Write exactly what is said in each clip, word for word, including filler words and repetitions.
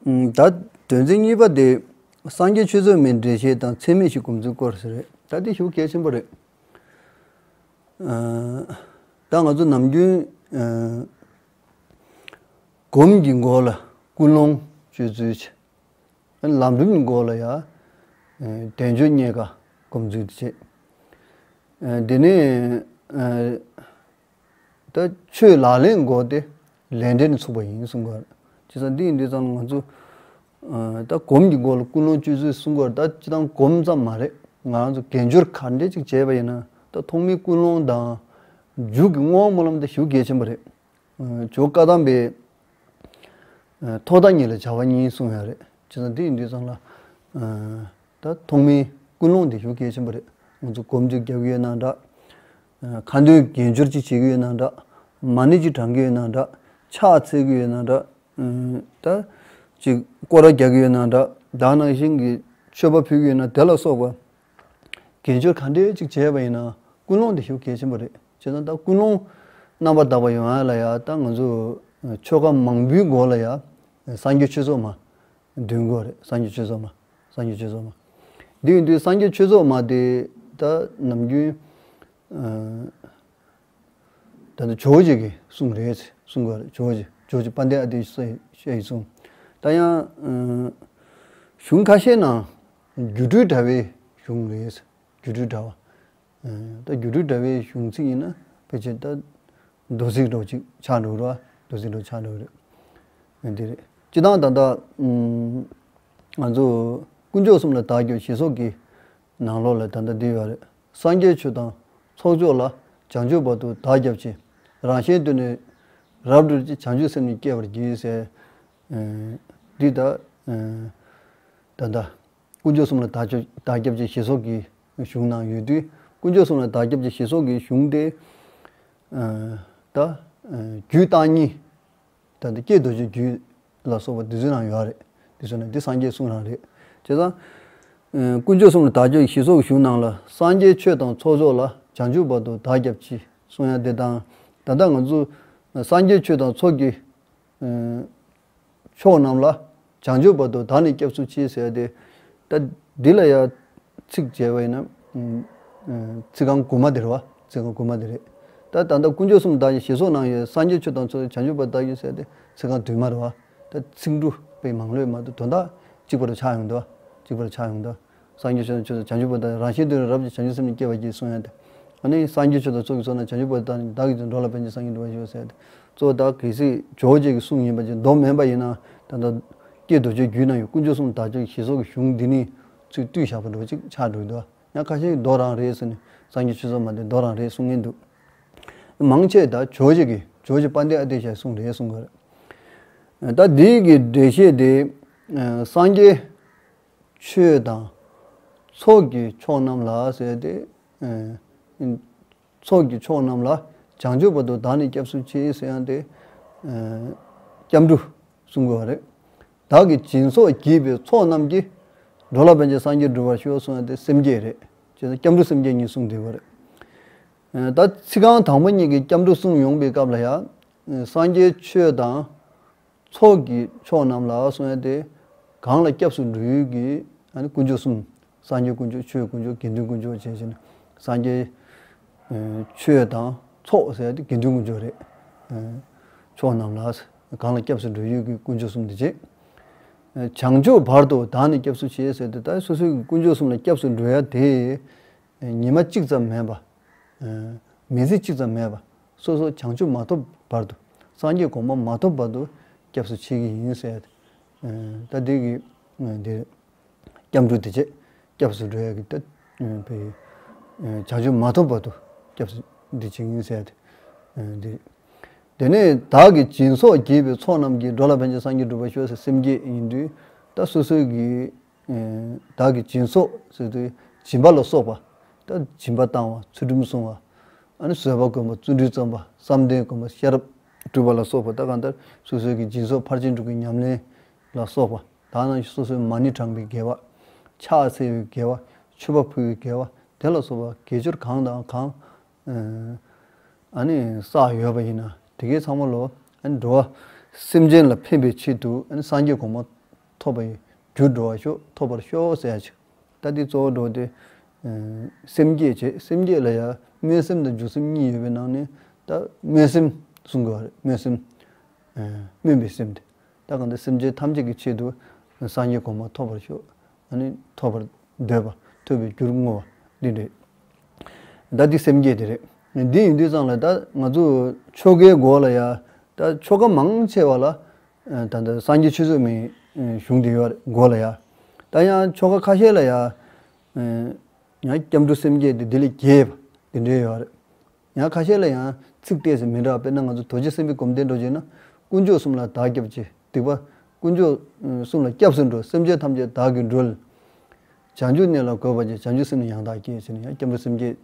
ད་དོན་ཚན་གཉིས་པ་དེ་སངས་རྒྱས་ཆོས་ཚོགས་མའི་འགྲེལ་བཤད་དང་ཚད་མེད་བཞི་སྒོམ་ཚུལ་སྐོར་ཟེར་རེད། ད་དེ་ཞེ་པོ་གལ་ཆེན་པོ་རེད། ད་ང་ཚོ་ནམ་རྒྱུན་སྒོམ་གྱི་འགོ་ལ་ཀུན་སློང་སྤྱོད་ཚུལ་བྱེད། ལམ་རིམ་གྱི་འགོ་ལ་ཡང་དལ་འབྱོར་རྙེད་དཀའ་སྒོམ་ཚུལ་བྱེད། དེ་ནས་ད་ཆོས་ལག་ལེན་དགོས་ཏེ་ལས་འབྲས་ནི་ཚུགས་པ་ཡིན་གསུང་གི་ཡོད་རེད། བྱས་ཙང་འདི་ཡིན་དུས་ཙང་ང་ཚོ་ད་སྒོམ་གྱི་སྒོ་ལ་ཀུན་སློང་བཅོས་ཚུལ་གསུང་གི་ཡོད་རེད། ད་སྤྱིར་བཏང་སྒོམ་ཙམ་མ་རེད། ང་རང་ཚོ་དགེ་སྦྱོར་ག་འདྲས་ཅིག་བྱས་པ་ཡིན་ན་ད་ཐོག་མའི་ཀུན་སློང་དང་མཇུག་གི་བསྔོ་བ་སྨོན་ལམ་དེ་ཞེ་པོ་གལ་ཆེན་པོ་རེད། ཇོ་བཀའ་གདམས་པའི་ཐོག་མཐའ་གཉིས་ལ་བྱ་བ་གཉིས་གསུངས་ཡོད་རེད། བྱས་ཙང་འདི་ཡིན་དུས་ཙང་ལ་ད་ཐོག་མའི་ཀུན་སློང་དེ་ཞེ་པོ་གལ་ཆེན་པོ་རེད། ང་ཚོ་སྒོམ་ཅིག་རྒྱག་གི་ཡོད་ན་འདྲ། ཁ་འདོན་དགེ་སྦྱོར་ཅིག་བྱེད་ཀྱི་ཡོད་ན་འདྲ། མ་ཎི་ཅིག་བགྲང་གི་ཡོད་ན་འདྲ། ཕྱག་འཚལ་གྱི་ཡོད་ན་འདྲ། ད་ཅིག་སྐོར་ར་རྒྱག་གི་ཡོད་ན་འདྲ། ད་ནང་བཞིན་གྱི་མཆོད་པ་ཕུལ་གྱི་ཡོད་ན་དེ་ལ་སོགས་པ་དགེ་སྦྱོར་ག་འདྲས་ཅིག་བྱས་པ་ཡིན་ན་ཀུན་སློང་དེ་ཞེ་པོ་གལ་ཆེན་པོ་རེད། བྱས་ཙང་ད་ཀུན་སློང་རྣམ་པར་དག་པ་ཡོང་ཡ་ལ་ཡ་ད་ང་ཚོ་ཆོ་ག་མང་པོའི་འགོ་ལ་ཡ་སངས་རྒྱས་ཆོས་ཚོགས་མ་འདོན་དགོས་རེད། སངས་རྒྱས་ཆོས་ཚོགས་མ། སངས་རྒྱས་ཆོས་ཚོགས་མ། འདི་ཡིན་དུས་སངས་རྒྱས་ཆོས་ཚོགས་མ་དེ་ད་ནམ་རྒྱུན་ད་ལྟ་ཇོ་བོ་རྗེ་གི་གསུང་རེད། གསུང་གི་རེད། ཇོ་བོ་རྗེ་ཇོ་བོ་རྗེ་དཔལ་ལྡན་ཨ་ཏི་ཤའི་གསུང་། ད་ཡང་གཞུང་ཁ་ཤས་ནང་སྒྱུ་འཕྲུལ་དྲ་བའི་གཞུང་རེད། སྒྱུ་འཕྲུལ་དྲ་བ། ད་སྒྱུ་འཕྲུལ་དྲ་བའི་གཞུང་ཚིག་ཡིན་ན་ཕལ་ཆེར་ད་མདོ་ཚིག་འདྲ་བོ་ཅིག་ཆགས་འགྲོ་གི་རེད་བ། མདོ་ཚིག་འདྲ་བོ་ཆགས་འགྲོ་གི་རེད། འདི་རེད། སྤྱིར་བཏང་ད་ལྟ་ང་ཚོ་དཀོན་མཆོག་གསུམ་ལ་བདག་སྐྱབས་ཞེས་སོགས་ཀྱི་ནང་ལོགས་ལ་ད་ལྟ་འདི་ཡོད་རེད། སངས་རྒྱས་ཆོས་དང་ཚོགས་མཆོག་ལ། བྱང་ཆུབ་བར་དུ་བདག་སྐྱབས་མཆི། རང་གཞན་དོན་ནི་རབ་བསྒྲུབ་ཕྱིར། བྱང་ཆུབ་སེམས་ནི་བསྐྱེད་པར་བགྱི་ཟེར། འདི་ད་ད་ལྟ་དཀོན་མཆོག་གསུམ་ལ་བདག་སྐྱབས་བདག་སྐྱབས་མཆི་ཞེས་སོགས་ཀྱི་གཞུང་ནང་ཡོད་དུས། དཀོན་མཆོག་གསུམ་ལ་བདག་སྐྱབས་མཆི་ཞེས་སོགས་ཀྱི་གཞུང་དེ་ད་རྒྱུད་བརྟག་གཉིས། ད་ལྟ་ཀྱེ་རྡོ་རྗེ་རྒྱུད་ལ་སོགས་པ་འདི་ཚོའི་ནང་ཡོད་རེད། འདི་ཚོ་ནི་འདི་སངས་རྒྱས་གསུང་རང་རེད། བྱས་ཙང་། དཀོན་མཆོག་གསུམ་ལ་བདག་སྐྱབས་ཞེས་སོགས་གཞུང་ནང་ལ་སངས་རྒྱས་ཆོས་དང་ཚོགས་མཆོག་ལ། བྱང་ཆུབ་བར་དུ་བདག་སྐྱབས་མཆི་གསུང་ཡ་དེ་དང་། ད་ལྟ་ང་ཚོ་སངས་རྒྱས་ཆོས་དང་ཚོགས་ཀྱི་མཆོག་རྣམས་ལ། བྱང་ཆུབ་བར་དུ་བདག་ནི་སྐྱབས་སུ་མཆི་ཟེར་ཏེ། ད་འདི་ལ་ཡ་ཚིག་བྱས་པ་ཡིན་ན། ཚིག་རྐང་དགུ་མ་དེ་རེད་བ། ཚིག་རྐང་དགུ་མ་དེ་རེད། ད་ད་ལྟ་དཀོན་མཆོག་གསུམ་བདག་ཞེས་སོགས་ནང་ཡོད། སངས་རྒྱས་ཆོས་དང་ཚོགས། བྱང་ཆུབ་བར་དུ་བདག་སྐྱབས་ཟེར་ཏེ་ཚིག་རྐང་བདུན་མ་རེད་བ། ད་ཚིག་འབྲུ་དཔེ་མང་ལོས་མ་གཏོགས་དོན་དག་གཅིག་པ་རུ་ཆགས་ཡོང་འདུག་བ། གཅིག་པ་རུ་ཆགས་ཡོང་འདུག་སངས་རྒྱས་ཆོས་དང་ཚོགས། བྱང་ཆུབ་བར་དུ། རང་གཞན་དོན་ནི་རབ་བསྒྲུབ་ཕྱིར། བྱང་ཆུབ་སེམས་ནི་བསྐྱེད་པར་བགྱི་གསུང་ཡ་དེ། ཨ་ནི་སངས་རྒྱས་ཆོས་དང་ཚོགས་ཀྱིས་གསུངས་ན། བྱང་ཆུབ་བར་དུ་བདག་ནི་བདག་གིས་འདོད། འགྲོ་ལ་ཕན་ཕྱིར་སངས་རྒྱས་འགྲུབ་པར་ཤོག་ཟེར་ཏེ། གཙོ་བོ་ད་གལ་སྲིད་ཇོ་བོ་རྗེ་གི་གསུང་ཡིན་པ་ཅིག་མདོ་མིན་པ་ཡིན་ན། ད་ལྟ་ཀྱེ་རྡོ་རྗེ་རྒྱུད་ན་ཡོད། དཀོན་མཆོག་གསུམ་བདག་སྐྱབས་ཞེས་སོགས་ཀྱི་གཞུང་འདི་ནི་ཚུར་བཏུས་བཞག་པ་འདྲ་བོ་ཅིག་ཆགས་འགྲོ་གི་འདུག་ཡང་ཁ་ཤས་ཀྱིས་མདོ་རང་རེད་ཟེར་ནས། སངས་རྒྱས་ཆོས་ཚོགས་མ་དེ་མདོ་རང་རེད་གསུང་མཁན་འདུག་མང་ཆེ་ད་ཇོ་བོ་རྗེ་གི་ཇོ་བོ་རྗེ་དཔལ་ལྡན་ཨ་ཏི་ཤའི་གསུང་རེད་གསུང་གི་རེད། ད་འདི་གི་འགྲེལ་བཤད་དེ་སངས་རྒྱས་ཆོས་དང་ཚོགས་ཀྱི་མཆོག་རྣམས་ལ་ཟེར་ཏེ། ཚོགས་ཀྱི་མཆོག་རྣམས་ལ། བྱང་ཆུབ་བར་དུ་བདག་ནི་སྐྱབས་སུ་མཆི་ཟེར་ཡང་དེ། སྐྱབས་འགྲོ་གསུང་དགོས་པ་རེད། བདག་གིས་སྦྱིན་སོགས་བགྱིས་པའི་ཚོགས་རྣམས་ཀྱིས། འགྲོ་ལ་ཕན་ཕྱིར་སངས་རྒྱས་འགྲུབ་པར་ཤོག་གསུང་ཡང་དེ་སེམས་བསྐྱེད་རེད། བྱས་ཙང་སྐྱབས་འགྲོ་སེམས་བསྐྱེད་གཉིས་གསུངས་བསྡད་པ་རེད། ད་ཚིག་རྐང་དང་པོ་གཉིས་ཀྱིས་སྐྱབས་འགྲོ་གསུངས་ཡོང་པའི་སྐབས་ལ་ཡང་། སངས་རྒྱས་ཆོས་དང་། ཚོགས་ཀྱི་མཆོག་རྣམས་ལ་གསུང་ཡ་དེ། གང་ལ་སྐྱབས་སུ་འགྲོ་ཡུལ་གྱི་ཨ་ནི་དཀོན་མཆོག་གསུམ། སངས་རྒྱས་དཀོན་མཆོག་ཆོས་དཀོན་མཆོག་དགེ་འདུན་དཀོན་མཆོག་བྱས་ཕྱིན། སངས་རྒྱས་ཆོས་དང་ཚོགས་ཟེར་ཡ་དེ་དགེ་འདུན་དཀོན་མཆོག་རེད། མཆོག་རྣམས་ལ། གང་ལ་སྐྱབས་སུ་འགྲོ་ཡུལ་གྱི་དཀོན་མཆོག་གསུམ་དེ་བྱས། བྱང་ཆུབ་བར་དུ་བདག་ནི་སྐྱབས་སུ་མཆི་ཟེར་ཏེ། ད་སོ་སོའི་དཀོན་མཆོག་གསུམ་ལ་སྐྱབས་སུ་འགྲོ་ཡ་དེ། ཉི་མ་གཅིག་ཙམ་མིན་པ། མི་ཚེ་གཅིག་ཙམ་མིན་པ། སོ་སོ་བྱང་ཆུབ་མ་ཐོབ་བར་དུ། སངས་རྒྱས་གོ་འཕང་མ་ཐོབ་བར་དུ་སྐྱབས་སུ་མཆི་གི་ཡིན་ཟེར། ད་འདི་གི་འདི་སྐྱབས་འགྲོ་དེ་བྱས། སྐྱབས་སུ་འགྲོ་ཡ་གི་ད་བྱང་ཆུབ་མ་ཐོབ་བར་དུ་སྐྱབས་སུ་འདི་མཆི་གི་ཡིན་ཟེར། འདི། དེ་ནས་བདག་གིས་སྦྱིན་སོགས་བགྱིས་པའི་ཚོགས་རྣམས་ཀྱིས། འགྲོ་ལ་ཕན་ཕྱིར་སངས་རྒྱས་འགྲུབ་པར་ཤོག་ཟེར། སེམས་བསྐྱེད་ཡིན་དུས། ད་སོ་སོའི་གི་བདག་གིས་སྦྱིན་སོགས་ཟེར་དུས་སྦྱིན་པ་ལ་སོགས་པ། ད་སྦྱིན་པ་བཏང་བ། ཚུལ་ཁྲིམས་བསྲུང་བ། ཨ་ནི་བཟོད་པ་སྒོམ་པ། བརྩོན་འགྲུས་བརྩམ་པ། བསམ་གཏན་སྒོམ་པ། ཤེས་རབ་སྒྲུབ་པ་ལ་སོགས་པ། ད་གང་ལྟར་སོ་སོའི་གི་སྦྱིན་སོགས་ཕར་ཕྱིན་དྲུག་གི་ཉམས་ལེན་ལ་སོགས་པ། ད་ནང་བཞིན་སོ་སོའི་མ་ཎི་བགྲང་པའི་དགེ་བ། ཕྱག་འཚལ་བའི་དགེ་བ། མཆོད་པ་ཕུལ་བའི་དགེ་བ། དེ་ལ་སོགས་པ་དགེ་སྦྱོར་གང་དང་གང་། ཨ་ནི་བསགས་ཡོད་པ་ཡིན་ན་དེ་གའི་ཚང་མ་ལོ། ཨ་ནི་འགྲོ་བ་སེམས་ཅན་ལ་ཕན་པའི་ཆེད་དུ། ཨ་ནི་སངས་རྒྱས་གོ་འཕང་ ཐོབ་པར་འགྱུར་འགྲོ་བར་ཤོག་ཐོབ་པར་ཤོག་ཟེར་ཡ་ཅིག་ད་འདི་གཙོ་བོ་འགྲོ་དེ་སེམས་བསྐྱེད་བྱེད། སེམས་བསྐྱེད་ལ་ཡང་སྨོན་སེམས་དང་འཇུག་སེམས་གཉིས་ཡོད་པའི་ནང་ནས་ད་སྨོན་སེམས་གསུང་དགོས་པ་རེད། སྨོན་སེམས། སྨོན་པའི་སེམས་དེ། ད་གང་ལྟར་སེམས་ཅན་ཐམས་ཅད་ཀྱི་ཆེད་དུ་སངས་རྒྱས་གོ་འཕང་ཐོབ་པར་ཤོག་ཨ་ནི་ཐོབ་པར་འདོད་པ། ཐོབ་པའི་རྒྱུར་བསྔོ་བ་འདི་འདྲས། ད་འདི་སེམས་བསྐྱེད་དེ་རེད། འདི་ཡིན་དུས་ཙང་ལ་ད་ང་ཚོ་ཆོ་གའི་སྒོ་ལ་ཡ་ད་ཆོ་ག་མང་ཆེ་བ་ལ་ད་ལྟ་སངས་རྒྱས་ཆོས་ཚོགས་མའི་གཞུང་དེ་ཡོད་རེད། སྒོ་ལ་ཡ་ད་ཡང་ཆོ་ག་ཁ་ཤས་ལ་ཡ་ཡང་སྐྱབས་འགྲོ་སེམས་བསྐྱེད་དེ་འདི་ལས་རྒྱས་པ་དེ་འདྲས་ཡོད་རེད། ཡང་ཁ་ཤས་ལ་ཡང་ཚིག་ཏོག་ཙམ་མི་འདྲ་བ། དཔེར་ན་ང་ཚོ་རྡོ་རྗེ་སེམས་དཔའི་སྒོམ་བཟླས་འགྲོ་བྱས་ན། དཀོན་མཆོག་གསུམ་ལ་བདག་སྐྱབས་མཆི། སྡིག་པ། དཀོན་མཆོག་གསུམ་ལ་སྐྱབས་སུ་འགྲོ། སེམས་ཅན་ཐམས་ཅད་བདག་གིས་སྒྲོལ། བྱང་ཆུབ་གནས་ལ་འགོད་པར་བྱེད། བྱང་ཆུབ་སེམས་ནི་ཡང་དག་བསྐྱེད་ཟེར་ནས་ཡང་སྐྱབས་འགྲོ་སེམས་བསྐྱེད་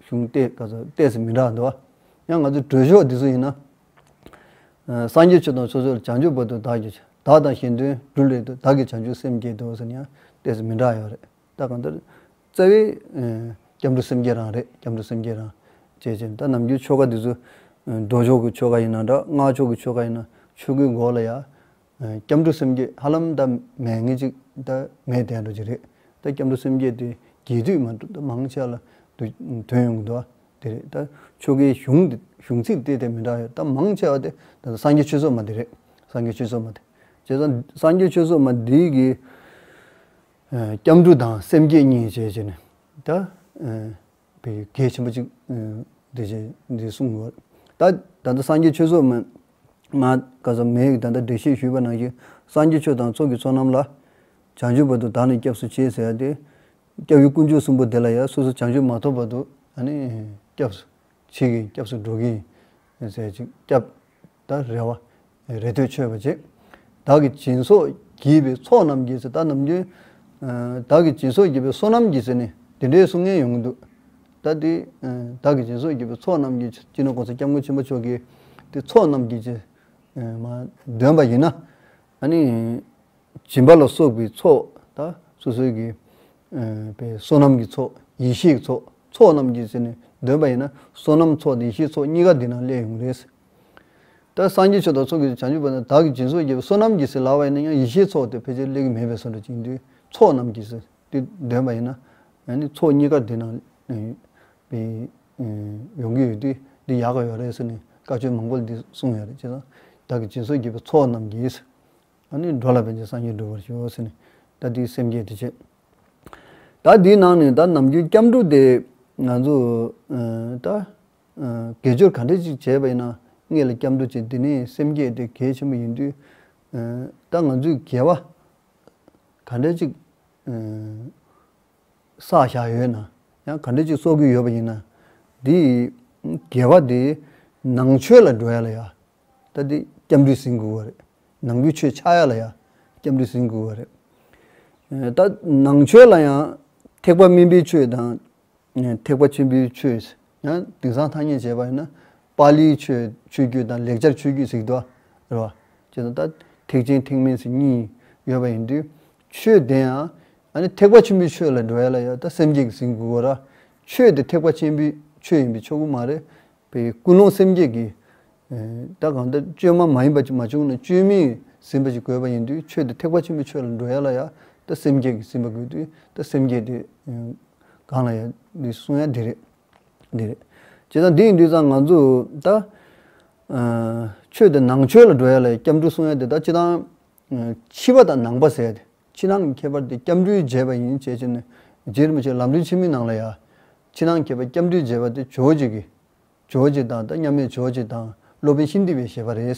གཞུང་ཏོག་ཙམ་ཏོག་ཙམ་མི་འདྲ་བ་འདུག་བ། ཡང་ང་ཚོ་སྒྲོལ་ཆོག་འདི་ཚོ་ཡིན་ན། སངས་རྒྱས་ཆོས་དང་ཕྱོགས་ཆོས་ལ། བྱང་ཆུབ་བར་དུ་བདག་སྐྱབས་མཆི། བདག་དང་གཞན་དོན་སྒྲུབ་སླད་དུ། བདག་གིས་བྱང་ཆུབ་སེམས་བསྐྱེད་དོ་ཟེར་ནས་ཡང་ཏོག་ཙམ་མི་འདྲ་ཡོད་རེད། ད་གང་ལྟར་རྩ་བའི་སྐྱབས་འགྲོ་སེམས་བསྐྱེད་རང་རེད། སྐྱབས་འགྲོ་སེམས་བསྐྱེད་རང་བྱས་ཙང་། ད་ནམ་རྒྱུན་ཆོ་ག་འདི་ཚོ་ལྡོག་ཕྱོགས་ཀྱི་ཆོ་ག་ཡིན་ན་འདྲ། སྔགས་ཕྱོགས་ཀྱི་ཆོ་ག་ཡིན་ན། ཆོ་གའི་སྒོ་ལ་ཡ་སྐྱབས་འགྲོ་སེམས་བསྐྱེད་ཧ་ལམ་ད་མེད་མཁན་ཅིག་ད་མེད་བསྡད་འགྲོ་གི་རེད། ད་སྐྱབས་འགྲོ་སེམས་བསྐྱེད་དེ་རྒྱས་བསྡུས་མ་གཏོགས་ད་མང་ཆེ་བ་ལ་ཐོན་ཡོང་གི་འདུག་བ། དེ་རེད། ད་ཆོ་གའི་གཞུང་དེ་གཞུང་ཚིག་དེ་དེ་མི་འདྲ་ཡོད། ད་མང་ཆེ་བ་དེ་ད་སངས་རྒྱས་ཆོས་ཚོགས་མ་དེ་རེད། སངས་རྒྱས་ཆོས་ཚོགས་མ་དེ། བྱས་ཙང་སངས་རྒྱས་ཆོས་ཚོགས་མ་འདི་གི་སྐྱབས་འགྲོ་དང་སེམས་བསྐྱེད་གཉིས་བྱས་བྱས་ནས་ད་བའི་གལ་ཆེན་པོ་གཅིག་འདི་བྱས་འདི་གསུངས་ཡོད། ད་ད་ལྟ་སངས་རྒྱས་ཆོས་ཚོགས་མ་མ་ག་ས་མེད་ད་ལྟ་འགྲེལ་བཤད་ཞུས་པ་ནང་བཞིན། སངས་རྒྱས་ཆོས་དང་ཚོགས་ཀྱི་ཚོགས་རྣམས་ལ། བྱང་ཆུབ་བར་དུ་བདག་ནི་སྐྱབས་སུ་མཆི་ཟེར་ཡ་དེ། སྐྱབས་ཡུལ་དཀོན་མཆོག་གསུམ་པོ་དེ་ལ་ཡང་སོ་སོ་བྱང་ཆུབ་མ་ཐོབ་བར་དུ་ཨ་ནི་སྐྱབས་སུ་མཆི་གི་ཡིན། སྐྱབས་སུ་འགྲོ་གི་ཡིན་ཟེར་ཅིག་སྐྱབས་ད་རེ་བ་རེ་ལྟོས་ཆོད་པ་བྱེད། བདག་གི་སྦྱིན་སོགས་བགྱིས་པའི་ཚོགས་རྣམས་ཀྱིས་ཟེར། ད་ནམ་རྒྱུན་བདག་གི་སྦྱིན་སོགས་བགྱིས་པའི་བསོད་ནམས་ཀྱིས་ཟེར་ནས་དེ་འདྲའི་གསུང་མཁན་ཡོང་གི་འདུག་ད་དེ་བདག་གི་སྦྱིན་སོགས་བགྱིས་པའི་ཚོགས་རྣམས་ཀྱིས། སྤྱི་ནོར་༸གོང་ས་༸སྐྱབས་མགོན་ཆེན་པོ་མཆོག་གིས་དེ་ཚོགས་རྣམས་ཀྱིས་ཅེས་མ་འདོན་པ་ཡིན་ན། ཨ་ནི། སྦྱིན་པ་ལ་སོགས་པའི་ཚོགས། ད་སོ་སོའི་གི་ཨ་པའི་བསོད་ནམས་ཀྱི་ཚོགས། ཡེ་ཤེས་ཀྱི་ཚོགས། ཚོགས་རྣམས་ཀྱིས་ཟེར་ནས་འདོན་པ་ཡིན་ན། བསོད་ནམས་ཚོགས་དང་ཡེ་ཤེས་ཚོགས་གཉིས་ཀ་འདི་ནང་སླེབས་ཡོང་གི་རེད། ད་སངས་རྒྱས་ཆོས་དང་ཚོགས་ཀྱི་བྱང་ཆུབ་བར་དུ་བདག་གིས་སྦྱིན་སོགས་བགྱིས་པའི་བསོད་ནམས་ཀྱིས་ཟེར་ལབ་པ་ཡིན་ན་ཡང་། ཡེ་ཤེས་ཚོགས་དེ་ཕལ་ཆེར་སླེབས་ཀྱི་མེད་པའི་བཟོ་འདྲ་ཅིག་ཡིན་དུས། ཚོགས་རྣམས་ཀྱིས་ཟེར་དེ་འདོན་པ་ཡིན་ན། ཡང་ནི་ཚོགས་གཉིས་ཀ་འདི་ནང་པའི་ཡོང་གི་ཡོད་དུས། འདི་ཡག་ག་ཡོད་རེད་ཟེར་ནས་བཀའ་ཆོས་མང་པོ་འདི་གསུངས་ཡོད་རེད། བྱས་ཙང་བདག་གིས་སྦྱིན་སོགས་བགྱིས་པའི་ཚོགས་རྣམས་ཀྱིས། ཨ་ནི་འགྲོ་ལ་ཕན་ཕྱིར་སངས་རྒྱས་འགྲུབ་པར་ཤོག་ཟེར་ནས། ད་འདིའི་སེམས་བསྐྱེད་དེ་བྱེད། ད་འདིའི་ནང་ནས་ད་ནམ་རྒྱུན་སྐྱབས་འགྲོ་དེ་ང་ཚོ་ཨ་ད་ཨ་དགེ་སྦྱོར་ག་འདྲ་ཅིག་བྱས་པ་ཡིན་ན། སྔོན་ལ་སྐྱབས་འགྲོ་བྱེད། དེ་ནས་སེམས་བསྐྱེད་དེ་གལ་ཆེན་པོ་ཡིན་དུས། ཨ་ད་ང་ཚོས་དགེ་བ་ག་འདྲ་ཅིག་ཨ་བསགས་བཞག་ཡོད་ན། ཡང་ག་འདྲ་ཅིག་གསོག་གི་ཡོད་པ་ཡིན་ན། འདི་དགེ་བ་འདི་ནང་ཆོས་ལ་འགྲོ་ཡ་ལ་ཡ། ད་འདི་སྐྱབས་འགྲོས་ཟིན་དགོས་པ་རེད། ནང་གི་ཆོས་ཆགས་ཡ་ལ་ཡ་སྐྱབས་འགྲོས་ཟིན་དགོས་པ་རེད། ཨ་ད་ནང་ཆོས་ལ་ཡང་ཐེག་པ་དམན་པའི་ཆོས་དང་། ཨ་ཐེག་པ་ཆེན་པོའི་ཆོས། ཡང་དེང་སང་ཐ་སྙད་བྱས་པ་ཡིན་ན། པཱ་ལིའི་ཆོས་ཆོས་བརྒྱུད་དང་ལེགས་སྦྱར་ཆོས་བརྒྱུད་ཟེར་གྱི་འདུག་རེད་བ། བྱས་ཙང་ད་ཐེག་ཆེན་ཐེག་དམན་ཟེར་གཉིས་ཡོད་པ་ཡིན་དུས། ཆོས་དེ་ཡང་ཨ་ནི་ཐེག་པ་ཆེན་པོའི་ཆོས་ལ་འགྲོ་ཡ་ལ་ཡ་ད་སེམས་བསྐྱེད་ཀྱིས་ཟིན་དགོས་ར། ཆོས་དེ་ཐེག་པ་ཆེན་པོའི་ཆོས་ཡིན་པས་ཆོག་གི་མ་རེད། པའི་ཀུན་སློང་སེམས་བསྐྱེད་ཀྱིས། ཨ་ད་གང་ལྟར་བཅོས་མ་མ་ཡིན་པ་ཅིག་མ་བྱུང་ན་བཅོས་མིན་ཟིན་པ་ཅིག་དགོས་པ་ཡིན་དུས། ཆོས་དེ་ཐེག་པ་ཆེན་པོའི་ཆོས་ལ་འགྲོ་ཡ་ལ་ཡ་ད་སེམས་བསྐྱེད་ཀྱིས་ཟིན་པ་དགོས་དུས། ད་སེམས་བསྐྱེད་དེ་གང་ལ་ཡ་འདི་གསུང་ཡ་འདི་རེད། འདི་རེད། བྱས་ཙང་འདི་ཡིན་དུས་ཙང་ང་ཚོ་ད་ཨ་ཆོས་དེ་ནང་ཆོས་ལ་འགྲོ་ཡ་ལ་ཡ་སྐྱབས་འགྲོ་གསུང་ཡ་དེ། ད་སྤྱིར་བཏང་ཨ་ཕྱི་པ་དང་ནང་པ་ཟེར་ཡ་དེ། ཕྱི་ནང་གི་ཁྱད་པར་དེ་སྐྱབས་འགྲོས་འབྱེད་པ་ཡིན་བྱས་བྱས་ནས། རྗེ་རིན་པོ་ཆེ་ལམ་རིམ་ཆེན་མོའི་ནང་ལ་ཡ། ཕྱི་ནང་ཁྱད་པར་སྐྱབས་འགྲོས་འབྱེད་པ་དེ་ཇོ་བོ་རྗེ་གི་ཇོ་བོ་རྗེ་དང་། ད་མཉམ་མེད་ཇོ་བོ་རྗེ་དང་སློབ་དཔོན་ཤཱནྟི་པའི་བཞེད་པ་རེད།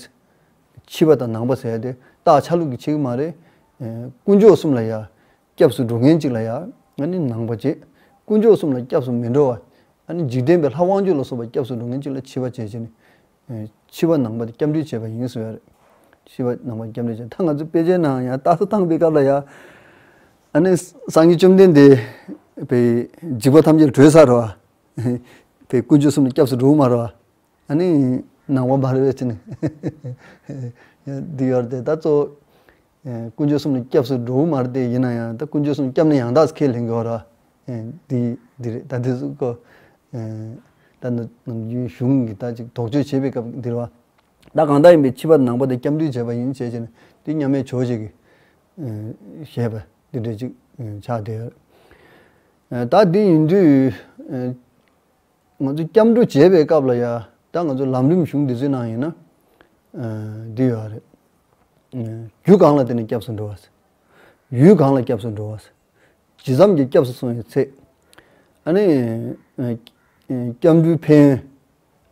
ཕྱི་པ་དང་ནང་པ་ཟེར་ཡ་དེ་རྟགས་ཆ་ལུགས་ཀྱི་ཕྱེ་གི་མ་རེད། ཨེ་དཀོན་མཆོག་གསུམ་ལ་ཡ་སྐྱབས་སུ་འགྲོ་མཁན་གཅིག་ལ་ཡ་ཨ་ནི་ནང་པ་བྱེད། དཀོན་མཆོག་གསུམ་ལ་སྐྱབས་སུ་མི་འགྲོ་བ། ཨ་ནི་འཇིག་རྟེན་པའི་ལྷ་དབང་ཕྱུག་ལ་སོགས་པ་སྐྱབས་སུ་འགྲོ་མཁན་གཅིག་ལ་ཕྱི་པ་བྱེད་བྱས་ནས། ཨེ་ཕྱི་པ་ནང་པ་དེ་སྐྱབས་འགྲོས་བྱས་པ་ཡིན་ཟེར་བ་རེད། ཕྱི་པ་ནང་པ་སྐྱབས་འགྲོས་བྱས། ད་ང་ཚོ་དཔེ་ཆའི་ནང་ཡང་རྟགས་གསལ་བཏང་པའི་སྐབས་ལ་ཡ། ཨ་ནི་སངས་རྒྱས་བཅོམ་ལྡན་འདས་པའི་འཇིགས་པ་ཐམས་ཅད་གྲོལ་ཚར་བ། དེ་དཀོན་མཆོག་གསུམ་ལ་སྐྱབས་སུ་འགྲོ་མ་རེད་བ། ཨ་ནི་ནང་པ་མ་རེད་པས་ཟེར་ནས་འདི་ཡོད་རེད་དེ། ད་གཙོ་བོ་དཀོན་མཆོག་གསུམ་ལ་སྐྱབས་སུ་འགྲོ་མ་རེད་དེ། ཡིན་ན་ཡང་ད་དཀོན་མཆོག་གསུམ་སྐྱབས་གནས་ཡང་དག་ཁས་ལེན་དགོས་ར། འདི་འདི་རེད། ད་འདི་ཚོ་ཀོ་ད་ནམ་རྒྱུན་གཞུང་གི་ད་ཅིག་དོགས་གཅོད་བྱེད་པའི་སྐབས་འདིར་བ། ད་གང་ལྟར་ཡིན་པའི་ཕྱི་པ་ནང་པ་དེ་སྐྱབས་འགྲོས་བྱས་པ་ཡིན་བྱས་བྱས་ནས། དེ་མཉམ་མེད་ཇོ་བོ་རྗེ་གི་ ཞེས་པ་འདི་འདྲ་ཅིག་ཆགས་བསྡད་ཡོད། ད་འདི་ཡིན་དུས་ང་ཚོ་སྐྱབས་འགྲོ་བྱེད་པའི་སྐབས་ལ་ཡ། ད་ང་ཚོ་ལམ་རིམ་གཞུང་འདི་ཚོའི་ནང་ཡིན་ན་འདི་ཡོད་རེད། རྒྱུ་གང་ལ་བརྟེན་ནས་སྐྱབས་སུ་འགྲོ་བ། ཡུལ་གང་ལ་སྐྱབས་སུ་འགྲོ་བ། ཇི་ཙམ་གྱིས་སྐྱབས་སུ་སོང་བའི་ཚེ། ཨ་ནི། སྐྱབས་འགྲོའི་ཕན་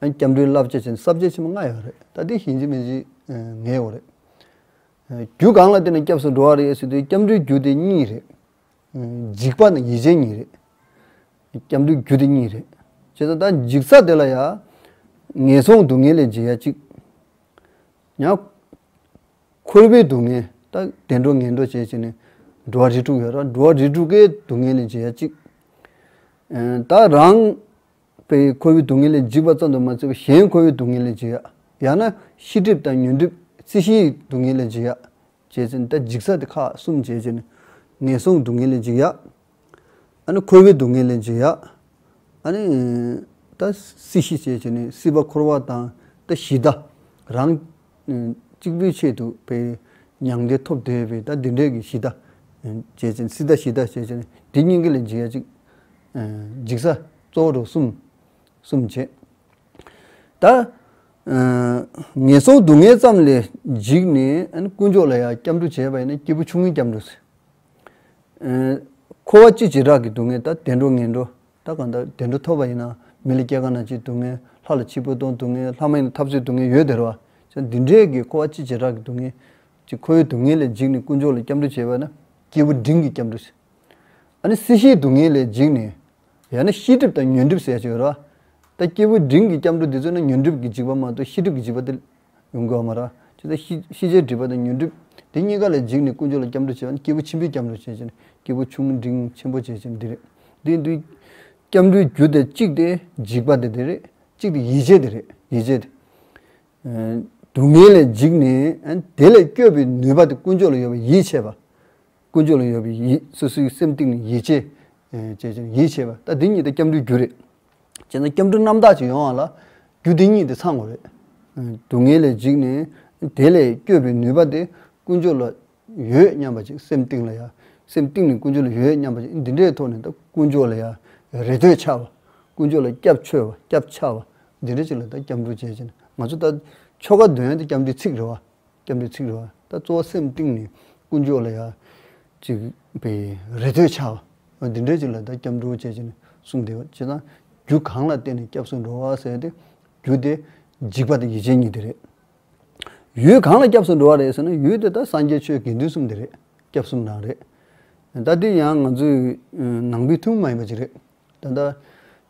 ཡོན། སྐྱབས་འགྲོའི་བསླབ་བྱ་བྱས་ནས་ས་བཅད་ཆེན་པོ་ལྔ་ཡོད་རེད། ད་འདི་ཡིན་གཅིག་མིན་གཅིག་ངེས་ཡོད་རེད། རྒྱུ་གང་ལ་བརྟེན་ནས་སྐྱབས་སུ་འགྲོ་བ་རེད་ཟེར་དུས་སྐྱབས་འགྲོའི་རྒྱུ་དེ་གཉིས་རེད། འཇིགས་པ་དང་ཡིད་ཆེས་གཉིས་རེད། སྐྱབས་འགྲོའི་རྒྱུ་དེ་གཉིས་རེད། བྱས་ཙང་ད་འཇིགས་ས་དེ་ལ་ཡང་། ངན་སོང་སྡུག་བསྔལ་ལས་འཇིགས་ཡ་གཅིག་ཡང་། འཁོར་བའི་སྡུག་བསྔལ། ད་བདེ་འགྲོ་ངན་འགྲོ་བྱས་བྱས་ནས་འགྲོ་བ་རིགས་དྲུག་ཡོད་ར། འགྲོ་བ་རིགས་དྲུག་གི་སྡུག་བསྔལ་ལས་འཇིགས་ཡ་གཅིག་ད་རང་པའི་འཁོར་བའི་སྡུག་བསྔལ་ལས་འཇིགས་པ་ཙམ་དུ་མ་ཟད་པར་གཞན་འཁོར་བའི་སྡུག་བསྔལ་ལས་འཇིགས་ཡ། ཡང་ན་ཤི་གྲིབ་དང་ཉོན་གྲིབ་སྲིད་ཞིའི་སྡུག་བསྔལ་ལས་འཇིགས་ཡ། བྱས་ཙང་ད་འཇིགས་ས་དེ་ཁག་གསུམ་བྱས་བྱས་ནས་ངན་སོང་སྡུག་བསྔལ་ལས་འཇིགས་ཡ། ཨ་ནི་འཁོར་བའི་སྡུག་བསྔལ་ལས་འཇིགས་ཡ། ཨ་ནི། ད་སྲིད་ཞི་བྱས་བྱས་ནས་སྲིད་པ་འཁོར་བ་དང་ད་ཞི་བདེ། རང་གཅིག་པུའི་ཆེད་དུ་པའི་མྱང་འདས་ཐོབ་བསྡད་པའི་ད་འདི་འདྲས་ཀྱི་ཞི་བདེ་བྱས་བྱས་ནས་སྲིད་ད་ཞི་བདེ་བྱས་བྱས་ནས་འདི་གཉིས་ཀ་ལས་འཇིགས་ཡ་གཅིག་འཇིགས་ས་གཙོ་བོ་རུ་གསུམ། གསུམ་བྱས། ད། ངན་སོང་སྡུག་བསྔལ་ཙམ་ལས་འཇིགས་ནས་ཨ་ནི་དཀོན་མཆོག་ལ་ཡང་སྐྱབས་འགྲོ་བྱས་པ་ཡིན་ན་སྐྱེས་བུ་ཆུང་ངུའི་སྐྱབས་འགྲོ་ཟེར། འཁོར་བ་སྤྱི་བྱེ་བྲག་གི་སྡུག་བསྔལ་ད་བདེ་འགྲོ་ངན་འགྲོ། ད་གང་ལྟར་བདེ་འགྲོ་ཐོབ་པ་ཡིན་ན་མི་ལ་སྐྱེ་རྒ་ན་འཆིའི་སྡུག་བསྔལ། ལྷ་ལ་འཆི་འཕོ་ལྟུང་སྡུག་བསྔལ། ལྷ་མ་ཡིན་ལ་འཐབ་རྩོད་སྡུག་བསྔལ་ཡོད་དེ་རེད་བ། འདི་འདྲའི་གི་འཁོར་བ་སྤྱི་བྱེ་བྲག་གི་སྡུག་བསྔལ། ཅིག་འཁོར་བའི་སྡུག་བསྔལ་ལས་འཇིགས་ནས་དཀོན་མཆོག་ལ་སྐྱབས་འགྲོ་བྱས་པ་ན་སྐྱེས་བུ་འབྲིང་གི་སྐྱབས་འགྲོ་ཟེར། ཨ་ནི་སྲིད་ཞིའི་སྡུག་བསྔལ་ལས་འཇིགས་ནས། ཡང་ན་ཤི་གྲིབ་དང་ཉོན་གྲིབ་ཟེར་ཡ་ཅིག་ཡོད་རེད་བ། ད་སྐྱེས་བུ་འབྲིང་གི་སྐྱབས་འགྲོ་འདི་ཚོ་ནི་ཉོན་གྲིབ་ཀྱི་འཇིགས་པ་མ་གཏོགས་ཤི་གྲིབ་ཀྱི་འཇིགས་པ་དེ་ཡོང་གི་ཡོད་མ་རེད། ཅི་ལྟར་ཤི་ཤི་བྱའི་སྒྲིབ་པ་དང་ཉོན་གྲིབ་དེ་གཉིས་ཀ་ལས་འཇིགས་ནས་དཀོན་མཆོག་ལ་སྐྱབས་འགྲོ་བྱེད་པ་ནི་སྐྱེས་བུ་ཆེན་པོའི་སྐྱབས་འགྲོ་བྱེད་ཅིང་། སྐྱེས་བུ་ཆུང་ངུ་འབྲིང་ཆེན་པོ་བྱེད་ཅིང་འདི་རེད། འདི་འདི་སྐྱབས་འགྲོའི་རྒྱུ་དེ་གཅིག་དེ་འཇིགས་པ་དེ་དེ་རེད། གཅིག་དེ་ཡིད་ཆེས་དེ་རེད། ཡིད་ཆེས་དེ། སྡུག་བསྔལ་ལས་འཇིགས་ནས་དེ་ལས་སྐྱོབ་པའི་ནུས་པ་དེ་དཀོན་མཆོག་ལ་ཡོད་པའི་ཡིད་ཆེས་པ། དཀོན་མཆོག་ལ་ཡོད་པའི་ཡིད། སོ་སོའི་སེམས་གཏིང་ནས་ཡིད་ཆེས། ཨེ། བྱས་ཅིང་ཡིད་ཆེས་པ། ད་འདི་གཉིས་དེ་སྐྱབས་འགྲོའི་རྒྱུ་རེད། བྱས་ན་སྐྱབས་འགྲོ་རྣམ་དག་ཅིག་ཡོང་བ་ལ་རྒྱུ་འདི་གཉིས་དེ་ཚང་དགོས་རེད། ཨེ། སྡུག་བསྔལ་ལས་འཇིགས་ནས་དེ་ལས་སྐྱོབ་པའི་ནུས་པ་དེ་དཀོན་མཆོག་ལ་ཡོད་སྙམ་པ་ཅིག་སེམས་གཏིང་ལ་ཡ། སེམས་གཏིང་ནས་དཀོན་མཆོག་ལ་ཡོད་སྙམ་པ་ཅིག་འདི་འདྲའི་ཐོག་ནས་ད་དཀོན་མཆོག་ལ་ཡ་རེ་ལྟོས་ཆགས་པ། དཀོན་མཆོག་ལ་སྐྱབས་འཚོལ་བ། སྐྱབས་ཆགས་པ། འདི་འདྲ་ཅིག་ལ་ད་སྐྱབས་འགྲོ་བྱས་ཅིང་ང་ཚོ་ད་ཆོ་ག་འདོན་ཡ་དེ་སྐྱབས་འགྲོའི་ཚིག་རེད་བ། སྐྱབས་འགྲོའི་ཚིག་རེད་བ། ད་གཙོ་བོ་སེམས་གཏིང་ནས་དཀོན་མཆོག་ལ་ཡ་ཅིག་པའི་རེ་ལྟོས་ཆགས་པ། འདི་འདྲའི་ཅིག་ལ་ད་སྐྱབས་འགྲོ་བྱས་ཅིང་གསུངས་བསྡད་པ་བྱས་ཙང་རྒྱུ་གང་ལ་བརྟེན་ནས་སྐྱབས་སུ་འགྲོ་བ་ཟེར་ཏེ་རྒྱུ་དེ་འཇིགས་པ་དང་ཡིད་ཆེས་གཉིས་དེ་རེད། ཡུལ་གང་ལ་སྐྱབས་སུ་འགྲོ་བ་རེད་ཟེར་ན་ཡུལ་དེ་ད་སངས་རྒྱས་ཆོས་དགེ་འདུན་གསུམ་དེ་རེད། སྐྱབས་གསུམ་རང་རེད། ད་འདི་ཡང་ང་ཚོའི་ནང་པའི་ཐུན་མོང་མ་ཡིན་པ་ཅིག་རེད། ད་ལྟ་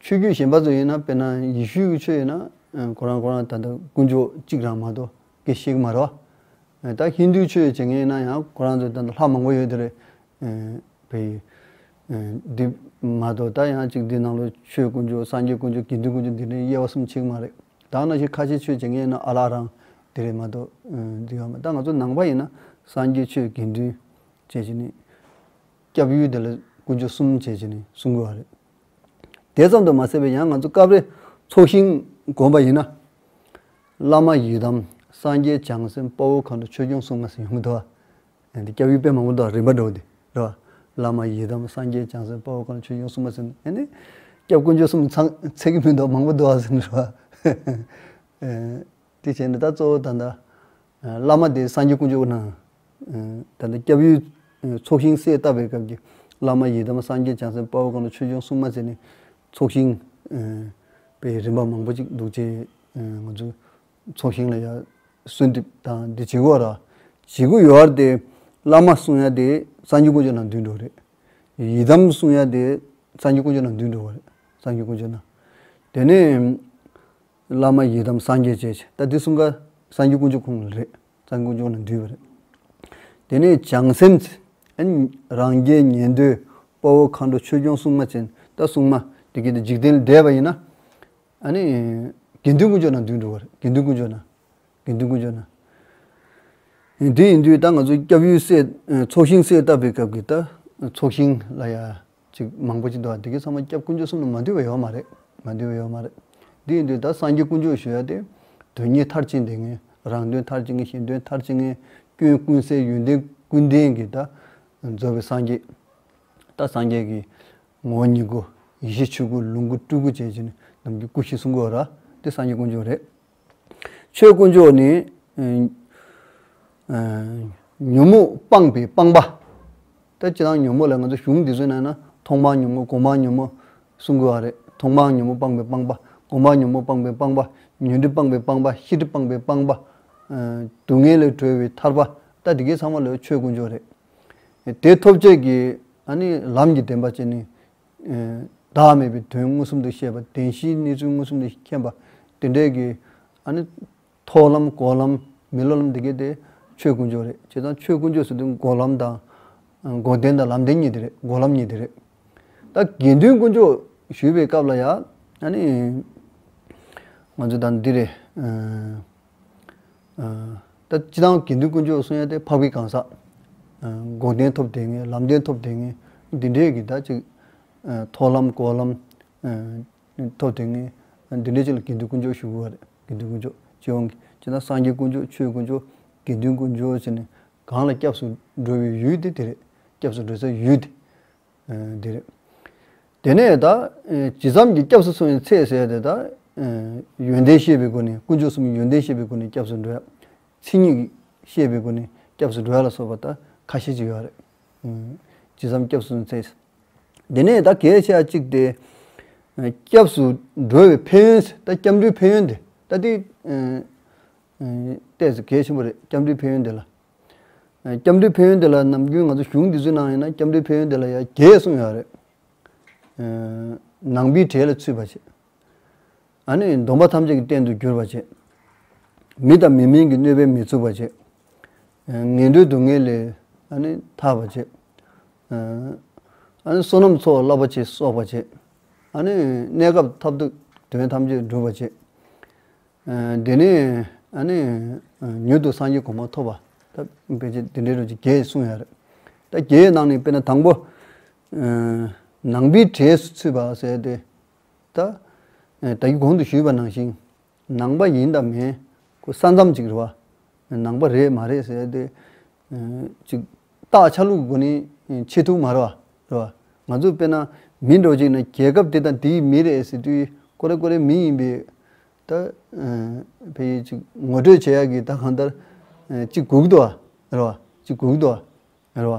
ཆོས་བརྒྱུད་གཞན་པ་ཚོ་ཡིན་ན་དཔེར་ན་ཡེ་ཤུའི་ཆོས་ཡིན་ན་ཁོ་རང་ཁོ་རང་ད་ལྟ་དཀོན་མཆོག་གཅིག་རང་མ་གཏོགས་སྐད་བཤད་ཀྱི་མ་རེད་བ། ད་ཧིན་དུའི་ཆོས་བྱེད་མཁན་ཡིན་ན་ཡང་ཁོ་རང་ཚོ་ད་ལྟ་ལྷ་མང་པོ་ཡོད་དེ་རེད། བའི། འདི་མ་གཏོགས་ད་ཡང་ཅིག་འདི་ནང་ལོ་ཆོས་དཀོན་མཆོག་སངས་རྒྱས་དཀོན་མཆོག་དགེ་འདུན་དཀོན་མཆོག་འདི་འདྲའི་དབྱེ་བ་གསུམ་ཕྱེ་གི་མ་རེད། ད་ནང་བཞིན་ཁ་ཆེའི་ཆོས་བྱེད་མཁན་ཡིན་ན་ཨ་ལགས་རང་འདི་རེད་མ་གཏོགས་འདི་ཡོད་མ། ད་ང་ཚོ་ནང་པ་ཡིན་ན་སངས་རྒྱས་ཆོས་དགེ་འདུན་བྱས་བྱས་ནས་སྐྱབས་ཡུལ་དེ་ལ་དཀོན་མཆོག་གསུམ་བྱས་བྱས་ནས་གསུང་དགོས་པ་རེད། དེ་ཙམ་དུ་མ་ཟད་པའི་ཡང་ང་ཚོ་སྐབས་རེ་ཚོགས་ཞིང་བསྒོམ་པ་ཡིན་ན། བླ་མ་ཡི་དམ་སངས་རྒྱས་བྱང་སེམས་དཔའ་བོ་མཁའ་འགྲོ་ཆོས་སྐྱོང་སྲུང་མ་ཟེར་ཡོང་གི་འདུག་བ། ཨ་ནི་སྐྱབས་ཡུལ་དཔེ་མང་པོ་འདུག་རིམ་པ་འདྲ་བོ་དེ་རེད་བ། བླ་མ་ཡི་དམ་སངས་རྒྱས་བྱང་སེམས་དཔའ་བོ་མཁའ་འགྲོ་ཆོས་སྐྱོང་སྲུང་མ་ཟེར་ནས་ཨ་ནི་སྐྱབས་དཀོན་མཆོག་གསུམ་ཚང་ཚད་ཀྱི་མི་འདུག་མང་པོ་འདུག་བ་ཟེར་ནས་རེད་བ། དེ་བྱས་ནས་ད་གཙོ་བོ་ད་ལྟ་བླ་མ་དེ་སངས་རྒྱས་དཀོན་མཆོག་ནང་ད་ལྟ་སྐྱབས་ཡུལ་ཚོགས་ཞིང་གསལ་བཏབ་པའི་སྐབས་ཀྱི་བླ་མ་ཡི་དམ་སངས་རྒྱས་བྱང་སེམས་དཔའ་བོ་མཁའ་འགྲོ་ཆོས་སྐྱོང་སྲུང་མ་ཟེར་ནས་ཚོགས་ཞིང་པའི་རིམ་པ་མང་པོ་ཅིག་འདུག་ཅེས་ང་ཚོ་ཚོགས་ཞིང་ལ་ཡ་གསོལ་འདེབས་དང་འདི་བྱེད་དགོས་ར། བྱེད་དགོས་ཡོད་ར་དེ་བླ་མ་གསུང་ཡ་དེ་སངས་རྒྱས་དཀོན་མཆོག་ནང་འདུས་འགྲོ་རེད། ཡི་དམ་གསུང་ཡ་དེ་སངས་རྒྱས་དཀོན་མཆོག་ནང་འདུས་འགྲོ་བ་རེད། སངས་རྒྱས་དཀོན་མཆོག་ནང་། དེ་ནས་བླ་མ་ཡི་དམ་སངས་རྒྱས་བཅས་ད་འདི་གསུམ་ཀ་སངས་རྒྱས་དཀོན་མཆོག་ཁོང་ལ་རེད། སངས་རྒྱས་དཀོན་མཆོག་ནང་འདུས་པ་རེད། དེ་ནས་བྱང་སེམས་རང་རྒྱལ་ཉན་ཐོས་དཔའ་བོ་མཁའ་འགྲོ་ཆོས་སྐྱོང་སྲུང་མ་ཅན་ད་སྲུང་མ་དེ་གི་འཇིག་རྟེན་ལ་བསྡད་པ་ཡིན་ན། ཨ་ནི། དགེ་འདུན་དཀོན་མཆོག་ནང་འདུས་འགྲོ་བ་རེད། དགེ་འདུན་དཀོན་མཆོག་ནང་། དགེ་འདུན་དཀོན་མཆོག་ནང་། དེ་ཡིན་དུས་ད་ང་ཚོ་སྐྱབས་ཡུལ་གསལ་ཚོགས་ཞིང་གསལ་བཏབ་པའི་སྐབས་ཀྱི་ད་ཚོགས་ཞིང་ལ་ཡ་ཅིག་མང་པོ་ཅིག་འདུག་བ། དེ་གའི་ཚང་མ་སྐྱབས་དཀོན་མཆོག་གསུམ་ལ་མ་འདུས་པ་ཡོད་མ་རེད། མ་འདུས་པ་ཡོད་མ་རེད། དེ་ཡིན་དུས་ད་སངས་རྒྱས་དཀོན་མཆོག་ཞུ་ཡ་དེ་དོན་གཉིས་མཐར་ཕྱིན་དེ་ངས་རང་དོན་མཐར་ཕྱིན་མཁན་གཞན་དོན་མཐར་ཕྱིན་མཁན་སྐྱོན་ཀུན་ཟད་ཡོན་ཏན་ ཀུན་ལྡན་གྱི་ད་རྫོགས་པའི་སངས་རྒྱས། ད་སངས་རྒྱས་ཀྱི་ངོ་བོ་ཉིད་སྐུ། ཡེ་ཤེས་ཆོས་སྐུ། ལོངས་སྐུ། སྤྲུལ་སྐུ་བཅས་བྱས་ནས་ནམ་མཁའི་སྐུ་བཞི་གསུང་གི་ཡོད་རེད། དེ་སངས་རྒྱས་དཀོན་མཆོག་རེད། ཆོས་དཀོན་མཆོག་ནི་ཨ་ཨ་ཉོན་མོངས་སྤངས་པའི་སྤངས་པ། ད་སྤྱིར་བཏང་ཉོན་མོངས་ལ་ང་ཚོ་གཞུང་འདི་ཚོའི་ནང་ན་ཐོག་མར་ཉོན་མོངས། གོང་མར་ཉོན་མོངས་གསུང་གི་ཡོད་རེད། ཐོག་མར་ཉོན་མོངས་སྤངས་པའི་སྤངས་པ། གོང་མར་ཉོན་མོངས་སྤངས་པའི་སྤངས་པ། ཉོན་སྒྲིབ་སྤངས་པའི་སྤངས་པ། ཤེས་སྒྲིབ་སྤངས་པའི་སྤངས་པ། ཨ་སྡུག་བསྔལ་ལས་གྲོལ་བའི་ཐར་པ། ད་འདི་གའི་ཚང་མ་ལ་ཆོས་དཀོན་མཆོག་རེད། དེ་ཐོབ་བྱེད་ཀྱི་ཨ་ནི་ལམ་གྱི་བདེན་པ་ཅན་ནི། ཨ་བདག་མེད་པའི་དོན་མངོན་སུམ་དུ་ཤེས་པ། བདེན་བཞིའི་གནས་ཚུལ་མངོན་སུམ་དུ་མཁྱེན་པ། དེ་འདྲའི་གི་ཨ་ནི་ཐོག་ལམ། འགོག་ལམ། མི་སློབ་ལམ། འདི་གའི་དེ་ཆོས་དཀོན་མཆོག་རེད། བྱས་ཙང་ཆོས་དཀོན་མཆོག་ཟེར་དུས་འགོག་ལམ་དང་། འགོག་བདེན་དང་ལམ་བདེན་གཉིས་དེ་རེད། འགོག་ལམ་གཉིས་དེ་རེད། ད་དགེ་འདུན་དཀོན་མཆོག་ཞུས་པའི་སྐབས་ལ་ཡང་ཨ་ནི་ང་ཚོ་ད་འདི་རེད། ཨ་ཨ་ད་སྤྱིར་བཏང་དགེ་འདུན་དཀོན་མཆོག་གསུང་ཡ་དེ་འཕགས་པའི་གང་ཟག། ཨ་འགོག་བདེན་ཐོབ་བསྡད་མཁན། ལམ་བདེན་ཐོབ་བསྡད་མཁན། འདི་འདྲའི་གི་ད་ཅིག་ཨ་ཐོག་ལམ། འགོག་ལམ། ཨ་ཐོབ་བསྡད་མཁན། འདི་འདྲའི་ཅིག་ལ་དགེ་འདུན་དཀོན་མཆོག་ཞུ་གི་ཡོད་རེད། དགེ་འདུན་དཀོན་མཆོག་སྤྱི་ཡོངས་ཀྱི། སྤྱིར་བཏང་སངས་རྒྱས་དཀོན་མཆོག། ཆོས་དཀོན་མཆོག། དགེ་འདུན་དཀོན་མཆོག་ཟེར་ནས་གང་ལ་སྐྱབས་སུ་འགྲོ་བའི་ཡུལ་དེ་དེ་རེད། སྐྱབས་སུ་འགྲོ་སའི་ཡུལ་དེ། ཨ་འདི་རེད། དེ་ནས་ད་ཨ་ཇི་ཙམ་གྱིས་སྐྱབས་སུ་སོང་བའི་ཚད་ཟེར་ཡ་དེ། ད་ཨ་ཡོན་ཏན་ཤེས་པའི་སྒོ་ནས། དཀོན་མཆོག་གསུམ་ཡོན་ཏན་ཤེས་པའི་སྒོ་ནས་སྐྱབས་སུ་འགྲོ་ཡ། མཚན་ཉིད་ཤེས་པའི་སྒོ་ནས་སྐྱབས་སུ་འགྲོ་ཡ་ལ་སོགས་པ་ད་ཁ་ཤས་ཅིག་ཡོད་རེད། ཨ་ཇི་ཙམ་སྐྱབས་སུ་སོང་བའི་ཚད། དེ་ནས་ད་གལ་ཆེ་བ་གཅིག་དེ། ཨ་སྐྱབས་སུ་འགྲོ་བའི་ཕན་ཡོན། ད་སྐྱབས་འགྲོའི་ཕན་ཡོན་དེ། ད་དེ་ཨ་ཨ་ཏོག་ཙམ་གལ་ཆེན་པོ་རེད། སྐྱབས་འགྲོའི་ཕན་ཡོན་དེ་ལ། ཨ་སྐྱབས་འགྲོའི་ཕན་ཡོན་དེ་ལ་ནམ་རྒྱུན་ང་ཚོ་གཞུང་འདི་ཚོའི་ནང་ཡིན་ན་སྐྱབས་འགྲོའི་ཕན་ཡོན་དེ་ལ་ཡང་བརྒྱད་གསུངས་ཡོད་རེད། ཨ་ནང་པའི་གྲས་ལ་ཚུད་པར་བྱེད། ཨ་ནི་སྡོམ་པ་ཐམས་ཅད་ཀྱི་རྟེན་དུ་གྱུར་པར་བྱེད། མི་དང་མི་མིན་གྱི་གནོད་པས་མི་ཚུགས་པར་བྱེད། ཨ་ངན་འགྲོའི་སྡུག་བསྔལ་ལས་ཨ་ནི་ཐར་བར་བྱེད། ཨ་ཨ་ནི་བསོད་ནམས་ཚོགས་རླབས་པོ་ཆེ་གསོག་པར་བྱེད། ཨ་ནི་གནས་སྐབས་ཐབས་སྡུག་དོན་ཐམས་ཅད་འགྲུབ་པར་བྱེད། ཨ་དེ་ནས་ཨ་ནི་ཨ་མྱུར་དུ་སངས་རྒྱས་གོ་འཕང་ཐོབ་པ། ད་དཔེ་ཆ་དེ་འདྲའི་རུ་ཅིག་བརྒྱད་གསུངས་ཡོད་རེད། ད་བརྒྱད་ནང་ནས་དཔེར་ན་དང་པོ། ཨ་ནང་པའི་གྲས་སུ་ཚུད་པ་ཟེར་ཏེ། ད་ཨ་ད་གིན་གོང་དུ་ཞུས་པ་ནང་བཞིན། ནང་པ་ཡིན་དང་མིན་ཁོ་ས་མཚམས་ཅིག་རེད་བ། ནང་པ་རེད་མ་རེད་ཟེར་ཏེ། ཨ་ཅིག་རྟགས་ཆ་ལུགས་སྒོ་ནས་ཨ་ཕྱེ་ཐུབ་མ་རེད་བ། རེད་བ། ང་ཚོ་དཔེར་ན་མི་འདྲ་བོ་ཅིག་ན་རྒྱལ་ཁབ་དེ་དང་དེའི་མི་རེད་ཟེར་དུས་ཁོ་རེ་ཁོ་རེ་མི་ཡིན་པའི། ད་ཨ་ཕ་གི་ཅིག་ངོ་སྤྲོད་བྱེད་ཡག་གི་ད་གང་ལྟར་ཨ་ཅིག་དགོས་ཀྱི་འདུག་བ། རེད་བ། ཅིག་དགོས་ཀྱི་འདུག་བ། རེད་བ།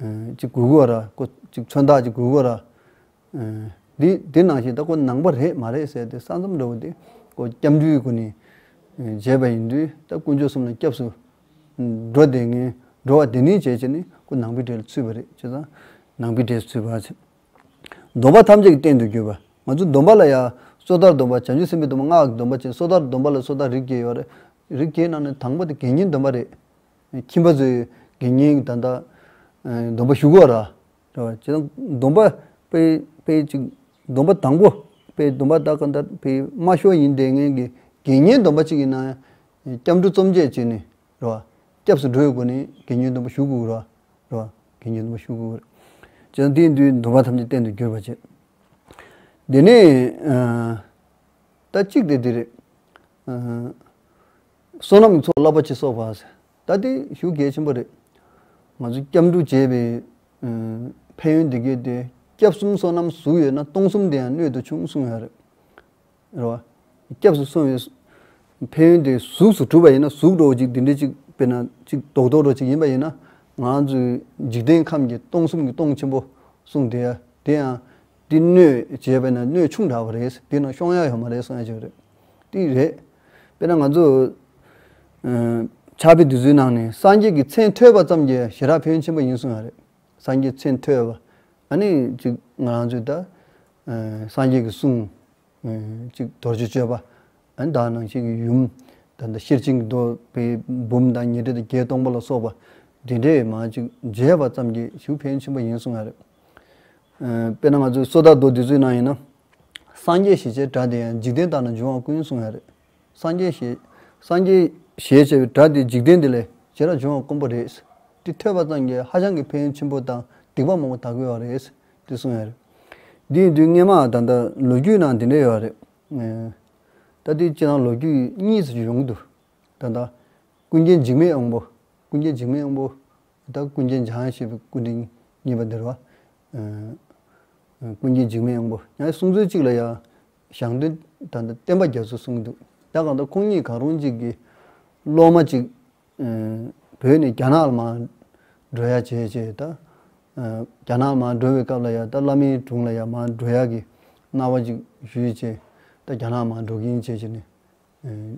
ཨ་ཅིག་དགོས་ཀྱི་ཡོད་ར། ཁོ་ཅིག་མཚོན་རྟགས་ཅིག་དགོས་ཀྱི་ཡོད་ར། ཨ་འདི་འདི་ནང་བཞིན་ད་ཁོ་ནང་པ་རེད་མ་རེད་ཟེར་ཏེ་ས་མཚམས་འདྲ་བོ་དེ་ཁོ་སྐྱབས་འགྲོའི་སྒོ་ནས་ཨ་བྱས་པ་ཡིན་དུས། ད་དཀོན་མཆོག་གསུམ་ལ་སྐྱབས་སུ་འགྲོ་བསྡད་མཁན། འགྲོ་བ་དེ་ནས་བྱས་བྱས་ནས་ཁོ་ནང་པའི་གྲས་ལ་ཚུད་པ་རེད། བྱས་ཙང་ནང་པའི་གྲས་སུ་ཚུད་པ་ཟེར། སྡོམ་པ་ཐམས་ཅད་ཀྱི་རྟེན་དུ་གྱུར་པ། ང་ཚོ་སྡོམ་པ་ལ་ཡང་སོ་ཐར་སྡོམ་པ། བྱང་ཆུབ་སེམས་དཔའི་སྡོམ་པ། སྔགས་ཀྱི་སྡོམ་པ་བྱས། སོ་ཐར་སྡོམ་པ་ལ་སོ་ཐར་རིགས་བརྒྱད་ཡོད་རེད། རིགས་བརྒྱད་ནང་ནས་དང་པོ་དེ་དགེ་བསྙེན་སྡོམ་པ་རེད། ཁྱིམ་པ་ཚོས་དགེ་བསྙེན་གྱི་ད་ལྟ་ཨ་སྡོམ་པ་ཞུ་དགོས་ར། རེད་བ། བྱས་ཙང་སྡོམ་པ་དཔེ་དཔེ་ཅིག་སྡོམ་པ་དང་པོ་དཔེ་སྡོམ་པ་ད་ག་འདྲ་དཔེ་མ་ཤོར་ཡིན་བསྡད་མཁན་གྱི་དགེ་བསྙེན་སྡོམ་པ་ཅིག་ཡིན་ན་ཡང་སྐྱབས་འགྲོ་རྩོམ་བཅས་བྱས་ནས། རེད་བ། སྐྱབས་སུ་འགྲོ་བའི་སྒོ་ནས་དགེ་བསྙེན་སྡོམ་པ་ཞུ་དགོས་རེད་བ། རེད་བ། དགེ་བསྙེན་སྡོམ་པ་ཞུ་དགོས་རེད། བྱས་ཙང་དེ་ཡིན་དུས་སྡོམ་པ་ཐམས་ཅད་རྟེན་དུ་གྱུར་པར་བྱེད། དེ་ནས་ཨ་ད་གཅིག་དེ་འདི་རེད། ཨ་བསོད་ནམས་ཚོགས་རླབས་པོ་ཆེ་གསོག་པ་ཟེར། ད་དེ་ཞེ་གལ་ཆེན་པོ་རེད། ང་ཚོ་སྐྱབས་འགྲོ་བྱས་པའི་ཨ་ཕན་ཡོན་འདི་གས་དེ། སྐྱབས་གསུམ་བསོད་ནམས་ཟུག་ཡོད་ན། སྟོང་གསུམ་དེ་ཡང་སྣོད་དུ་ཆུང་གསུངས་ཡོད་རེད། རེད་བ། སྐྱབས་སུ་སོང་བའི་ཕན་ཡོན་དེ་གཟུགས་སུ་གྲུབ་པ་ཡིན་ན། གཟུགས་འདྲ་བོ་ཅིག་འདི་འདྲ་ཅིག་དཔེར་ན་ཅིག་རྡོག་རྡོག་འདྲ་བོ་ཅིག་ཡིན་པ་ཡིན་ན། ང་ཚོའི་འཇིག་རྟེན་ཁམས་ཀྱི་སྟོང་གསུམ་གྱི་སྟོང་ཆེན་པོ་གསུངས་དེ་ཡ། དེ་ཡང་དེ་སྣོད་བྱས་པ་ཡིན་ན་སྣོད་ཆུང་དྲགས་པ་རེད། དེ་ནང་ཤོང་ཡ་ཡོད་མ་རེད་གསུང་ཡ་ཅིག་རེད། དེ་རེད། དཔེར་ན་ང་ཚོ་ཨ་ཕྱག་དཔེ་འདི་ཚོའི་ནང་ནས་སངས་རྒྱས་ཀྱི་མཚན་ཐོས་པ་ཙམ་གྱིས་ཞེ་དྲག་ཕན་ཡོན་ཆེན་པོ་ཡིན་གསུང་ཡ་རེད། སངས་རྒྱས་མཚན་ཐོས་པ། ཨ་ནི་ཅིག་ང་རང་ཚོས་ད་ཨ་སངས་རྒྱས་ཀྱི་གསུང་། ཨ་ཅིག་རྡོ་རྗེ་གཅོད་པ། ཨ་ནི་ད་ནང་བཞིན་གྱི་ཡུམ། ད་ལྟ་ཤེར་ཕྱིན་གྱི་མདོ་པའི་འབུམ་དང་ཉེར་སྦྲེལ་དང་བརྒྱད་སྟོང་པ་ལ་སོགས་པ་འདི་འདྲས་མ་ཅིག་མཇལ་བ་ཙམ་གྱིས་ཞེ་ཕན་ཡོན་ཆེན་པོ་ཡིན་གསུང་ཡ་རེད། ཨ་དཔེར་ན་ང་ཚོའི་སོ་ཐར་མདོ་འདི་ཚོའི་ནང་ཡིན་ན། སངས་རྒྱས་ཞེས་བྱའི་སྒྲ་དེ་ཡང་། འཇིག་རྟེན་དག་ན་འབྱུང་བ་ཀུན་གསུང་ཡ་རེད། སངས་རྒྱས་ཞེས། སངས་རྒྱས་ཞེས་བྱ་བའི་སྒྲ་དེ་འཇིག་རྟེན་འདི་ལ་ཞེ་དྲག་འབྱུང་བ་དཀོན་པོ་རེད། དེ་ཐོས་པ་ཙམ་གྱིས་ཧ་ཅང་གི་ཕན་ཡོན་ཆེན་པོ་དང་སྡིག་པ་མང་པོ་དག་གི་ཡོད་རེད། དེ་གསུངས་ཡ་རེད། འདི་ཡིན་དུས་སྔས་མ་ད་ལྟ་ལོ་རྒྱུས་ནང་འདི་འདྲ་ཡོད་རེད། ཨེ། ད་དེ་སྤྱིར་བཏང་ལོ་རྒྱུས་གཉིས་སུ་ཡོང་གི་འདུག་ད་ལྟ་ཀུན་མཁྱེན་འཇིགས་མེད་དབང་པོ། ཀུན་མཁྱེན་འཇིགས་མེད་དབང་པོ། ད་ཀུན་མཁྱེན་འཇམ་དབྱངས་བཞད་པའི་སྐུ་ཕྲེང་གཉིས་པ་དེ་རེད་བ། ཀུན་མཁྱེན་འཇིགས་མེད་དབང་པོ་ཡང་གསུང་ཚུལ་གཅིག་ལ་ཡང་ཞང་སྟོན་ད་ལྟ་བསྟན་པ་རྒྱ་མཚོ་གསུང་གི་འདུག་ད་གང་ལྟར་ཁོང་གཉིས་གང་རུང་གཅིག་གི་སློབ་མ་གཅིག་བོད་ནས་རྒྱ་ནག་ལ་མར་འགྲོ་ཡ་བྱས་བྱས་ད། རྒྱ་ནག་ལ་མར་འགྲོ་བའི་སྐབས་ལ་ཡ་ད་བླ་མའི་དྲུང་ལ་ཡ་མར་འགྲོ་ཡ་གི་གནང་བ་ཅིག་ཞུས་བྱས། ད་རྒྱ་ནག་ལ་མར་འགྲོ་གིན་བྱས་བྱས་ནས་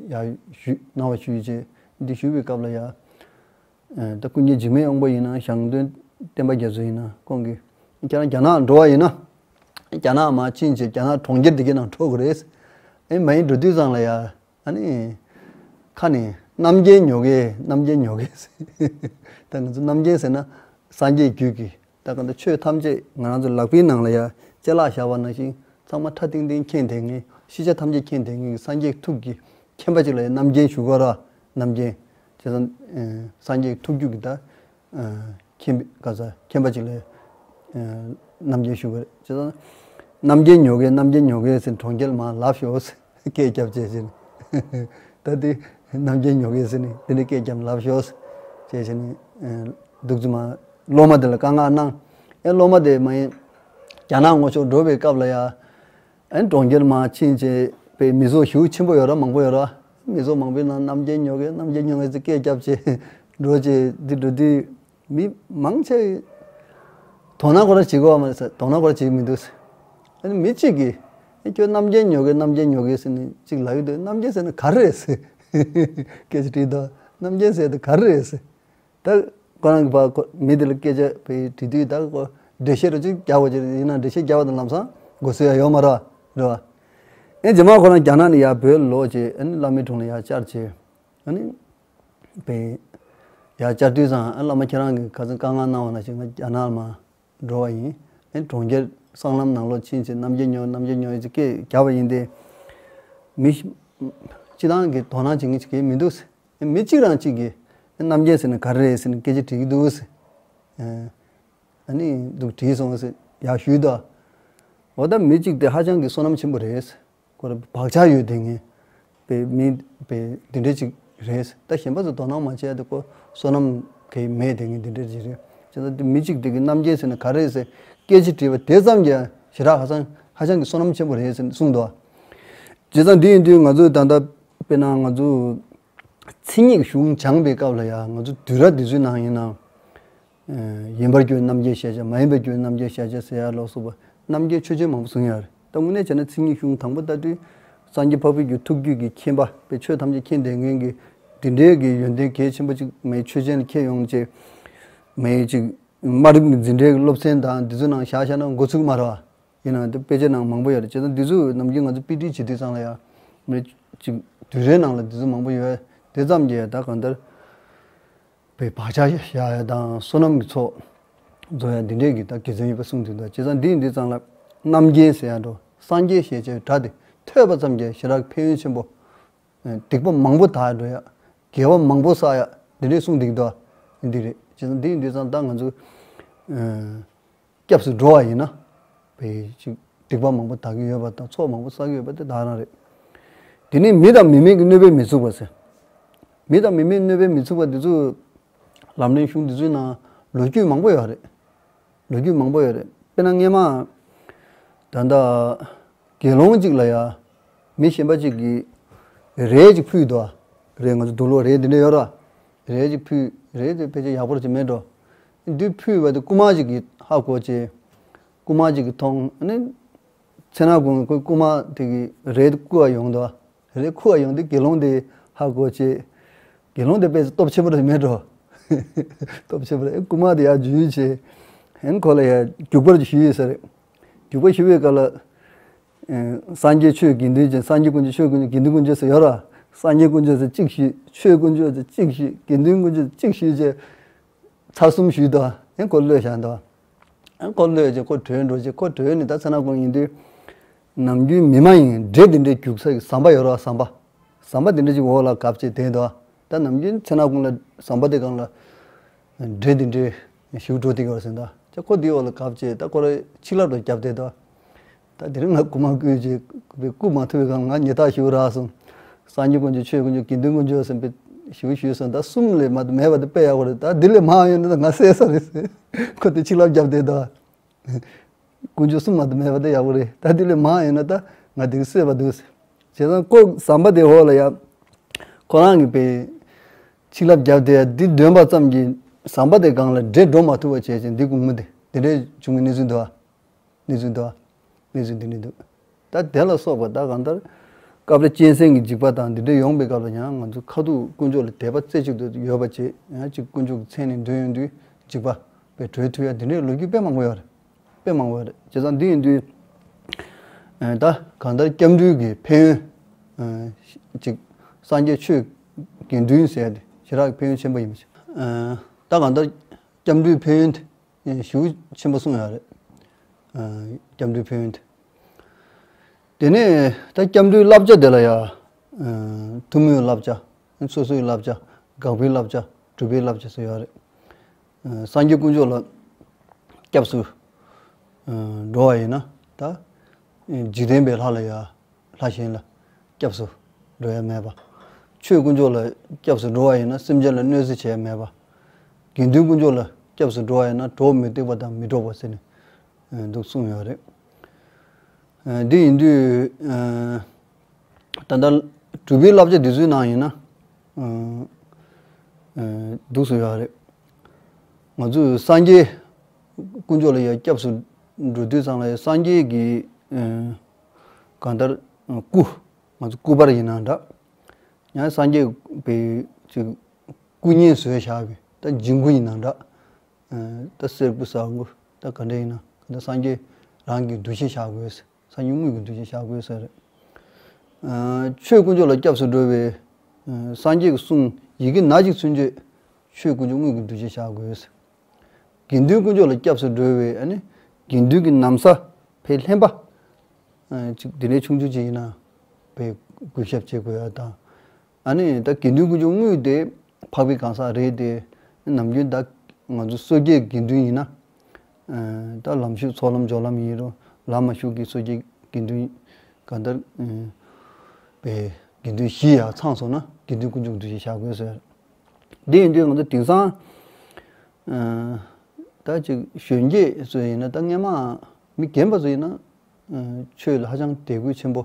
ཡ་ཞུས་གནང་བ་ཞུས་བྱས། འདི་ཞུ་བའི་སྐབས་ལ་ཡ་ད་ཀུན་མཁྱེན་འཇིགས་མེད་དབང་པོ་ཡིན་ན་ཞང་སྟོན་བསྟན་པ་རྒྱ་མཚོ་ཡིན་ན་ཁོང་གིས་ཁྱེད་རང་རྒྱ་ནག་ལ་འགྲོ་བ་ཡིན་ན་རྒྱ་ནག་ལ་མར་ཕྱིན་བྱས་རྒྱ་ནག་གྲོང་ཁྱེར་འདི་གའི་ནང་འགྲོ་དགོས་རེད། ཨེ་མ་ཡིན་འགྲོ་དུས་ཙང་ལ་ཡ། ཨ་ནི། ཁ་ནས་རྣམ་རྒྱལ་ཉོ་གི་རྣམ་རྒྱལ་ཉོ་གི་ཟེར། ད་ང་ཚོ་རྣམ་རྒྱལ་ཟེར་ན་སངས་རྒྱས་རྒྱུད་ཀྱི་ད་ག་འདི་ཆོས་ཐམས་ཅད་ང་རང་ཚོ་ལག་པའི་ནང་ལ་ཡ་ཅ་ལག་བཞག་པ་ནང་བཞིན་ཚང་མ་ཁྲ་ཐིང་ཐིང་མཁྱེན་བསྡད་མཁན་ཤེས་བྱ་ཐམས་ཅད་མཁྱེན་བསྡད་མཁན་གྱི་སངས་རྒྱས་ཐུགས་ཀྱི་མཁྱེན་པ་ཅིག་ལ་ཡ་རྣམ་རྒྱལ་ཞུ་གི་ར། རྣམ་རྒྱལ། བྱས་ཙང་སངས་རྒྱས་ཐུགས་རྒྱུད་ཀྱི་ད། མཁྱེན་པའི་ག་ས་མཁྱེན་པ་ཅིག་ལ་རྣམ་རྒྱལ་ཞུ་གི་རེད། བྱས་ཙང་རྣམ་རྒྱལ་ཉོ་གི་རྣམ་རྒྱལ་ཉོ་གི་ཟེར་གྲོང་ཁྱེར་མར་ལབ་ཤོག་ཟེར་སྐད་རྒྱབ་བྱས་ཟིན། ད་དེ་རྣམ་རྒྱལ་ཉོ་གི་ཟེར་ནས་དེ་འདྲའི་སྐད་རྒྱབ་ལབ་ཤོག་ཟེར་བྱས་ནས་འདུག་ཙམ་མ་སློབ་མ་དེ་ལ་བཀའ་མངགས་གནང་། ཨེ་སློབ་མ་དེ་མ་ཡིན་རྒྱ་ནག་ངོ་ཕྱོགས་འགྲོ་བའི་སྐབས་ལ་ཡ། ཨན་གྲོང་ཁྱེར་མར་ཕྱིན་བྱས་པའི་མི་ཚོགས་ཞེ་པོ་ཆེན་པོ་ཡོད་ར་མང་པོ་ཡོད་ར། མི་ཚོགས་མང་པོའི་ནང་རྣམ་རྒྱལ་ཉོ་གི་རྣམ་རྒྱལ་ཉོ་གི་ཟེར་སྐད་རྒྱབ་བྱས་འགྲོ་བྱས་འདི་འགྲོ་དུས་མི་མང་ཆེ་དོ་སྣང་ཁོ་ར་བྱེད་དགོས་པ་མ་རེད་ཟེར། དོ་སྣང་ཁོ་ར་བྱེད་མི་འདུག་ཟེར། ཨ་ནི་མི་གཅིག་གིས་ཨེ་ཁྱོད་རྣམ་རྒྱལ་ཉོ་གི་རྣམ་རྒྱལ་ཉོ་གི་ཟེར་ནས་གཅིག་ལབ་ཡོད་དུས་རྣམ་རྒྱལ་ཟེར་ན་ག་རེ་རེད་ཟེར། སྐད་ཆ་དྲིས་དང་རྣམ་རྒྱལ་ཟེར་དེ་ག་རེ་རེད་ཟེར། ད་ཁོ་རང་གི་ཕ་ཁོ་མི་དེ་ལ་སྐད་ཆ་དེ་དྲིས་དུས་ད་ཁོ་འགྲེལ་བཤད་རོ་ཅིག་རྒྱག་དགོས་ཀྱི་རེད། ཡིན་ན་འགྲེལ་བཤད་རྒྱག་པ་དང་ལམ་སང་དགོས་སྲོལ་ཡང་ཡོད་མ་རེད་བ། རེད་བ། ཨེ་རྗེས་མ་ཁོ་རང་རྒྱ་ནག་ནས་ཡར་བོད་ལོག་བྱས་ཨ་ནི་བླ་མའི་དྲུང་ལ་ཡར་བཅར་བྱས། ཨ་ནི་བོད་ཡར་བཅར་དུས་ཙང་ཨ་བླ་མ་ཁྱེད་རང་གིས་ག་ཚོད་བཀའ་མངགས་གནང་བ་ནང་བཞིན་ང་རྒྱ་ནག་ལ་མར་འགྲོ་བ་ཡིན། ཨེ་གྲོང་ཁྱེར་སྲང་ལམ་ནང་ལོགས་ཕྱིན་བྱས་རྣམ་རྒྱལ་ཉོ་རྣམ་རྒྱལ་ཉོ་ཡི་ཅིག་སྐད་རྒྱབ་པ་ཡིན་ཏེ། མི་ཤི་སྤྱི་བཏང་གི་དོ་སྣང་བྱེད་མཁན་ཅིག་གས་མི་འདུག་ཟེར། མི་གཅིག་རང་གཅིག་གིས་རྣམ་རྒྱལ་ཟེར་ན་ག་རེ་རེད་ཟེར་ནས་སྐད་ཆ་དྲིས་ཀྱི་འདུག་ཟེར། ཨ་ནི་འདུག་དྲིས་སོང་ཟེར་ཡག་ཞུས་དོ། འོ་ད་མི་གཅིག་དེ་ཧ་ཅང་གི་བསོད་ནམས་ཆེན་པོ་རེད་ཟེར། ཁོ་ར་བག་ཆགས་ཡོད་དེ་ངས་པའི་མི་པའི་འདི་འདྲ་ཅིག་རེད་ཟེར། ད་གཞན་པ་ཚོ་དོ་སྣང་མ་བྱས་ཏེ་ཁོ་བསོད་ནམས་གས་མེད་དེ་ངས་འདི་འདྲ་ཅིག་རེད། བྱས་ཙང་མི་གཅིག་དེ་གི་རྣམ་རྒྱལ་ཟེར་ན་ག་རེ་ཟེར་སྐད་ཆ་དྲིས་པ་དེ་ཙམ་གྱིས་ཞེ་དྲག་ཧ་ཅང་ཧ་ཅང་གི་བསོད་ནམས་ཆེན་པོ་རེད་ཟེར་གསུངས་འདུག་བྱས་ཙང་འདི་ཡིན་དུས་ང་ཚོས་ད་ལྟ་དཔེར་ན་ང་ཚོ་མཚན་ཉིད་གཞུང་སྦྱངས་པའི་སྐབས་ལ་ཡང་ང་ཚོ་བསྡུས་གྲྭ་འདི་ཚོའི་ནང་ཡིན་ན། ཡིན་པར་གྱུར་རྣམ་མཁྱེན་ཤེས་བྱ་མ་ཡིན་པར་གྱུར་རྣམ་མཁྱེན་ཤེས་བྱ་ཟེར་ཡ་ལོགས་སུ་པ་རྣམ་མཁྱེན་ཆོས་ཅན་མང་པོ་གསུང་ཡ་རེད། ད་དངོས་གནས་བྱས་ན་མཚན་ཉིད་གཞུང་དང་པོ་ལྟ་དུས་སངས་རྒྱས་འཕགས་པའི་གི་ཐུགས་རྒྱུད་ཀྱི་མཁྱེན་པ་པའི་ཆོས་ཐམས་ཅད་མཁྱེན་བསྡད་མཁན་གྱི་འདི་འདྲའི་གི་ཡོན་ཏན་གལ་ཆེན་པོ་ཅིག་མའི་ཆོས་ཅན་ལ་ཁྱེད་ཡོང་བྱས་མའི་ཅིག་དམའ་རིམ་གྱི་འཛིན་གྲྭའི་གི་སློབ་ཚན་དང་འདི་ཚོའི་ནང་བཞག་བཞག་ན་འགོ་ཚུགས་མ་རེད་བ། ཡིན་ནའང་འདི་དཔེ་ཆའི་ནང་མང་པོ་ཡོད་རེད། བྱས་ཙང་འདི་ཚོ་ནམ་རྒྱུན་ང་ཚོ་དཔེ་ཁྲིད་བྱེད་དུས་ཙང་ལ་ཡང་མི་ཅིག་དུས་རེའི་ནང་ལ་འདི་ཚོ་མང་པོ་ཡོད་དེ་ཙམ་གྱིས་ད་གང་ལྟར་པའི་བག་ཆགས་བཞག་ཡ་དང་བསོད་ནམས་ཀྱི་ཚོགས་རྫོགས་ཡ་འདི་འདྲས་ཀྱི་ད་དགེ་མཚན་ཡོད་པ་གསུངས་དུས་ད་བྱས་ཙང་འདི་ཡིན་དུས་ཙང་ལ་རྣམ་མཁྱེན་ཟེར་ཡ་འགྲོ་སངས་རྒྱས་ཞེས་བྱའི་སྒྲ་དེ་ཐོས་པ་ཙམ་གྱིས་ཞེ་དྲག་ཕན་ཡོན་ཆེན་པོ། སྡིག་པ་མང་པོ་དག་འགྲོ་ཡ། དགེ་བ་མང་པོ་བསགས་ཡ་འདི་འདྲས་གསུངས་འདུག་ད། འདི་རེད། བྱས་ཙང་འདི་ཡིན་དུས་ཙང་ད་ང་ཚོ། སྐྱབས་སུ་འགྲོ་བ་ཡིན་ན། བའི་ཅིག་སྡིག་པ་མང་པོ་དག་གི་ཡོད་པ་དང་ཚོགས་མང་པོ་བསགས་ཀྱི་ཡོད་པ་དེ་དག་རང་རེད། དེ་ནས་མི་དང་མི་མེད་ཀྱི་གནོད་པས་མི་ཚུགས་པ་ཟེར། མི་དང་མི་མེད་གནོད་པས་མི་ཚུགས་པ་འདི་ཚོ་ལམ་རིམ་གཞུང་འདི་ཚོའི་ནང་ལོ་རྒྱུས་མང་པོ་ཡོད་རེད། ལོ་རྒྱུས་མང་པོ་ཡོད་རེད། དཔེར་ན་སྔས་མ་ད་ལྟ་དགེ་སློང་གཅིག་ལ་ཡ་མི་གཞན་པ་གཅིག་གིས་རས་གཅིག་ཕུལ་འདུག་རས་ང་ཚོ་དུག་ལོག་རས་འདི་འདྲ་ཡོད་ར། རས་གཅིག་ཕུལ་རས་དེ་ཕལ་ཆེར་ཡག་པོ་ཅིག་མེད་འགྲོ། འདི་ཕུལ་བ་དེ་རྐུ་མ་ཅིག་གིས་ཧ་གོ་བྱས། རྐུ་མ་ཅིག་གིས་མཐོང་ཨ་ནི། ཚེ་ན་ཀུན་ཁོའི་རྐུ་མ་དེ་གིས་རས་དེ་རྐུ་བ་ཡོང་འདུག་རས་རྐུ་བ་ཡོང་དུས་དགེ་སློང་དེ་ཧ་གོ་བྱས། དགེ་སློང་དེ་དཔེ་སྟོབས་ཆེན་པོ་རེད་མེད་འགྲོ། སྟོབས་ཆེན་པོ་རེད། རྐུ་མ་དེ་ཡར་འཇུས་བྱས། ཨ་ནི་ཁོ་ལ་ཡར་རྒྱུག་པར་ཞུས་ཡོད་ས་རེད། རྒྱུག་པ་ཞུ་བའི་སྐབས་ལ། སངས་རྒྱས་ཆོས་དགེ་འདུན་ཅན། སངས་རྒྱས་དཀོན་མཆོག་ཆོས་དཀོན་མཆོག་དགེ་འདུན་དཀོན་མཆོག་ཟེར་ཡོད་ར། སངས་རྒྱས་དཀོན་མཆོག་ཟེར་གཅིག་ཞུས། ཆོས་དཀོན་མཆོག་ཟེར་གཅིག་ཞུས། དགེ་འདུན་དཀོན་མཆོག་ཟེར་གཅིག་ཞུས་བྱས། ཚར་གསུམ་ཞུས་དོ། ཨེ་ཁོ་གློད་བཞག་འདུག་ཨེ་ཁོ་གློད་བྱས་ཁོ་བྲོས་འགྲོ་བྱས་ཁོ་བྲོས་ནས་ད་ཚེ་ན་ཀུན་ཡིན་དུས། ནམ་རྒྱུན་མི་མ་ཡིན་འདྲེ་འདི་འདྲའི་རྒྱུག་ས་གི་ཟམ་པ་ཡོད་ར་ཟམ་པ། ཟམ་པ་འདི་འདྲ་ཅིག་འོག་ལ་གབ་བྱས་བསྡད་འདུག་ད་ནམ་རྒྱུན་ཚེ་ན་ཀུན་ལ་ཟམ་པ་དེ་སྒང་ལ། འདྲེ་འདི་འདྲའི་ཞིག་འགྲོ་དེ་ག་བར་ཟིན་ད། ཅེ་ཁོ་དེའི་འོག་ལ་གབ་བྱས་ད་ཁོ་ར་ཆིག་ལབ་འགྲོ་རྒྱབ་བསྡད་ད། ད་དེ་རིང་ང་རྐུ་མ་རྐུས་བྱས་རྐུ་མ་ཐུབ་པའི་སྒང་ང་ཉེས་རྟགས་ཞུ་རག་སོང་། སངས་རྒྱས་དཀོན་མཆོག་ཆོས་དཀོན་མཆོག་དགེ་འདུན་དཀོན་མཆོག་ཟེར་བའི་ ཞུ་ཞུས་སོང་། ད་གསུམ་ལས་མ་གཏོགས་མེད་པ་དེ་དཔེ་ཡག་པོ་རེད། ད་འདི་ལས་མང་ཡོད་ན་ད་ང་བསད་ས་རེད་ཟེར། ཁོ་དེ་ཆིག་ལབ་བརྒྱབ་བསྡད་ད། དཀོན་མཆོག་གསུམ་མ་གཏོགས་མེད་པ་དེ་ཡག་པོ་རེད། ད་འདི་ལས་མང་ཡོད་ན་ད་ང་དེ་ག་བསད་པ་འདུག་ཟེར། བྱས་ཙང་ཁོ་ཟམ་པ་དེ་འོག་ལ་ཡ། ཁོ་རང་གི་པའི་ཆིག་ལབ་བརྒྱབ་དེ་འདི་འདོན་པ་ཙམ་གྱིས་ཟམ་པ་དེ་སྒང་ལ་འདྲེ་འགྲོ་མ་ཐུབ་པ་བྱས་ཅིང་འདི་དགུང་མོ་དེ་དེ་འདྲའི་བྱུང་བའི་གནས་ཚུལ་འདུག་ཨ། གནས་ཚུལ་འདུག་ཨ། གནས་ཚུལ་འདི་འདྲ་འདུག་ད་དེ་ལ་སོགས་པ་ད་གང་ལྟར་སྐབས་རེ་གཅན་གཟན་གྱི་འཇིགས་པ་དང་འདི་འདྲ་ཡོང་པའི་སྐབས་ལ་ཡང་ང་ཚོ་ཁ་ཐུག་དཀོན་མཆོག་ལ་དད་པ་རྩེ་གཅིག་ཏུ་ཡོད་པ་བྱས། ཡང་གཅིག་དཀོན་མཆོག་གི་མཚན་ནས་འདོན་ཡོང་དུས་འཇིགས་པ་པའི་གྲོལ་ཐུབ་ཡ་འདི་འདྲའི་ལོ་རྒྱུས་དཔེ་མང་པོ་ཡོད་རེད། དཔེ་མང་བ་རེད། བྱས་ཙང་འདི་ཡིན་དུས། ཨ། ད་གང་ལྟར་སྐྱབས་འགྲོའི་གི་ཕན་ཡོན། ཨ། ཅིག་སངས་རྒྱས་ཆོས་དགེ་འདུན་ཟེར་ཡ་དེ་ཞེ་དྲག་ཕན་ཡོན་ཆེན་པོ་ཡིན་པ་ཞིག་ཨ། ད་གང་ལྟར་སྐྱབས་འགྲོའི་ཕན་ཡོན་དེ་ཞེ་པོ་ཆེན་པོ་གསུངས་ཡོད་རེད། ཨ། སྐྱབས་འགྲོའི་ཕན་ཡོན་དེ། དེ་ནས་ད་སྐྱབས་འགྲོའི་བསླབ་བྱ་དེ་ལ་ཡ། ཨ། ཐུན་མོང་བའི་བསླབ་བྱ། སོ་སོའི་བསླབ་བྱ། དགག་པའི་བསླབ་བྱ། སྒྲུབ་པའི་བསླབ་བྱ་སོགས་ཡོད་རེད། ཨ། སངས་རྒྱས་དཀོན་མཆོག་ལ་སྐྱབས་སུ། ཨ། འགྲོ་བ་ཡིན་ན་ད། ཨ། འཇིག་རྟེན་པའི་ལྷ་ལ་ཡ། ལྷ་གཞན་ལ་སྐྱབས་སུ་འགྲོ་ཡ་མེད་པ། ཆོས་དཀོན་མཆོག་ལ་སྐྱབས་སུ་འགྲོ་བ་ཡིན་ན་སེམས་ཅན་ལ་གནོད་འཚེ་བྱས་མེད་པ། དགེ་འདུན་དཀོན་མཆོག་ལ་སྐྱབས་སུ་འགྲོ་བ་ཡིན་ན་གྲོགས་མུ་སྟེགས་པ་དང་མི་འགྲོགས་པ་ཟེར་ནས། ཨ། འདུག་གསུངས་ཡོད་རེད། ཨ། འདི་ཡིན་དུས། ཨ། ད་ལྟ་སྒྲུབ་པའི་བསླབ་བྱ་འདི་ཚོའི་ནང་ཡིན་ན། ཨ། ཨ། འདུག་གསུངས་ཡོད་རེད། ང་ཚོས་སངས་རྒྱས་དཀོན་མཆོག་ལ་ཡ་སྐྱབས་སུ་འགྲོ་དུས་ཙམ་ལ་ཡ་སངས་རྒྱས་ཀྱི། ཨ། གང་ལྟར། ཨ། སྐུ། ང་ཚོ་སྐུ་པར་ཡིན་ན་འདྲ། ཡང་སངས་རྒྱས་པའི་ཅིག་སྐུ་བརྙན་བཟོས་བཞག་པའི་ད་འཇིམ་སྐུ་ཡིན་ན་འདྲ། ཨ། ད་གསེར་སྐུ་ཟངས་སྐུ་ད་ག་འདྲ་ཡིན་ན་ག་འདྲ་སངས་རྒྱས་རང་གི་འདུ་ཤེས་བཞག་དགོས། སངས་རྒྱས་དངོས་ཀྱི་འདུ་ཤེས་བཞག་དགོས་ཟེར། ཨ། ཆོས་དཀོན་མཆོག་ལ་སྐྱབས་སུ་འགྲོ་བའི། ཨ། སངས་རྒྱས་ཀྱི་གསུང་ཡི་གེ་ནག་གཅིག་ཚུན་ཆད་ཆོས་དཀོན་མཆོག་དངོས་ཀྱི་འདུ་ཤེས་བཞག་དགོས། དགེ་འདུན་དཀོན་མཆོག་ལ་སྐྱབས་སུ་འགྲོ་བའི། ཨ་ནི་དགེ་འདུན་གྱི་ན་བཟའ་ཕར་ལྷན་པ། ཨ། ཅིག་དེ་འདྲའི་ཆུང་ཆུང་ཅིག་ཡིན་ན་ཕར་གུས་ཞབས་བྱེད་དགོས་ཡ་དང་། ཨ་ནི་ད་དགེ་འདུན་དཀོན་མཆོག་དངོས་དེ་འཕགས་པའི་གང་ཟག་རེད་དེ། ནམ་རྒྱུན་ད་ང་ཚོ་སོ་སྐྱེ་དགེ་འདུན་ཡིན་ན། ཨ། ད་ལམ་ཞུགས་ཚོགས་ལམ་སྦྱོར་ལམ་ཡིན་རུང་ལམ་མ་ཞུགས་ཀྱི་སོ་སྐྱེ་དགེ་འདུན་གང་ལྟར། ཨ། པའི་དགེ་འདུན་བཞི་ཡར་ཚང་སོང་ན་དགེ་འདུན་དཀོན་མཆོག་འདུ་ཤེས་བཞག་དགོས་ཟེར། འདི་ཡིན་དུས་ང་ཚོ་དེང་སང་། ཨ། ད་ཅིག་གཞོན་སྐྱེས་ཚོ་ཡིན་ན་ད་སྔན་མ་མི་རྒན་པ་ཚོ་ཡིན་ན། ཨ། ཆོས་ལ་ཧ་ཅང་དད་གུས་ཆེན་པོ།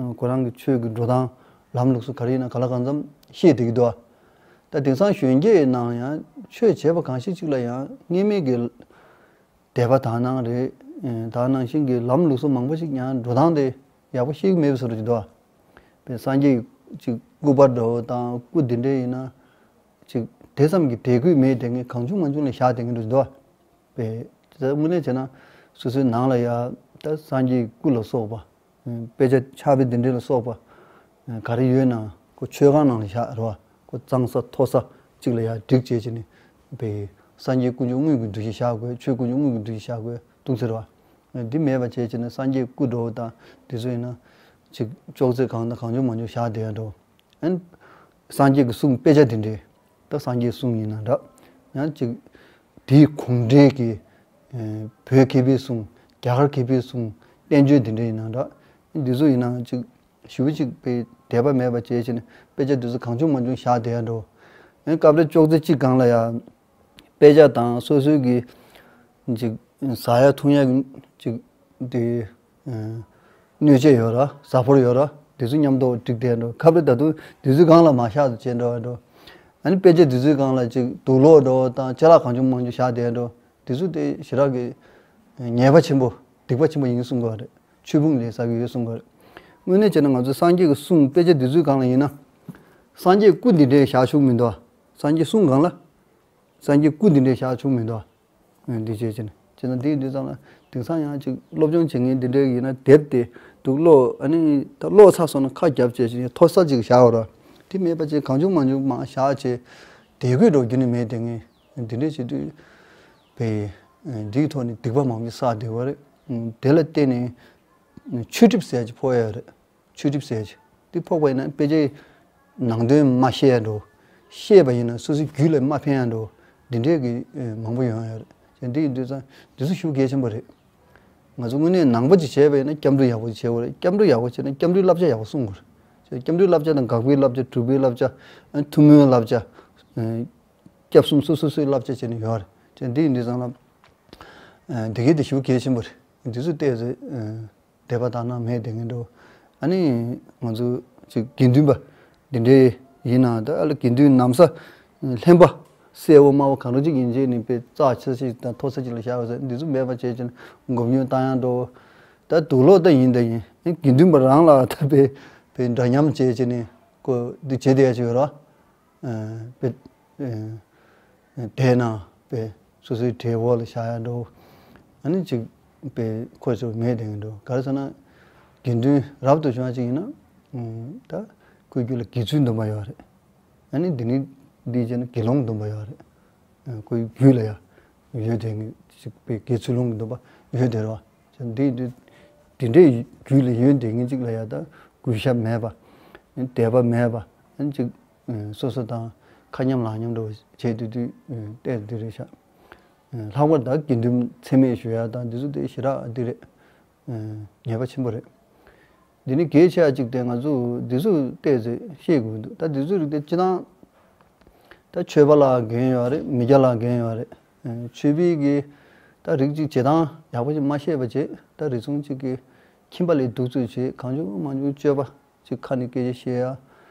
ཨ། ཁོ་རང་གི་ཆོས་ཀྱི་འགྲོ་སྟངས་ལམ་ལུགས་སུ་ག་རེ་ཡིན་ན་ག་ལ་གང་འཚམ་ཤེས་བསྡད་ཀྱི་འདུག་ཨ། ད་དེང་སང་གཞོན་སྐྱེས་ནང་ཡང་ཆོས་བྱེད་པ་གང་ཞིག་ཅིག་ལ་ཡང་སྔན་མའི་གི་དད་པ་དག་སྣང་རེད། ཨ། དག་སྣང་བཞིན་གྱི་ལམ་ལུགས་སྲོལ་མང་པོ་ཞིག་ཡང་འགྲོ་སྟངས་དེ་ཡག་པོ་ཤེས་ཀྱི་མེད་པའི་བཟོ་འདྲ་ཅིག་འདུག་ཨ། པའི་སངས་རྒྱས་ཀྱི་ཅིག་སྐུ་པར་འདྲ་བོ་དང་སྐུ་འདི་འདྲ་ཡིན་ན། ཅིག་དེ་ཙམ་གྱི་དད་གུས་མེད་དེ་ངས་གང་བྱུང་མང་བྱུང་ལ་བཞག་དེ་ངས་འགྲོ་འདུག་པས། དེ་དངོས་གནས་བྱས་ན་སོ་སོའི་ནང་ལ་ཡ་ད་སངས་རྒྱས་སྐུ་ལ་སོགས་པ། དཔེ་ཆ་ཕྱག་དཔེ་འདི་འདྲ་ལ་སོགས་པ་ག་རེ་ཡོད་ན་ཁོ་མཆོད་ཁང་ནང་ལ་བཞག་རོགས། ཁོ་གཙང་ས་མཐོ་ས་གཅིག་ལ་ཡ་སྒྲིག་བྱས་བྱས་ནས་པས་སངས་རྒྱས་དཀོན་མཆོག་དངོས་ཀྱི་འདུ་ཤེས་བཞག་དགོས། ཆོས་དཀོན་མཆོག་དངོས་ཀྱི་འདུ་ཤེས་བཞག་དགོས་འདུག་ཟེར་བ། འདི་མེད་པ་བྱས་བྱས་ནས་སངས་རྒྱས་སྐུ་འདྲ་བོ་དང་འདི་ཚོ་ཡིན་ན་ཅིག་ཅོག་ཙེ་གང་དང་གང་བྱུང་མང་བྱུང་བཞག་བསྡད་ཡ་འདྲ་བོ། ཨན། སངས་རྒྱས་ཀྱི་གསུང་དཔེ་ཆ་འདི་འདྲའི། ད་སངས་རྒྱས་གསུང་ཡིན་ན་འདྲ། ཡང་ཅིག་དེའི་གུང་འགྲེལ་གྱི། ཨེ། བོད་མཁས་པའི་གསུང་། རྒྱ་གར་མཁས་པའི་གསུང་། བསྟན་བཅོས་འདི་འདྲ་ཡིན་ན་འདྲ། འདི་ཚོ་ཡིན་ན་ཅིག་ཞེ་པོ་ཅིག་པའི་དད་པ་མེད་པ་བྱས་བྱས་ནས་དཔེ་ཆ་འདི་ཚོ་གང་བྱུང་མང་བྱུང་བཞག་བསྡད་ཡ་འགྲོ། ཨེ། སྐབས་རེ་ཅོག་ཙེ་གཅིག་སྒང་ལ་ཡ། དཔེ་ཆ་དང་སོ་སོའི་གི། ཅིག་ཟ་ཡ་འཐུང་ཡ་ཅིག་དེ། ཨ། སྣོད་ཆས་ཡོད་ར། གཟའ་ཕོར་ཡོད་ར། དེ་ཚོ་མཉམ་དུ་བསྒྲིགས་བསྡད་འགྲོ། ཁ་བརྡ་ད་དུང་དེ་ཚོའི་སྒང་ལ་མ་བཞག་ཏུ་བྱས་འགྲོ་བ་འགྲོ། ཨ་ནི་དཔེ་ཆ་དེ་ཚོའི་སྒང་ལ་ཅིག་དུག་སློག་འགྲོ་དང་ཅ་ལག་གང་བྱུང་མང་བྱུང་བཞག་བསྡད་འགྲོ། དེ་ཚོ་དེ་ཞེ་དྲག་གི་ཉེས་པ་ཆེན་པོ། སྡིག་པ་ཆེན་པོ་ཡིན་གསུང་གི་རེད། ཆོས་ཕུང་ལས་བསགས་ཀྱི་ཡོད་གསུང་གི་རེད། དངོས་གནས་བྱས་ན་ང་ཚོ་སངས་རྒྱས་ཀྱི་གསུང་དཔེ་ཆ་དེ་ཚོའི་སྒང་ལ་ཡིན་ན། སངས་རྒྱས་སྐུ་འདི་འདྲའི་བཞག་བཅུག་མི་འདུག་སངས་རྒྱས་གསུང་སྒང་ལ། སངས་རྒྱས་སྐུ་འདི་འདྲའི་བཞག་བཅུག་མི་འདུག་འདི་བྱས་བྱས་ནས་བྱས་ན་འདི་འདི་ཙམ་ལ་དེང་སང་ཡང་ཅིག་སློབ་སྦྱོང་བྱེད་མཁན་འདི་འདྲའི་ཡིན་ན་དེབ་དེ་འདུག་ཀློག་ཨ་ནི་ད་ཀློག་ཚར་སོང་ན་ཁ་རྒྱབ་བྱས་བྱས་ནས་མཐོ་ས་ཅིག་བཞག་པ་ར། དེ་མེད་པ་ཅིག་གང་བྱུང་མང་བྱུང་མང་བཞག་བྱས་དེ་དགོས་འགྲོ་རྒྱུ་ནི་མེད། དེ་ངས་འདི་འདྲའི་བྱེད་དུས་པའི་འདིའི་ཐོག་ནས་སྡིག་པ་མང་པོ་བསགས་བསྡད་པ་རེད། དེ་ལ་བརྟེན་ནས་ཆོས་གྲིབ་ཟེར་ཅིག་ཕོག་ཡ་རེད། ཆོས་གྲིབ་ཟེར་ཅིག་འདི་ཕོག་པ་ཡིན་ན་དཔེ་ཆའི་ནང་དོན་མ་ཤེས་ཡ་འགྲོ། ཤེས་པ་ཡིན་ན་སོ་སོའི་རྒྱུད་ལ་མ་ཕན་ཡ་འགྲོ། འདི་འདྲའི་གི་མང་པོ་ཡོང་ཡ་རེད། ཅེས་འདི་ཡིན་དུས་ཙང་འདི་ཚོ་ཞེ་པོ་གལ་ཆེན་པོ་རེད། ང་ཚོ་དངོས་གནས་ནང་པ་ཅིག་བྱས་པ་ཡིན་ན་སྐྱབས་འགྲོ་ཡག་པོ་ཅིག་བྱེད་དགོས་རེད། སྐྱབས་འགྲོ་ཡག་པོ་བྱས་ན་སྐྱབས་འགྲོའི་བསླབ་བྱ་ཡག་པོ་སྲུང་དགོས་རེད། སྐྱབས་འགྲོའི་བསླབ་བྱ་དང་དགག་པའི་བསླབ་བྱ། སྒྲུབ་པའི་བསླབ་བྱ། ཨ་ནི་ཐུན་མོང་བའི་བསླབ་བྱ། ཨ་སྐྱབས་གསུམ་སོ་སོ་སོའི་བསླབ་བྱ་བྱས་ནས་ཡོད་རེད། བྱས་འདི་ཡིན་དུས་ཙང་ལ། ཨ་འདི་གའི་དེ་ཞེ་པོ་གལ་ཆེན་པོ་རེད། འདི་ཚོ་བལྟས་ཚེ་ཨ་དད་པ་དག་སྣང་མེད་བསྡད་མཁན་འདྲ་བོ། ཨ་ནི་ང་ཚོ་ཅིག་དགེ་འདུན་པ་འདི་འདྲའི་ཡིན་ན་ད་ཨ་ལ་དགེ་འདུན་ན་བཟའ་ལྷན་པ་གསལ་བོ་དམར་བོ་གང་འདྲ་ཅིག་ཡིན་བྱས་ནས་དཔེ་རྩ་ཆེ་ཅིག་དང་མཐོ་ས་ཅིག་ལ་བཞག་ཡོད་ས་འདི་ཚོ་མེད་པ་བྱས་བྱས་ནས་མགོ་བརྙན་བཏང་ཡག་འདྲ་བོ། ད་དུག་ལོག་ད་ཡིན་ད་ཡིན། དགེ་འདུན་པ་རང་ལ་ད་དཔེ་དཔེ་འདྲ་མཉམ་བྱས་བྱས་ནས་ཁོ་འདི་བྱེད་བསྡད་ཡག་ཅིག་ཡོད་རེད། ཨ་དཔེ་ཨ་དེ་ན་དཔེ་སོ་སོའི་གྲལ་འོག་ལ་བཞག་ཡག་འདྲ་བོ། ཨ་ནི་ཅིག་དཔེ་ཁོ་ཚོ་མེད་བསྡད་མཁན་འདྲ་བོ། ག་རེ་ཟེར་ན་དགེ་འདུན་རབ་ཏུ་བྱུང་བ་ཅིག་ཡིན་ན་ཨ་ད་ཁོའི་རྒྱུད་ལ་དགེ་ཚུལ་འདུན་པ་ཡོད་རེད། ཨ་ནི་འདི་ནི་འདི་བྱས་ན་དགེ་སློང་འདུན་པ་ཡོད་རེད། ཨ་ཁོའི་རྒྱུད་ལ་ཡང་ཡོད་དེ་ངེས་ཅིག་པའི་དགེ་ཚུལ་སློང་གི་འདུན་པ་ཡོད་དེ་རེད་བ། འདི་འདི་འདི་འདྲའི་རྒྱུད་ལ་ཡོད་དེ་ངེས་ཅིག་ལ་ཡང་ད་གུས་ཞབས་མེད་པ། དད་པ་མེད་པ། ཨ་ནི་ཅིག་སོ་སོ་དང་ཁ་མཉམ་ལག་མཉམ་འདྲ་བོ་བྱས་དུས་དུས་བལྟས་དུས་རེད་ཤག་ལྷག་པར་ད་དགེ་འདུན་མཚན་སྨད་ཞུ་ཡ་དང་འདི་ཚོ་དེ་ཞེ་དྲག་འདི་རེད། ཨ་ཉེས་པ་ཆེན་པོ་རེད། འདི་ནི་གལ་ཆེ་བ་གཅིག་དེ་ང་ཚོ་འདི་ཚོ་བལྟས་ཚེ་ཤེས་དགོས་འདུག་ད་འདི་ཚོ་རིགས་དེ་སྤྱི་བཏང་ད་ཆོས་པ་ལ་འགན་ཡོད་རེད། མི་སྐྱ་ལ་འགན་ཡོད་རེད། ཨ་ཆོས་པའི་གི་ད་རིགས་གཅིག་བྱེད་སྟངས་ཡག་པོ་ཞིག་མ་ཤེས་པ་བྱེད། ད་རིགས་ཚོང་གཅིག་གི་ཁྱིམ་པ་ལས་སྡུག་ཚུལ་བྱེད། གང་བྱུང་མང་བྱུང་སྤྱོད་པ་ཅིག་ཁ་ནས་སྐད་ཆ་བཤད་ཡ།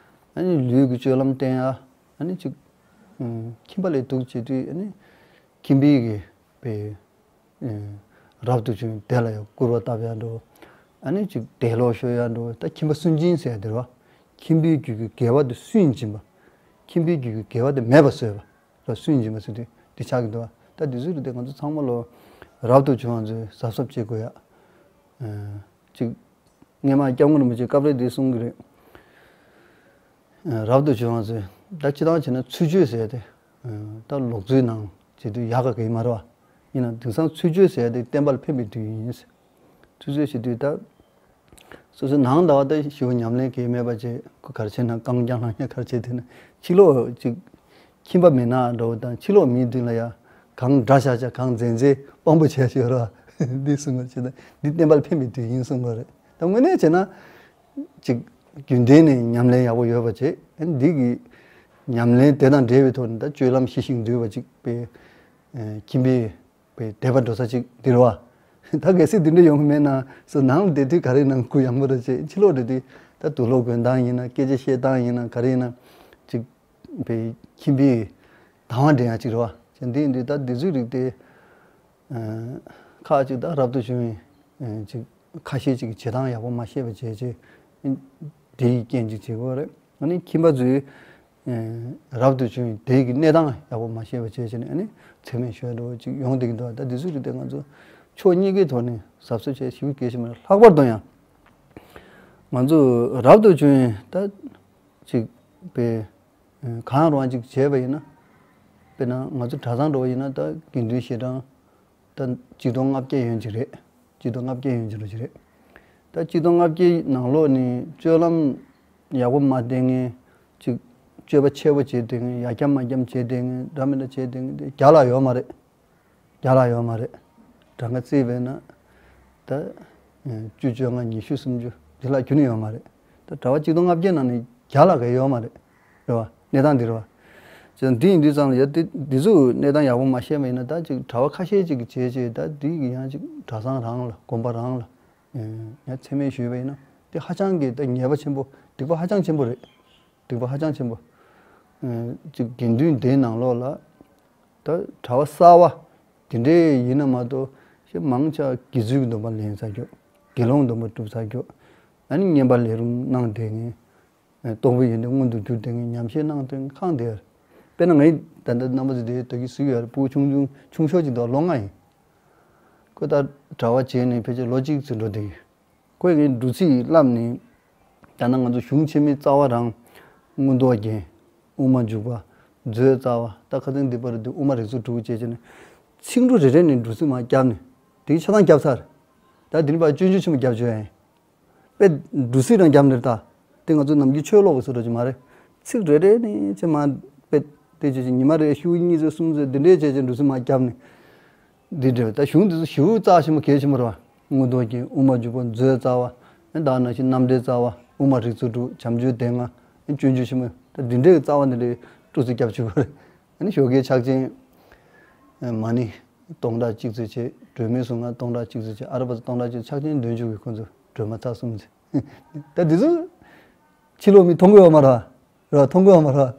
ཨ་ནི་ལུས་ཀྱི་སྤྱོད་ལམ་བསྟན་ཡ། ཨ་ནི་ཅིག་ཨ་ཁྱིམ་པ་ལས་སྡུག་བྱེད་དུས་ཨ་ནི་ཁྱིམ་པའི་གི་པའི་ཨ་རབ་ཏུ་བྱུང་བའི་སྡེ་ལ་ཡང་སྐུར་བ་བཏབ་ཡ་འགྲོ། ཨ་ནི་ཅིག་དད་ལོག་ཤོར་ཡ་འགྲོ། ད་ཁྱིམ་པ་སུན་འབྱིན་ཟེར་ཡ་དེ་རེད་བ། ཁྱིམ་པའི་རྒྱུད་ཀྱི་དགེ་བ་དེ་སུན་འབྱིན་པ། ཁྱིམ་པའི་རྒྱུད་ཀྱི་དགེ་བ་དེ་མེད་པ་བཟོས་པ་ལ་སུན་འབྱིན་པ་ཟེར་དུས་འདི་ཆགས་ཀྱི་འདུག་བ། ད་འདི་ཚོའི་རིགས་དེ་ང་ཚོ་ཚང་མ་ལོ་རབ་ཏུ་བྱུང་བ་ཚོས་གཟབ་གཟབ་བྱེད་དགོས་ཡ། ཨ་ཅིག་སྔས་མ་སྐྱབས་མགོན་རིན་པོ་ཆེ་སྐབས་རེ་འདི་གསུང་གི་རེད། རབ་ཏུ་བྱུང་བ་ཚོས་ད་སྤྱི་བཏང་བྱས་ན་ཚུལ་འཆོས་ཟེར་ཏེ། ད་ལོག་འཚོའི་ནང་བྱེད་དུས་ཡག་ག་གི་མ་རེད་བ། ཡིན་ན་དེང་སང་ཚུལ་འཆོས་ཟེར་ཏེ་བསྟན་པ་ལ་ཕན་པའི་དུས་ཡིན། ཚུལ་འཆོས་བྱེད་དུས་ད་སོ་སོའི་ནང་ཟླ་བ་ད་ཞི་བ་ཉམས་ལེན་གི་མེད་པ་བྱས་ཁོ་གར་བྱས་ན་རྐང་རྐྱང་ལྷང་ཡ་གར་བྱས་དེ་ན་ཕྱི་ལོགས་ཅིག་ཁྱིམ་པ་མེད་ན་འགྲོ་དང་ཕྱི་ལོགས་མིའི་མདུན་ལ་ཡ་གང་འདྲ་བྱ་བྱ་གང་མཛེས་མཛེས་དཔང་པོ་བྱས་ཤོར་བ་འདི་གསུང་བར་བྱེད་ད་འདི་བསྟན་པ་ལ་ཕན་པའི་དུས་ཡིན་གསུང་བ་རེད། ད་དངོས་གནས་བྱས་ན། ཅིག་རྒྱུན་ལྡན་ནས་ཉམས་ལེན་ཡག་པོ་ཡོད་པ་བྱེད། འདི་གི་ཉམས་ལེན་དེ་དང་འབྲེལ་བའི་ཐོག་ནས་ད་སྤྱོད་ལམ་ཞི་ཞིང་དུལ་བ་ཅིག་པའི་ཁྱིམ་པའི་པའི་དད་པ་འགྲོ་ས་ཅིག་འདིར་བ། ད་གལ་སྲིད་འདི་འདྲ་ཡོང་གི་མེད་ན་སོ་ནང་ལ་བསྡད་དུས་ག་རེ་ནང་ཁུ་ཡང་མོ་ར་བྱེད་ཕྱི་ལོགས་འགྲོ་དུས་ད་དུག་ལོག་གོན་སྟངས་ཡིན་ན་སྐད་ཆ་བཤད་སྟངས་ཡིན་ན་ག་རེ་ཡིན་ན་ཅིག་པའི་ཁྱིམ་པའི་དང་བ་འདྲེན་ཡ་ཅིག་རེད་བ། བྱས་འདི་འདི་ད་འདི་ཚོའི་རིགས་དེ། ཁག་ཅིག་ད་རབ་ཏུ་བྱུང་བའི་ཅིག་ཁ་ཤས་ཅིག་གི་བྱེད་སྟངས་ཡག་པོ་མ་ཤེས་པ་བྱས་བྱས། དེའི་རྐྱེན་ཅིག་བྱེད་དགོས་རེད། ཨ་ནི་ཁྱིམ་པ་ཚོས་རབ་ཏུ་བྱུང་བའི་དེའི་གི་གནས་སྟངས་ཡག་པོ་མ་ཤེས་པ་བྱས་བྱས་ནས་ཨ་ནི་མཚན་སྨད་ཞུ་ཡ་འདྲ་བོ་ཅིག་ཡོང་བསྡད་ཀྱི་འདུག་ད་འདི་ཚོའི་རིགས་དེ་ང་ཚོ་ཕྱོགས་གཉིས་ཀའི་ཐོག་ནས་གཟབ་གཟབ་བྱས་ཞིབ་གལ་ཆེན་པོ་རེད། ལྷག་པར་དུ་ཡང་ང་ཚོ་རབ་ཏུ་བྱུང་བའི་ད་ཅིག་པའི་གང་རུང་ཅིག་བྱས་པ་ཡིན་ན། དཔེར་ན་ང་ཚོ་གྲྭ་ཚང་འགྲོ་བ་ཡིན་ན་ད་དགེ་འདུན་ཞལ་གྲངས་ད་གཅིག་སྟོང་ལྔ་བརྒྱ་ཡོན་ཅིག་རེད། གཅིག་སྟོང་ལྔ་བརྒྱ་ཡོན་ཅིག་རེད། ད་གཅིག་སྟོང་ལྔ་བརྒྱའི་ནང་ལོགས་ནས་སྤྱོད་ལམ་ཡག་པོ་མ་བསྟེན་མཁན་ཅིག་སྤྱོད་པ་ཆེ་བོ་བྱས་བསྡད་མཁན་ཡ་རྐྱང་མ་རྐྱང་བྱས་བསྡད་མཁན་འདྲ་མི་འདྲ་བྱས་བསྡད་མཁན་དེ་བརྒྱ་ལ་ཡོད་མ་རེད། རྒྱ་ལ་ཡོད་མ་རེད། གྲངས་ཀ་བརྩིས་པས་ན། ད། བཅུ་བཅོ་ལྔ་ཉི་ཤུ་སུམ་ཅུ་འདི་ལ་རྒྱུན་ནས་ཡོད་མ་རེད། ད་གྲྭ་པ་གཅིག་སྟོང་ལྔ་བརྒྱ་ནང་ནས་བརྒྱ་ལ་ག་ཡོད་མ་རེད། རེད་བ། གནས་སྟངས་འདི་རེད་བ། ཅེས་འདི་ཡིན་དུས་ཙང་ལ་ཡ་འདི་འདི་ཚོ་གནས་སྟངས་ཡག་པོ་མ་ཤེས་པ་ཡིན་ན་ད་ཅིག་གྲྭ་པ་ཁ་ཤས་ཅིག་གིས་བྱས་བྱས་ད་འདི་གི་ཡང་ཅིག་གྲྭ་ཚང་རང་ལ་དགོན་པ་རང་ལ་ཡ་མཚན་སྨད་ཞུས་པ་ཡིན་ན་དེ་ཧ་ཅང་གི་ད་ཉེས་པ་ཆེན་པོ་སྡིག་པ་ཧ་ཅང་ཆེན་པོ་རེད། སྡིག་པ་ཧ་ཅང་ཆེན་པོ། ཨ་ཅིག་དགེ་འདུན་སྡེའི་ནང་ལོགས་ལ་ད་གྲྭ་པ་གསར་པ་དེ་འདྲའི་ཡིན་ན་མ་གཏོགས་ཞེ་མང་ཆེ་དགེ་ཚུལ་གྱི་སྡོམ་པ་ལེན་ཚར་རྒྱུ། དགེ་སློང་སྡོམ་པ་སྒྲུབ་ཚར་རྒྱུ། ཨ་ནི་བསྙེན་པ་ལས་རུང་གནང་བསྡད་མཁན། རྟོགས་པའི་ཡོན་ཏན་མངོན་དུ་གྱུར་བསྡད་མཁན་ཉམས་བཞེས་གནང་བསྡད་མཁན་གང་དེ། དཔེར་ན་ངའི་ད་ལྟ་རྣམ་པ་ཚོ་དེ་ད་གི་གཟིགས་ཡོད་རེད། སྤུ་གུ་ཆུང་ཆུང་ཆུང་ཤོས་ཅིག་འདུག་ལོ་ལྔ་ཡིན། ཁོ་ད་གྲྭ་པ་བྱས་ནས་ཕལ་ཆེར་ལོ་གཅིག་ཙམ་འགྲོ་བསྡད་ཡོད། ཁོས་ངའི་འབྲུ་ཚིག་བསླབས་ནས། ད་ནང་ང་ཚོ་གཞུང་ཆེན་མོའི་རྩ་བ་རང་། མངོན་རྟོགས་རྒྱན། དབུ་མ་འཇུག་པ། མཛོད་རྩ་བ། ད་ཁ་སང་འདི་པར་འདི་དབུ་མ་རིགས་ཚོགས་དྲུག་ཅེས་བྱས་ནས། ཚིག་འབྲུ་རེ་རེ་ནས་འབྲུ་ཚིག་མར་བརྒྱབ་ནས། དེའི་ཆ་ཚང་བརྒྱབ་ཚར། ད་འདི་ནི་པར་སྤྱོད་འཇུག་ཆེན་མོ་བརྒྱབ་བྱོས་ཡིན། དཔེ་འབྲུ་ཚིག་རང་བརྒྱབ་ནས་ད། དེ་ང་ཚོ་ནམ་རྒྱུན་ཆོས་ཀློག་པ་བཟོ་འདྲ་ཅིག་མ་རེད། ཚིག་རེ་རེ་ནས་ཅེས་མར་དཔེ། དེ་ཅེས་ཉི་མ་རེ་ཤུ་གཉིས་ཚོད་གསུམ་ཚོད་འདི་འདྲའི་བྱས་བྱས་འབྲུ་ཚིག་མར་བརྒྱབ་ནས། འདི་འདྲ་བ་ད་གཞུང་འདི་ཚོ་ཞེ་པོ་རྩ་ཆེན་པོ་གལ་ཆེན་པོ་རེད་བ། མངོན་རྟོགས་རྒྱན། དབུ་མ་འཇུག་པ། མཛོད་རྩ་བ། ཨ་ནི་ད་ནང་བཞིན་རྣམ་འགྲེལ་རྩ་བ། དབུ་མ་རིགས་ཚོགས་དྲུག། བྱམས་ཆོས་སྡེ་ལྔ། སྤྱོད་འཇུག་ཆེན་མོ། ད་འདི་འདྲའི་རྩ་བ་འདི་འདྲའི་སྤྲོ་ཚིགས་རྒྱབ་བཅུག་པ་རེད། ཨ་ནི་ཞོགས་ཀའི་ཕྱག་ཆེན་མ་ཎི་སྟོང་ཕྲག་གཅིག་ཙམ་བྱས། སྒྲོལ་མའི་གཟུངས་སྔགས་སྟོང་ཕྲག་གཅིག་ཙམ་བྱས། ཨ་ར་པ་ཙ་སྟོང་ཕྲག་གཅིག། ཕྱག་ཆེན་བདུན་ཅུ་གིས་ཁོ་ཚོ་སྒྲོལ་མ་ཚར་གསུམ་བྱས། ད་འདི་ཚོ་ཕྱི་ལོགས་མི་མཐོང་གི་ཡོད་མ་རེད། ར་མཐོང་གི་ཡོད་མ་རེད།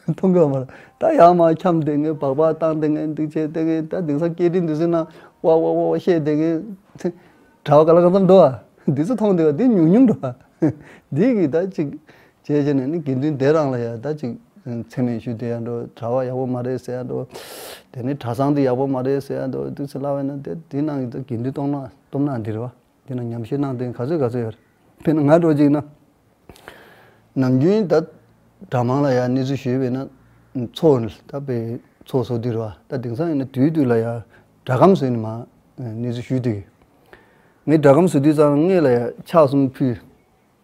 མཐོང་གི་ཡོད་མ་རེད། ད་ཡར་མར་འཁྱམས་བསྡད་མཁན། སྦག་སྦག་བཏང་བསྡད་མཁན། འདི་བྱས་བསྡད་མཁན། ད་དེང་སང་སྐད་འཕྲིན་འདི་ཚོའི་ནང་ཝ་ཝ་ཝ་ཝ་བཤད་བསྡད་མཁན། གྲྭ་པ་ག་ལ་གང་འཚམ་འདུག་ཨ། འདི་ཚོ་མཐོང་བསྡད་པ་འདི་ཉུང་ཉུང་འགྲོ་ཨ། འདི་གིས་ད་ཅིག་བྱས་བྱས་ནས་ནི་དགེ་འདུན་སྡེ་རང་ལ་ཡ་ད་ཅིག་མཚན་སྨད་ཞུ་བསྡད་ཡ་འགྲོ། གྲྭ་པ་ཡག་པོ་མ་རེད་ཟེར་ཡ་འགྲོ། དེ་ནི་གྲྭ་ཚང་འདི་ཡག་པོ་མ་རེད་ཟེར་ཡ་འགྲོ། འདི་ཚོ་ལབ་པ་ཡིན་ན་དེ་འདི་ནང་གི་ད་དགེ་འདུན་སྟོབས་ན་སྟོབས་ན་འདི་རེད་བ། དེ་ནང་ཉམས་ཞིབ་གནང་དེ་ག་ཚོད་ག་ཚོད་ཡོད་རེད། དཔེར་ན་ང་འགྲོ་ཅིག་ན། ནམ་རྒྱུན་ད་གྲྭ་མང་ལ་ཡང་གནས་ཚུལ་ཞུས་པས་ན་ཚོགས་ད་པའི་ཚོགས་སོ་དུས་ར། ད་དེང་སང་ཡིན་ན་དུས་དུས་ལ་ཡང་སྒྲ་སྒམ་བཟོས་ནས་མ་གནས་ཚུལ་ཞུས་དུས། ངས་སྒྲ་སྒམ་བཟོ་དུས་ཙང་སྔས་ལ་ཡང་ཕྱག་གསུམ་ཕུལ།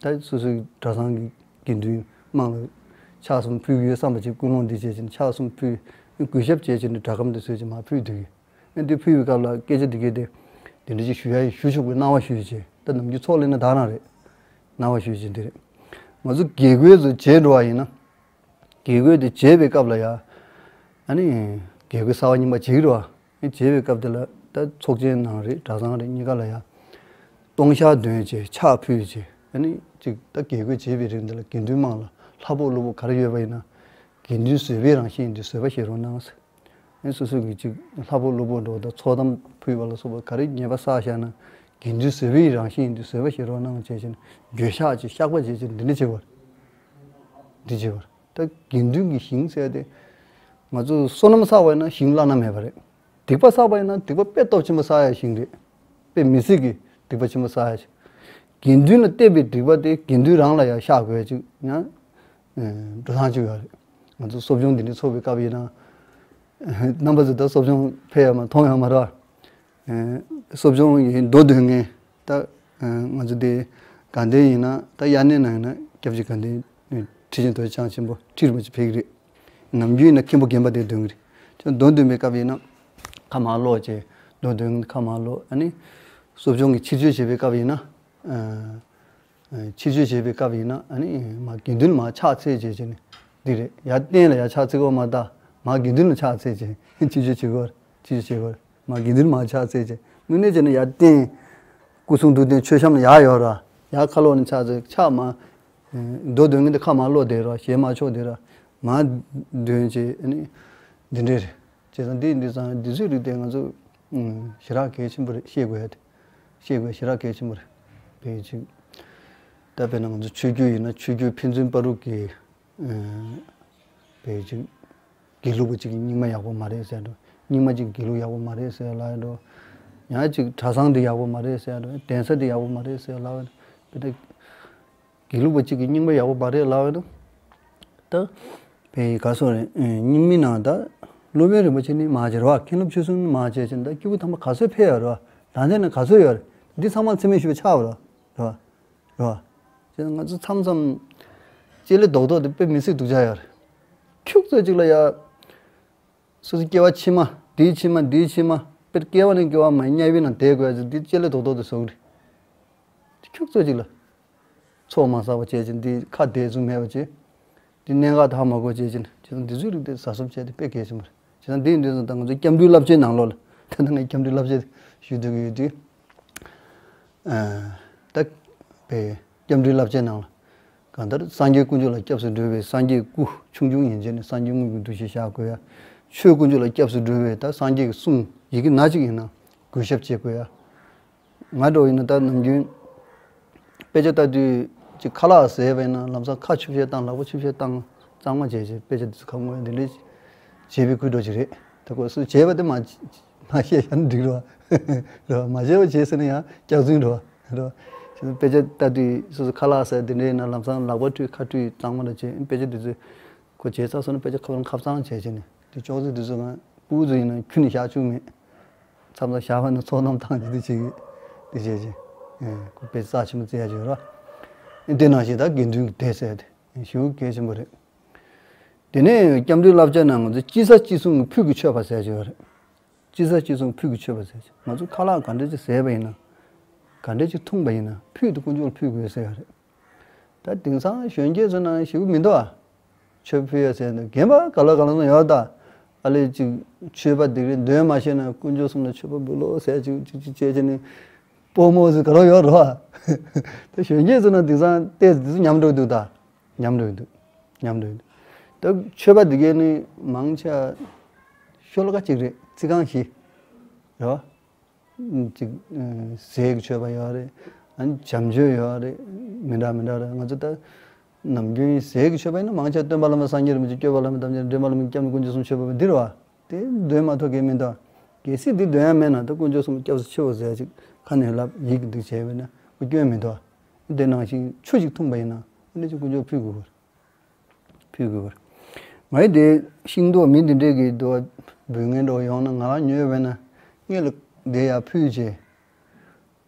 ད་སོ་སོའི་གྲྭ་ཚང་གི་དགེ་འདུན་དམངས་ལ་ཕྱག་གསུམ་ཕུལ་གྱི་ཡོད་བསམ་པ་ཅིག་ཀུན་སློང་འདི་བྱས་ཕྱིན་ཕྱག་གསུམ་ཕུལ། གུས་ཞབས་བྱས་ཕྱིན་སྒྲ་སྒམ་དེ་བཟོས་ཕྱིན་མ་ཕུལ་དུས། ཨ་འདི་ཕུལ་བའི་སྐབས་ལ་སྐད་ཆ་འདི་གས་དེ་འདི་འདྲ་ཅིག་ཞུ་ཡ་ཡིན་ཞུ་ཆོག་པའི་གནང་བ་ཞུས་བྱས། ད་ནམ་རྒྱུན་ཚོགས་ལས་ན་ད་རང་རེད། གནང་བ་ཞུས་བྱས་འདི་རེད། ང་ཚོ་དགེ་བསྐོས་ཚོ་བྱས་འགྲོ་བ་ཡིན་ན། དགེ་བསྐོས་དེ་བྱས་པའི་སྐབས་ལ་ཡ། ཨ་ནི་དགེ་བསྐོས་གསར་པ་རྙིང་པ་བྱེད་ཀྱི་རེད་བ། ཨ་བྱས་པའི་སྐབས་དེ་ལ་ད་ཚོགས་ཆེན་ནང་རེད་གྲྭ་ཚང་རེད་གཉིས་ཀ་ལ་ཡ། སྟོང་ཤག་འདོན་བྱས་ཕྱག་ཕུལ་བྱས། ཨ་ནི་ཅིག་ད་དགེ་བསྐོས་བྱས་པའི་རིང་འདི་ལ་དགེ་འདུན་དམངས་ལ་ལྷ་ཕོགས་ཀླུ་ཕོགས་ག་རེ་ཡོད་པ་ཡིན་ན། དགེ་འདུན་བཟོད་པའི་རང་བཞིན་ཡིན་དུས་བཟོད་པ་བཞེས་རོགས་གནང་ཟེར། ཨེ་སོ་སོ་གི་ཅིག་ལྷ་ཕོགས་ཀླུ་ཕོགས་འགྲོ་དང་ཚོགས་གཏམ་ཕུལ་བ་ལ་སོགས་པ་ག་རེ་ཉེས་པ་བསགས་བཞག་ན། དགེ་འདུན་བཟོད་པའི་རང་བཞིན་ཡིན་དུས་བཟོད་པ་བཞེས་རོགས་གནང་བྱས་ཕྱིན་འགྱོད་བཤགས་ཅིག་བཤགས་པ་བྱས་ཕྱིན་འདི་འདྲ་བྱེད་པར། འདི་བྱེད་པར་ད་དགེ་འདུན་གྱི་ཞིང་ཟེར་ཏེ། ང་ཚོ་བསོད་ནམས་བསགས་པ་ཡིན་ན་ཞིང་བླ་ན་མེད་པ་རེད། སྡིག་པ་བསགས་པ་ཡིན་ན་སྡིག་པ་དཔེ་སྟོབས་ཆེན་པོ་བསགས་ཡ་ཞིང་རེད། དཔེ་མི་སྲིད་ཀྱི་སྡིག་པ་ཆེན་པོ་བསགས་ཡ་ཞིང་། དགེ་འདུན་ལ་བརྟེན་པའི་སྡིག་པ་དེ་དགེ་འདུན་རང་ལ་ཡང་བཤགས་དགོས་ཅིག་ཡང་། འགྲོ་སྟངས་ཅིག་ཡོད་རེད། ང་ཚོ་གསོ་སྦྱོང་འདི་འདྲ་ཚོགས་པའི་སྐབས་ཡིན་ན། རྣམ་པ་ཚོ་ད་གསོ་སྦྱོང་ཕེབས་ཡ་མ་མཐོང་ཡ་མ་རེད། གསོ་སྦྱོང་ཡིན་མདོ་འདོན་མཁན་ད། ང་ཚོ་དེ་དགའ་ལྡན་ཡིན་ན་ད་དབྱར་གནས་ནང་ཡིན་ན་སྐྱབས་རྗེ་དགའ་ལྡན་ཁྲི་ཆེན་རྡོ་རྗེ་འཆང་ཆེན་པོ་ཁྲི་རིན་པོ་ཆེ་ཕེབས་ཀྱི་རེད། ནམ་རྒྱུན་ཡིན་ན་མཁན་པོ་རྒན་པ་དེ་འདོན་གྱི་རེད། ཁྱོད་མདོ་འདོན་པའི་སྐབས་ཡིན་ན་ཁ་མར་སློག་བྱས་མདོ་འདོན་ཁ་མར་སློག་ཨ་ནི་གསོ་སྦྱོང་གི་ཕྱིར་བཅོས་བྱེད་པའི་སྐབས་ཡིན་ན། ཕྱིར་བཅོས་བྱེད་པའི་སྐབས་ཡིན་ན་ཨ་ནི་མ་དགེ་འདུན་མ་ཕྱག་འཚལ་བྱས་བྱས་ནས་འདི་རེད་ཡར་སྟེང་ལ་ཡར་ཕྱག་འཚལ་དགོས་མ་གཏོགས་མ་དགེ་འདུན་ལ་ཕྱག་འཚལ་བྱས་ཕྱིར་བཅོས་བྱེད་དགོས་ཕྱིར་བཅོས་བྱེད་དགོས་མ་དགེ་འདུན་མ་ཕྱག་འཚལ་བྱས་དངོས་གནས་བྱས་ན་ཡར་སྟེང་སྐུ་གསུང་ཐུགས་རྟེན་མཆོད་བཤམས་ལ་ཡར་ཡོད་ར་ཡར་ཁ་ལོག་ནས་ཕྱག་འཚལ་ཕྱག་མ་མདོ་འདོན་མཁན་དེ་ཁ་མར་སློག་བསྡད་ར་ཞལ་མར་ཕྱོགས་བསྡད་ར་མར་འདོན་བྱས་ཨ་ནི་འདི་འདྲས་རེད། བྱས་ཙང་འདི་འདི་ཙང་འདི་ཚོའི་རིགས་དེ་ང་ཚོ་ཞེ་དྲག་གལ་ཆེན་པོ་རེད་ཤེས་དགོས་ཡ་དེ། ཤེས་དགོས་ཞེ་དྲག་གལ་ཆེན་པོ་རེད། དཔེ་ཅིག་ད་དཔེར་ན་ང་ཚོ་ཆོས་བརྒྱུད་ཡིན་ན་ཆོས་བརྒྱུད་ཕན་ཚུན་བར་དུ་གི་དཔེ་ཅིག་དགེ་ལུགས་པ་ཅིག་གི་རྙིང་མ་ཡག་པོ་མ་རེད་ཟེར་འགྲོ། རྙིང་མ་ཅིག་དགེ་ལུགས་ཡག་པོ་མ་རེད་ཟེར་ལབ་འགྲོ། ཡང་ཅིག་གྲྭ་ཚང་འདི་ཡག་པོ་མ་རེད་ཟེར་འགྲོ། གདན་ས་འདི་ཡག་པོ་མ་རེད་ཟེར་ལབ་འགྲོ། དཔེ་དེ། དགེ་ལུགས་པ་གཅིག་གི་རྙིང་པ་ཡག་པོ་མ་རེད་ལབ་ཡོད་ན། ད། བའི་ག་སོ་རེད། རྙིང་མའི་ནང་ད། སློབ་དཔོན་རིན་པོ་ཆེ་ནི་མ་བྱེད་རོགས། མཁན་སློབ་ཆོས་གསུམ་ནི་མ་བྱེད་ཅེས་ད་སྐྱེས་བུ་དམ་པ་ག་ཚོད་ཕེབས་ཡོད་རོགས། ད་ལྟ་ནས་ག་ཚོད་ཡོད་རེད། འདི་ཚང་མ་མཚན་སྨད་ཞུས་པ་ཆགས་པ་རོགས། རོགས། རོགས། ཅེས་ང་ཚོ་མཚམས་མཚམས། ལྕེ་ལེ་རྡོག་རྡོག་དེ་དཔེ་མི་སྲིད་སྡུག་ཅག་ཡོད་རེད། ཁྱུག་ཙམ་ཅིག་ལ་ཡ། སོ་སོ་སྐྱེ་བ་ཕྱི་མ། འདིའི་ཕྱི་མ་འདིའི་ཕྱི་མ། དཔེར་སྐྱེ་བ་ནས་སྐྱེ་བ་མ་དམྱལ་བའི་ནང་བསྡད་དགོས་ཡ་ཅིག་འདི་ལྕེ་ལེ་རྡོག་རྡོག་དེ་བཟོ་གི་རེད། ཁྱུག་ཙམ་ཅིག་ལ། ཚོགས་མ་བསགས་པ་བྱས་ཅིང་འདི་ཁ་བདེ་ཚུལ་མེད་པ་བྱས། འདི་གནད་འགག་ཐག་མ་གོ་བྱས་ཅིང་བྱས་ཙང་འདི་ཚོའི་རིགས་དེ་ཟ་སོབ་བྱས་ཏེ་དཔེ་གལ་ཆེན་པོ་རེད། བྱས་ཙང་འདི་ཡིན་དུས་ཙང་ད་ང་ཚོའི་སྐྱབས་འགྲོའི་བསླབ་བྱའི་ནང་ལོགས་ལ་ད་ལྟ་ངས་སྐྱབས་འགྲོའི་བསླབ་བྱ་ཞུ་སྡོད་ཀྱི་ཡོད་དུས། ད་པའི་སྐྱབས་འགྲོའི་བསླབ་བྱའི་ནང་ལ་གང་ལྟར་སངས་རྒྱས་དཀོན་མཆོག་ལ་སྐྱབས་སུ་འགྲོ་བའི་སངས་རྒྱས་སྐུ་ཆུང་ཆུང་ཡན་ཆད་ནས་སངས་རྒྱས་དངོས་ཀྱི་འདུ་ཤེས་བཞག་དགོས་ཡ། ཆོས་དཀོན་མཆོག་ལ་སྐྱབས་སུ་འགྲོ་བའི་ད་སངས་རྒྱས་ཀྱི་གསུང་ཡི་གེ་ན་གཅིག་ཡིན་ན་གུས་ཞབས་བྱེད་དགོས་ཡ། ང་འདྲ་བོ་ཡིན་ན་ད་ནམ་རྒྱུན་དཔེ་ཆ་ལྟ་དུས་ཅིག་ཁ་ལག་ཟས་པ་ཡིན་ན་ལམ་སང་ཁ་ཆུ་བཤལ་བཏང་ལག་པ་ཆུ་བཤལ་བཏང་གཙང་མ་བྱས་བྱས་དཔེ་ཆ་འདི་ཚོ་ཁ་ངོ་འདི་འདྲས་བྱས་པའི་ཁུལ་འགྲོ་གི་རེད། ད་ཁོ་སུ་བྱས་པ་དེ་མ་མ་བཤད་ཡང་འགྲིག་རོ། རོ་མ་བྱས་པ་བྱས་ཟེར་ན་ཡང་སྐྱག་རྫུན་རོ། རོ་དཔེ་ཆ་ལྟ་དུས་སོ་སོ་ཁ་ལག་ཟས་འདི་འདྲས་ཡིན་ན་ལམ་སང་ལག་པ་བཀྲུས་ཁ་བཀྲུས་གཙང་མ་ལ་བྱས་དཔེ་ཆ་འདི་ཚོ་ཁོ་བྱས་ཚར་སོང་ན་དཔེ་ཆ་ཁ་པར་ཁ་གཙང་བྱས་བྱས་ནས་དེ་ཅོག་ཙེ་འདི་ཚོ་ང་ཕྲུ་གུ་ཚོ་ཡིན་ན་ཁྱོན་ནས་བཞག་བཅུག་མེད། མཚམས་མཚམས་བཞག་པ་ན་ཚོགས་གཏམ་བཏང་རྒྱུ་དེ་བྱེད་ཀྱི་དེ་བྱས་ཀྱི། ཁོ་དཔེ་རྩ་ཆེན་པོ་བརྩི་ཡ་ཅིག་ཡོད་ར། དེ་ནང་བཞིན་ད་དགེ་འདུན་གྱི་སྡེ་ཟེར་དེ་ཞེ་པོ་གལ་ཆེན་པོ་རེད། དེ་ནས་སྐྱབས་འགྲོའི་བསླབ་བྱ་ནང་ང་ཚོ་ཅི་ཟ་ཅི་བསྲུང་གི་ཕུད་ཀྱི་མཆོད་པ་ཟེར་གྱི་ཡོད་རེད། ཅི་ཟ་ཅི་བསྲུང་ཕུད་ཀྱི་མཆོད་པ་ཟེར་གྱི་ང་ཚོ་ཁ་ལག་ག་འདྲ་ཅིག་ཟས་པ་ཡིན་ན། ག་འདྲ་ཅིག་འཐུང་པ་ཡིན་ན་ཕུད་དེ་དཀོན་མཆོག་ལ་ཕུལ་དགོས་ཟེར་ཡ་རེད། ད་དེང་སང་གཞོན་སྐྱེས་ཚོ་ནང་ཞེ་པོ་མི་འདུག་ཨ། མཆོད་པ་ཕུལ་ཡ་ཟེར་འདུག་རྒན་པ་ག་ལ་ག་ལ་ཚོ་ཡོད་ད། ཨ་ལས་ཅིག་མཆོད་པ་འདི་རེད། འདོན་མ་ཤེས་ན་དཀོན་མཆོག་གསུམ་ལ་མཆོད་པ་འབུལ་ལོ་ཟེར་ཅིག་ཅིག་ཅིག་བྱས་བྱས་ནས་སྤོ་མོ་ཟེར་ག་ལ་ཡོད་རོ། ད་གཞོན་སྐྱེས་ཚོ་ནང་དེང་སང་ལྟས་འདི་ཚོ་ཉམས་འགྲོ་འདུག་ད། ཉམས་འགྲོ་འདུག་ཉམས་འགྲོ་འདུག་ད་མཆོད་པ་འདི་གས་ནི་མང་ཆེ་ཤོ་ལོ་ཀ་གཅིག་རེད། ཚིག་རྐང་བཞི་རེད་བ། ཅིག་ཟས་ཀྱི་མཆོད་པ་ཡོད་རེད། ཨ་ནི་བྱམས་མཆོད་ཡོད་རེད། མི་འདྲ་མི་འདྲ་རེད། ང་ཚོ་ད་ནམ་རྒྱུན་ཟས་ཀྱི་མཆོད་པ་ཡིན་ན་མང་ཆེ་སྟོན་པ་བླ་མ་སངས་རྒྱས་རིན་པོ་ཆེ། སྐྱོབ་པ་བླ་མ་དམ་ཅན། འདྲེན་པ་བླ་མ་སྐྱབས་གནས། དཀོན་མཆོག་གསུམ་མཆོད་པ་འདི་རེད་བ། དེ་འདོན་མ་ཐུབ་མཁན་མི་འདུག་གལ་སྲིད་འདི་འདོན་ཡ་མེད་ན་ད་དཀོན་མཆོག་གསུམ་སྐྱབས་སུ་མཆིའོ་ཟེར་ཅིག་ཁ་ནས་ལབ་ཡིག་འདི་བྱས་པས་ན་སྐྱོན་མི་འདུག་དེ་ནང་བཞིན་ཆུ་ཅིག་འཐུང་པ་ཡིན་ན་ཨ་ནི་ཅིག་དཀོན་མཆོག་ཕུལ་དགོས་པར། ཕུལ་དགོས་པར། ང་ཡི་དེ་ཤིང་ཏོག་མི་འདི་འདྲས་ཀྱི་དུ་བ་འབུལ་མཁན་འགྲོ་ཡོང་ན་ང་ཉོས་པས་ན་སྔོན་ལ་དེ་ཡར་ཕུལ་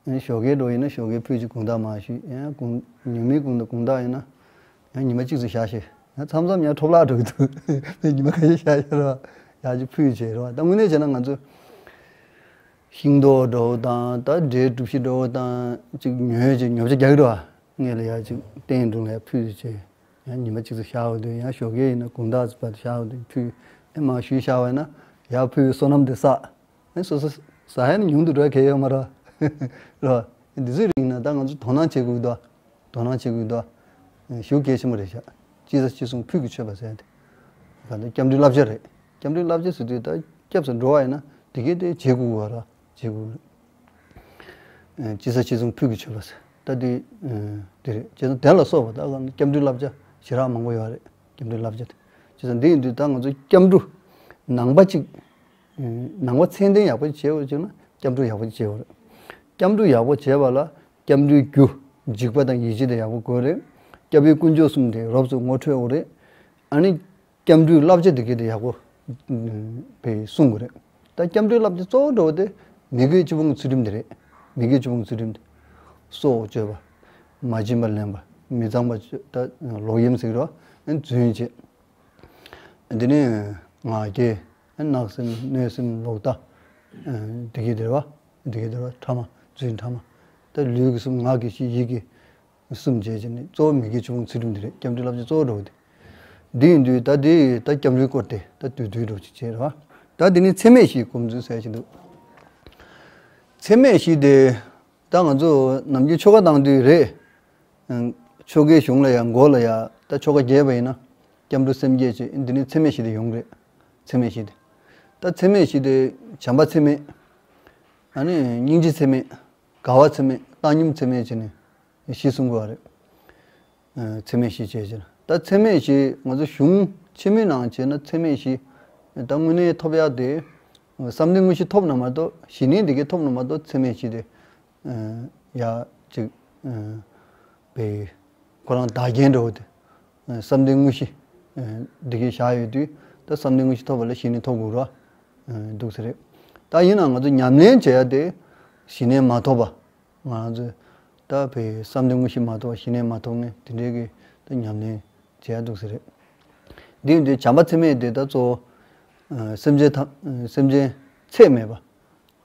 བྱས། ཞོགས་ཀས་འགྲོ་ཡིན་ན་ཞོགས་ཀས་ཕུལ་བྱས་དགོང་དག་མར་ཞུས། ཡང་དགོང་ཉི་མའི་དགོང་དག་དགོང་དག་ཡིན་ན་ཡང་ཉི་མ་གཅིག་ཙམ་བཞག་ཤེས། ཡང་མཚམས་མཚམས་ཡང་འཕྲོ་བརླག་འགྲོ་གི་འདུག་ཉི་མ་ཁ་ཤས་བཞག་ཤེས་རེད་བ། ཡར་ཅིག་ཕུལ་བྱས་རེད་བ། ད་དངོས་གནས་བྱས་ན་ང་ཚོ་ཤིང་ཏོག་འགྲོ་དང་ད་འབྲས་གྲུ་བཞི་འགྲོ་དང་ཅིག་ཉོས་བྱས་ཉོ་ཆ་རྒྱག་གི་འདུག་བ། སྔོན་ལ་ཡར་ཅིག་སྟེང་དྲུང་ལ་ཡར་ཕུལ་བྱས། ཡང་ཉི་མ་གཅིག་ཙམ་བཞག་འོ་དུས་ཡང་ཞོགས་ཀས་ཡིན་ན་དགོང་དག་བར་དུ་བཞག་འོ་དུས་ཕུལ། ཨེ་མར་ཞུས་བཞག་པ་ཡིན་ན་ཡར་ཕུལ་བའི་བསོད་ནམས་དེ་བསགས། ཨེ་སོ་སོ་བསགས་ཡ་ནི་ཉུང་དུ་འགྲོ་གལ་ཡོད་མ་རེད། རེད་བ། འདི་ཚོའི་རིགས་ཡིན་ན་ད་ང་ཚོ་དོ་སྣང་བྱེད་དགོས་འདུག་དོ་སྣང་བྱེད་དགོས་འདུག་ཞེ་པོ་གལ་ཆེན་པོ་རེད་ཤག་ཅི་ཟེར་ཅི་གསུང་ཕུད་ཀྱི་མཆོད་པ་ཟེར་ཡ་དེ། ག་འདི་སྐྱབས་འགྲོའི་བསླབ་བྱ་རེད། སྐྱབས་འགྲོའི་བསླབ་བྱ་ཟེར་དུས་ད་སྐྱབས་སུ་འགྲོ་བ་ཡིན་ན་དེ་གས་དེ་བྱེད་དགོས་པ་རེད། བྱེད་དགོས། ཅི་ཟེར་ཅི་གསུང་ཕུད་ཀྱི་མཆོད་པ་ཟེར། ད་དེ་དེ་རེད། བྱས་ཙང་དེ་ལ་སོགས་པ་ད་ག་སྐྱབས་འགྲོའི་བསླབ་བྱ་ཞེ་དྲག་མང་པོ་ཡོད་རེད། སྐྱབས་འགྲོའི་བསླབ་བྱ་དེ། བྱས་ཙང་འདི་ཡིན་དུས་ད་ང་ཚོ་སྐྱབས་འགྲོ་ནང་པ་གཅིག་ནང་པ་ཚད་ལྡན་ཡག་པོ་བྱེད་དགོས་ཅིག་ན་སྐྱབས་འགྲོ་ཡག་པོ་བྱེད་དགོས་རེད། སྐྱབས་འགྲོ་ཡག་པོ་བྱེད་པ་ལ་སྐྱབས་འགྲོའི་རྒྱུ་འཇིགས་པ་དང་ཡིད་ཆེས་དེ་ཡག་པོ་དགོས་རེད། སྐྱབས་པའི་དཀོན་མཆོག་གསུམ་དེ་རོབ་ཙམ་ངོ་འཕྲོད་དགོས་རེད། ཨ་ནི་སྐྱབས་འགྲོའི་བསླབ་བྱ་དེ་གས་དེ་ཡག་པོ་བས་གསུང་དགོས་རེད། ད་སྐྱབས་འགྲོའི་བསླབ་བྱ་གཙོ་བོ་འགྲོ་བ་དེ་མི་དགེ་བཅུ་སྤོང་གི་ཚུལ་ཁྲིམས་དེ་རེད། མི་དགེ་བཅུ་སྤོང་གི་ཚུལ་ཁྲིམས་དེ། སྲོག་གཅོད་པ། མ་བྱིན་པ་ལེན་པ། མི་གཙང་བ་སྤྱོད། ད་ལོག་གཡེམ་ཟེར་གི་རེད་བ། རྫུན་བྱེད། འདི་ནས་ང་རྒྱལ། བརྣག་སེམས་གནོད་སེམས་ལོག་ལྟ། འདི་གས་དེ་རེད་བ། འདི་གས་དེ་རེད་བ། ཕྲ་མ་རྫུན་ཕྲ་མ། ད་ལུས་ཀྱི་གསུམ། ངག་གི་བཞི། ཡིད་ཀྱི་གསུམ་བྱས་བྱས་ནས་གཙོ་བོ་མི་དགེ་བཅུ་སྤོང་ཚུལ་ཁྲིམས་འདི་རེད། སྐྱབས་འགྲོའི་བསླབ་བྱ་གཙོ་བོ་འགྲོ་གི་དེ། འདི་ཡིན་དུས་ད་འདི་ད་སྐྱབས་འགྲོའི་སྐོར་དེ་ད་བསྡུས་བསྡུས་འགྲོ་ཅིག་བྱས་རེད་བ། ད་འདི་ནི་མཚན་སྨད་བཞིའི་སྒོམ་ཚུལ་ཟེར་ཞིག་འདུག་མཚན་སྨད་བཞི་དེ་ད་ང་ཚོ་ནམ་རྒྱུན་ཆོ་ག་བཏང་དུས་རེད། ཆོ་གའི་གཞུང་ལ་ཡང་མགོ་ལ་ཡང་ད་ཆོ་ག་རྒྱས་པ་ཡིན་ན་སྐྱབས་འགྲོ་སེམས་བསྐྱེད་ཅེས་འདི་ནི་མཚན་སྨད་བཞི་དེ་ཡོང་གི་རེད། མཚན་སྨད་བཞི་དེ། ད་མཚན་སྨད་བཞི་དེ་བྱམས་པ་མཚན་སྨད། ཨ་ནི་སྙིང་རྗེ་མཚན་སྨད། དགའ་བ་མཚན་སྨད། བཏང་སྙོམས་མཚན་སྨད་བྱས་ནས་བཞི་གསུང་དགོས་པ་རེད། མཚན་སྨད་བཞི་བྱས་བྱས་ན། ད་མཚན་སྨད་བཞི་ང་ཚོ་གཞུང་ཆེན་མོའི་ནང་བྱས་ན་མཚན་སྨད་བཞི། ད་དངོས་གནས་ཐོབ་ཡག་དེ། བསམ་གཏན་དངོས་གཞི་ཐོབ་ན་མ་གཏོགས་ཞི་གནས་འདི་གས་ཐོབ་ན་མ་གཏོགས་མཚན་སྨད་བཞི་དེ། ཡག་ཅིག་པའི་ཁོ་རང་བདག་རྐྱེན་འདྲ་བོ་དེ། བསམ་གཏན་དངོས་གཞི། འདི་གས་བཞག་ཡོད་དུས་ད་བསམ་གཏན་དངོས་གཞི་ཐོབ་པ་ལ་ཞི་གནས་ཐོབ་དགོས་ར། འདུག་ས་རེད། ད་ཡིན་ནའང་ང་ཚོ་ཉམས་ལེན་བྱེད་ཡག་དེ་ཞི་གནས་མ་ཐོབ་པ། ང་ཚོས་ད་བའི་བསམ་གཏན་དངོས་གཞི་མ་ཐོབ་པ་ཞི་གནས་མ་ཐོབ་མཁན་དེ་འདྲའི་གི་ད་ཉམས་ལེན་བྱེད་ཡག་འདུག་ས་རེད། འདི་ཡིན་དུས་བྱམས་པ་མཚན་སྨད་དེ་ད་གཙོ་བོ། སེམས་ཅན་ཐམས་སེམས་ཅན་ཚད་མེད་པ།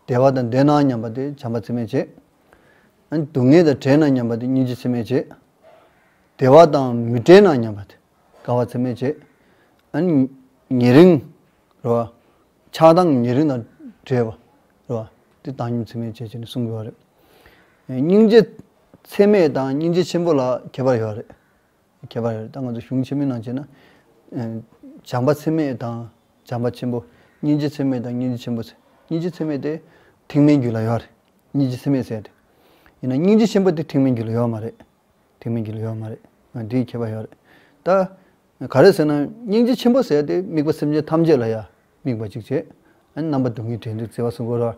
བདེ་བ་དང་ལྡན་ན་སྙམ་པ་དེ་བྱམས་པ་མཚན་སྨད་བྱེད། ཨ་ནི་སྡུག་བསྔལ་དང་བྲལ་ན་སྙམ་པ་དེ་སྙིང་རྗེ་མཚན་སྨད་བྱེད། བདེ་བ་དང་མི་འབྲལ་ན་སྙམ་པ་དེ་དགའ་བ་མཚན་སྨད་བྱེད། ཨ་ནི་ཉེ་རིང་རེད་བ། ཆགས་སྡང་ཉེ་རིང་དང་བྲལ་བ་རེད་བ། དེ་བཏང་སྙོམས་མཚན་སྨད་བྱེད་ཅེས་ནས་གསུང་དགོས་པ་རེད། སྙིང་རྗེ་མཚན་སྨད་དང་སྙིང་རྗེ་ཆེན་པོ་ལ་ཁྱད་པར་ཡོད་རེད། ཁྱད་པར་ཡོད་རེད། ད་ང་ཚོ་གཞུང་ཆེན་མོའི་ནང་བྱས་ན། ཨ་བྱམས་པ་མཚན་སྨད་དང་བྱམས་པ་ཆེན་པོ། སྙིང་རྗེ་མཚན་སྨད་དང་སྙིང་རྗེ་ཆེན་པོ་ཟེར། སྙིང་རྗེ་མཚན་སྨད་དེ་ཐེག་དམན་རྒྱུད་ལ་ཡོད་རེད། སྙིང་རྗེ་མཚན་སྨད་ཟེར་དེ། ཡིན་ན་སྙིང་རྗེ་ཆེན་པོ་དེ་ཐེག་དམན་རྒྱུད་ལ་ཡོད་མ་རེད། ཐེག་དམན་རྒྱུད་ལ་ཡོད་མ་རེད། ཨ་འདིའི་ཁྱད་པར་ཡོད་རེད། ད་ག་རེ་ཟེར་ན་སྙིང་རྗེ་ཆེན་པོ་ཟེར་དེ་དམིགས་པ་སེམས་ཅན་ཐམས་ཅད་ལ་ཡང་དམིགས་པ་གཅིག་བྱས། ཨ་ནི་རྣམ་པ་སྡུག་བསྔལ་བྲལ་འདོད་བརྩེ་བ་གསུམ་པོ་རེད།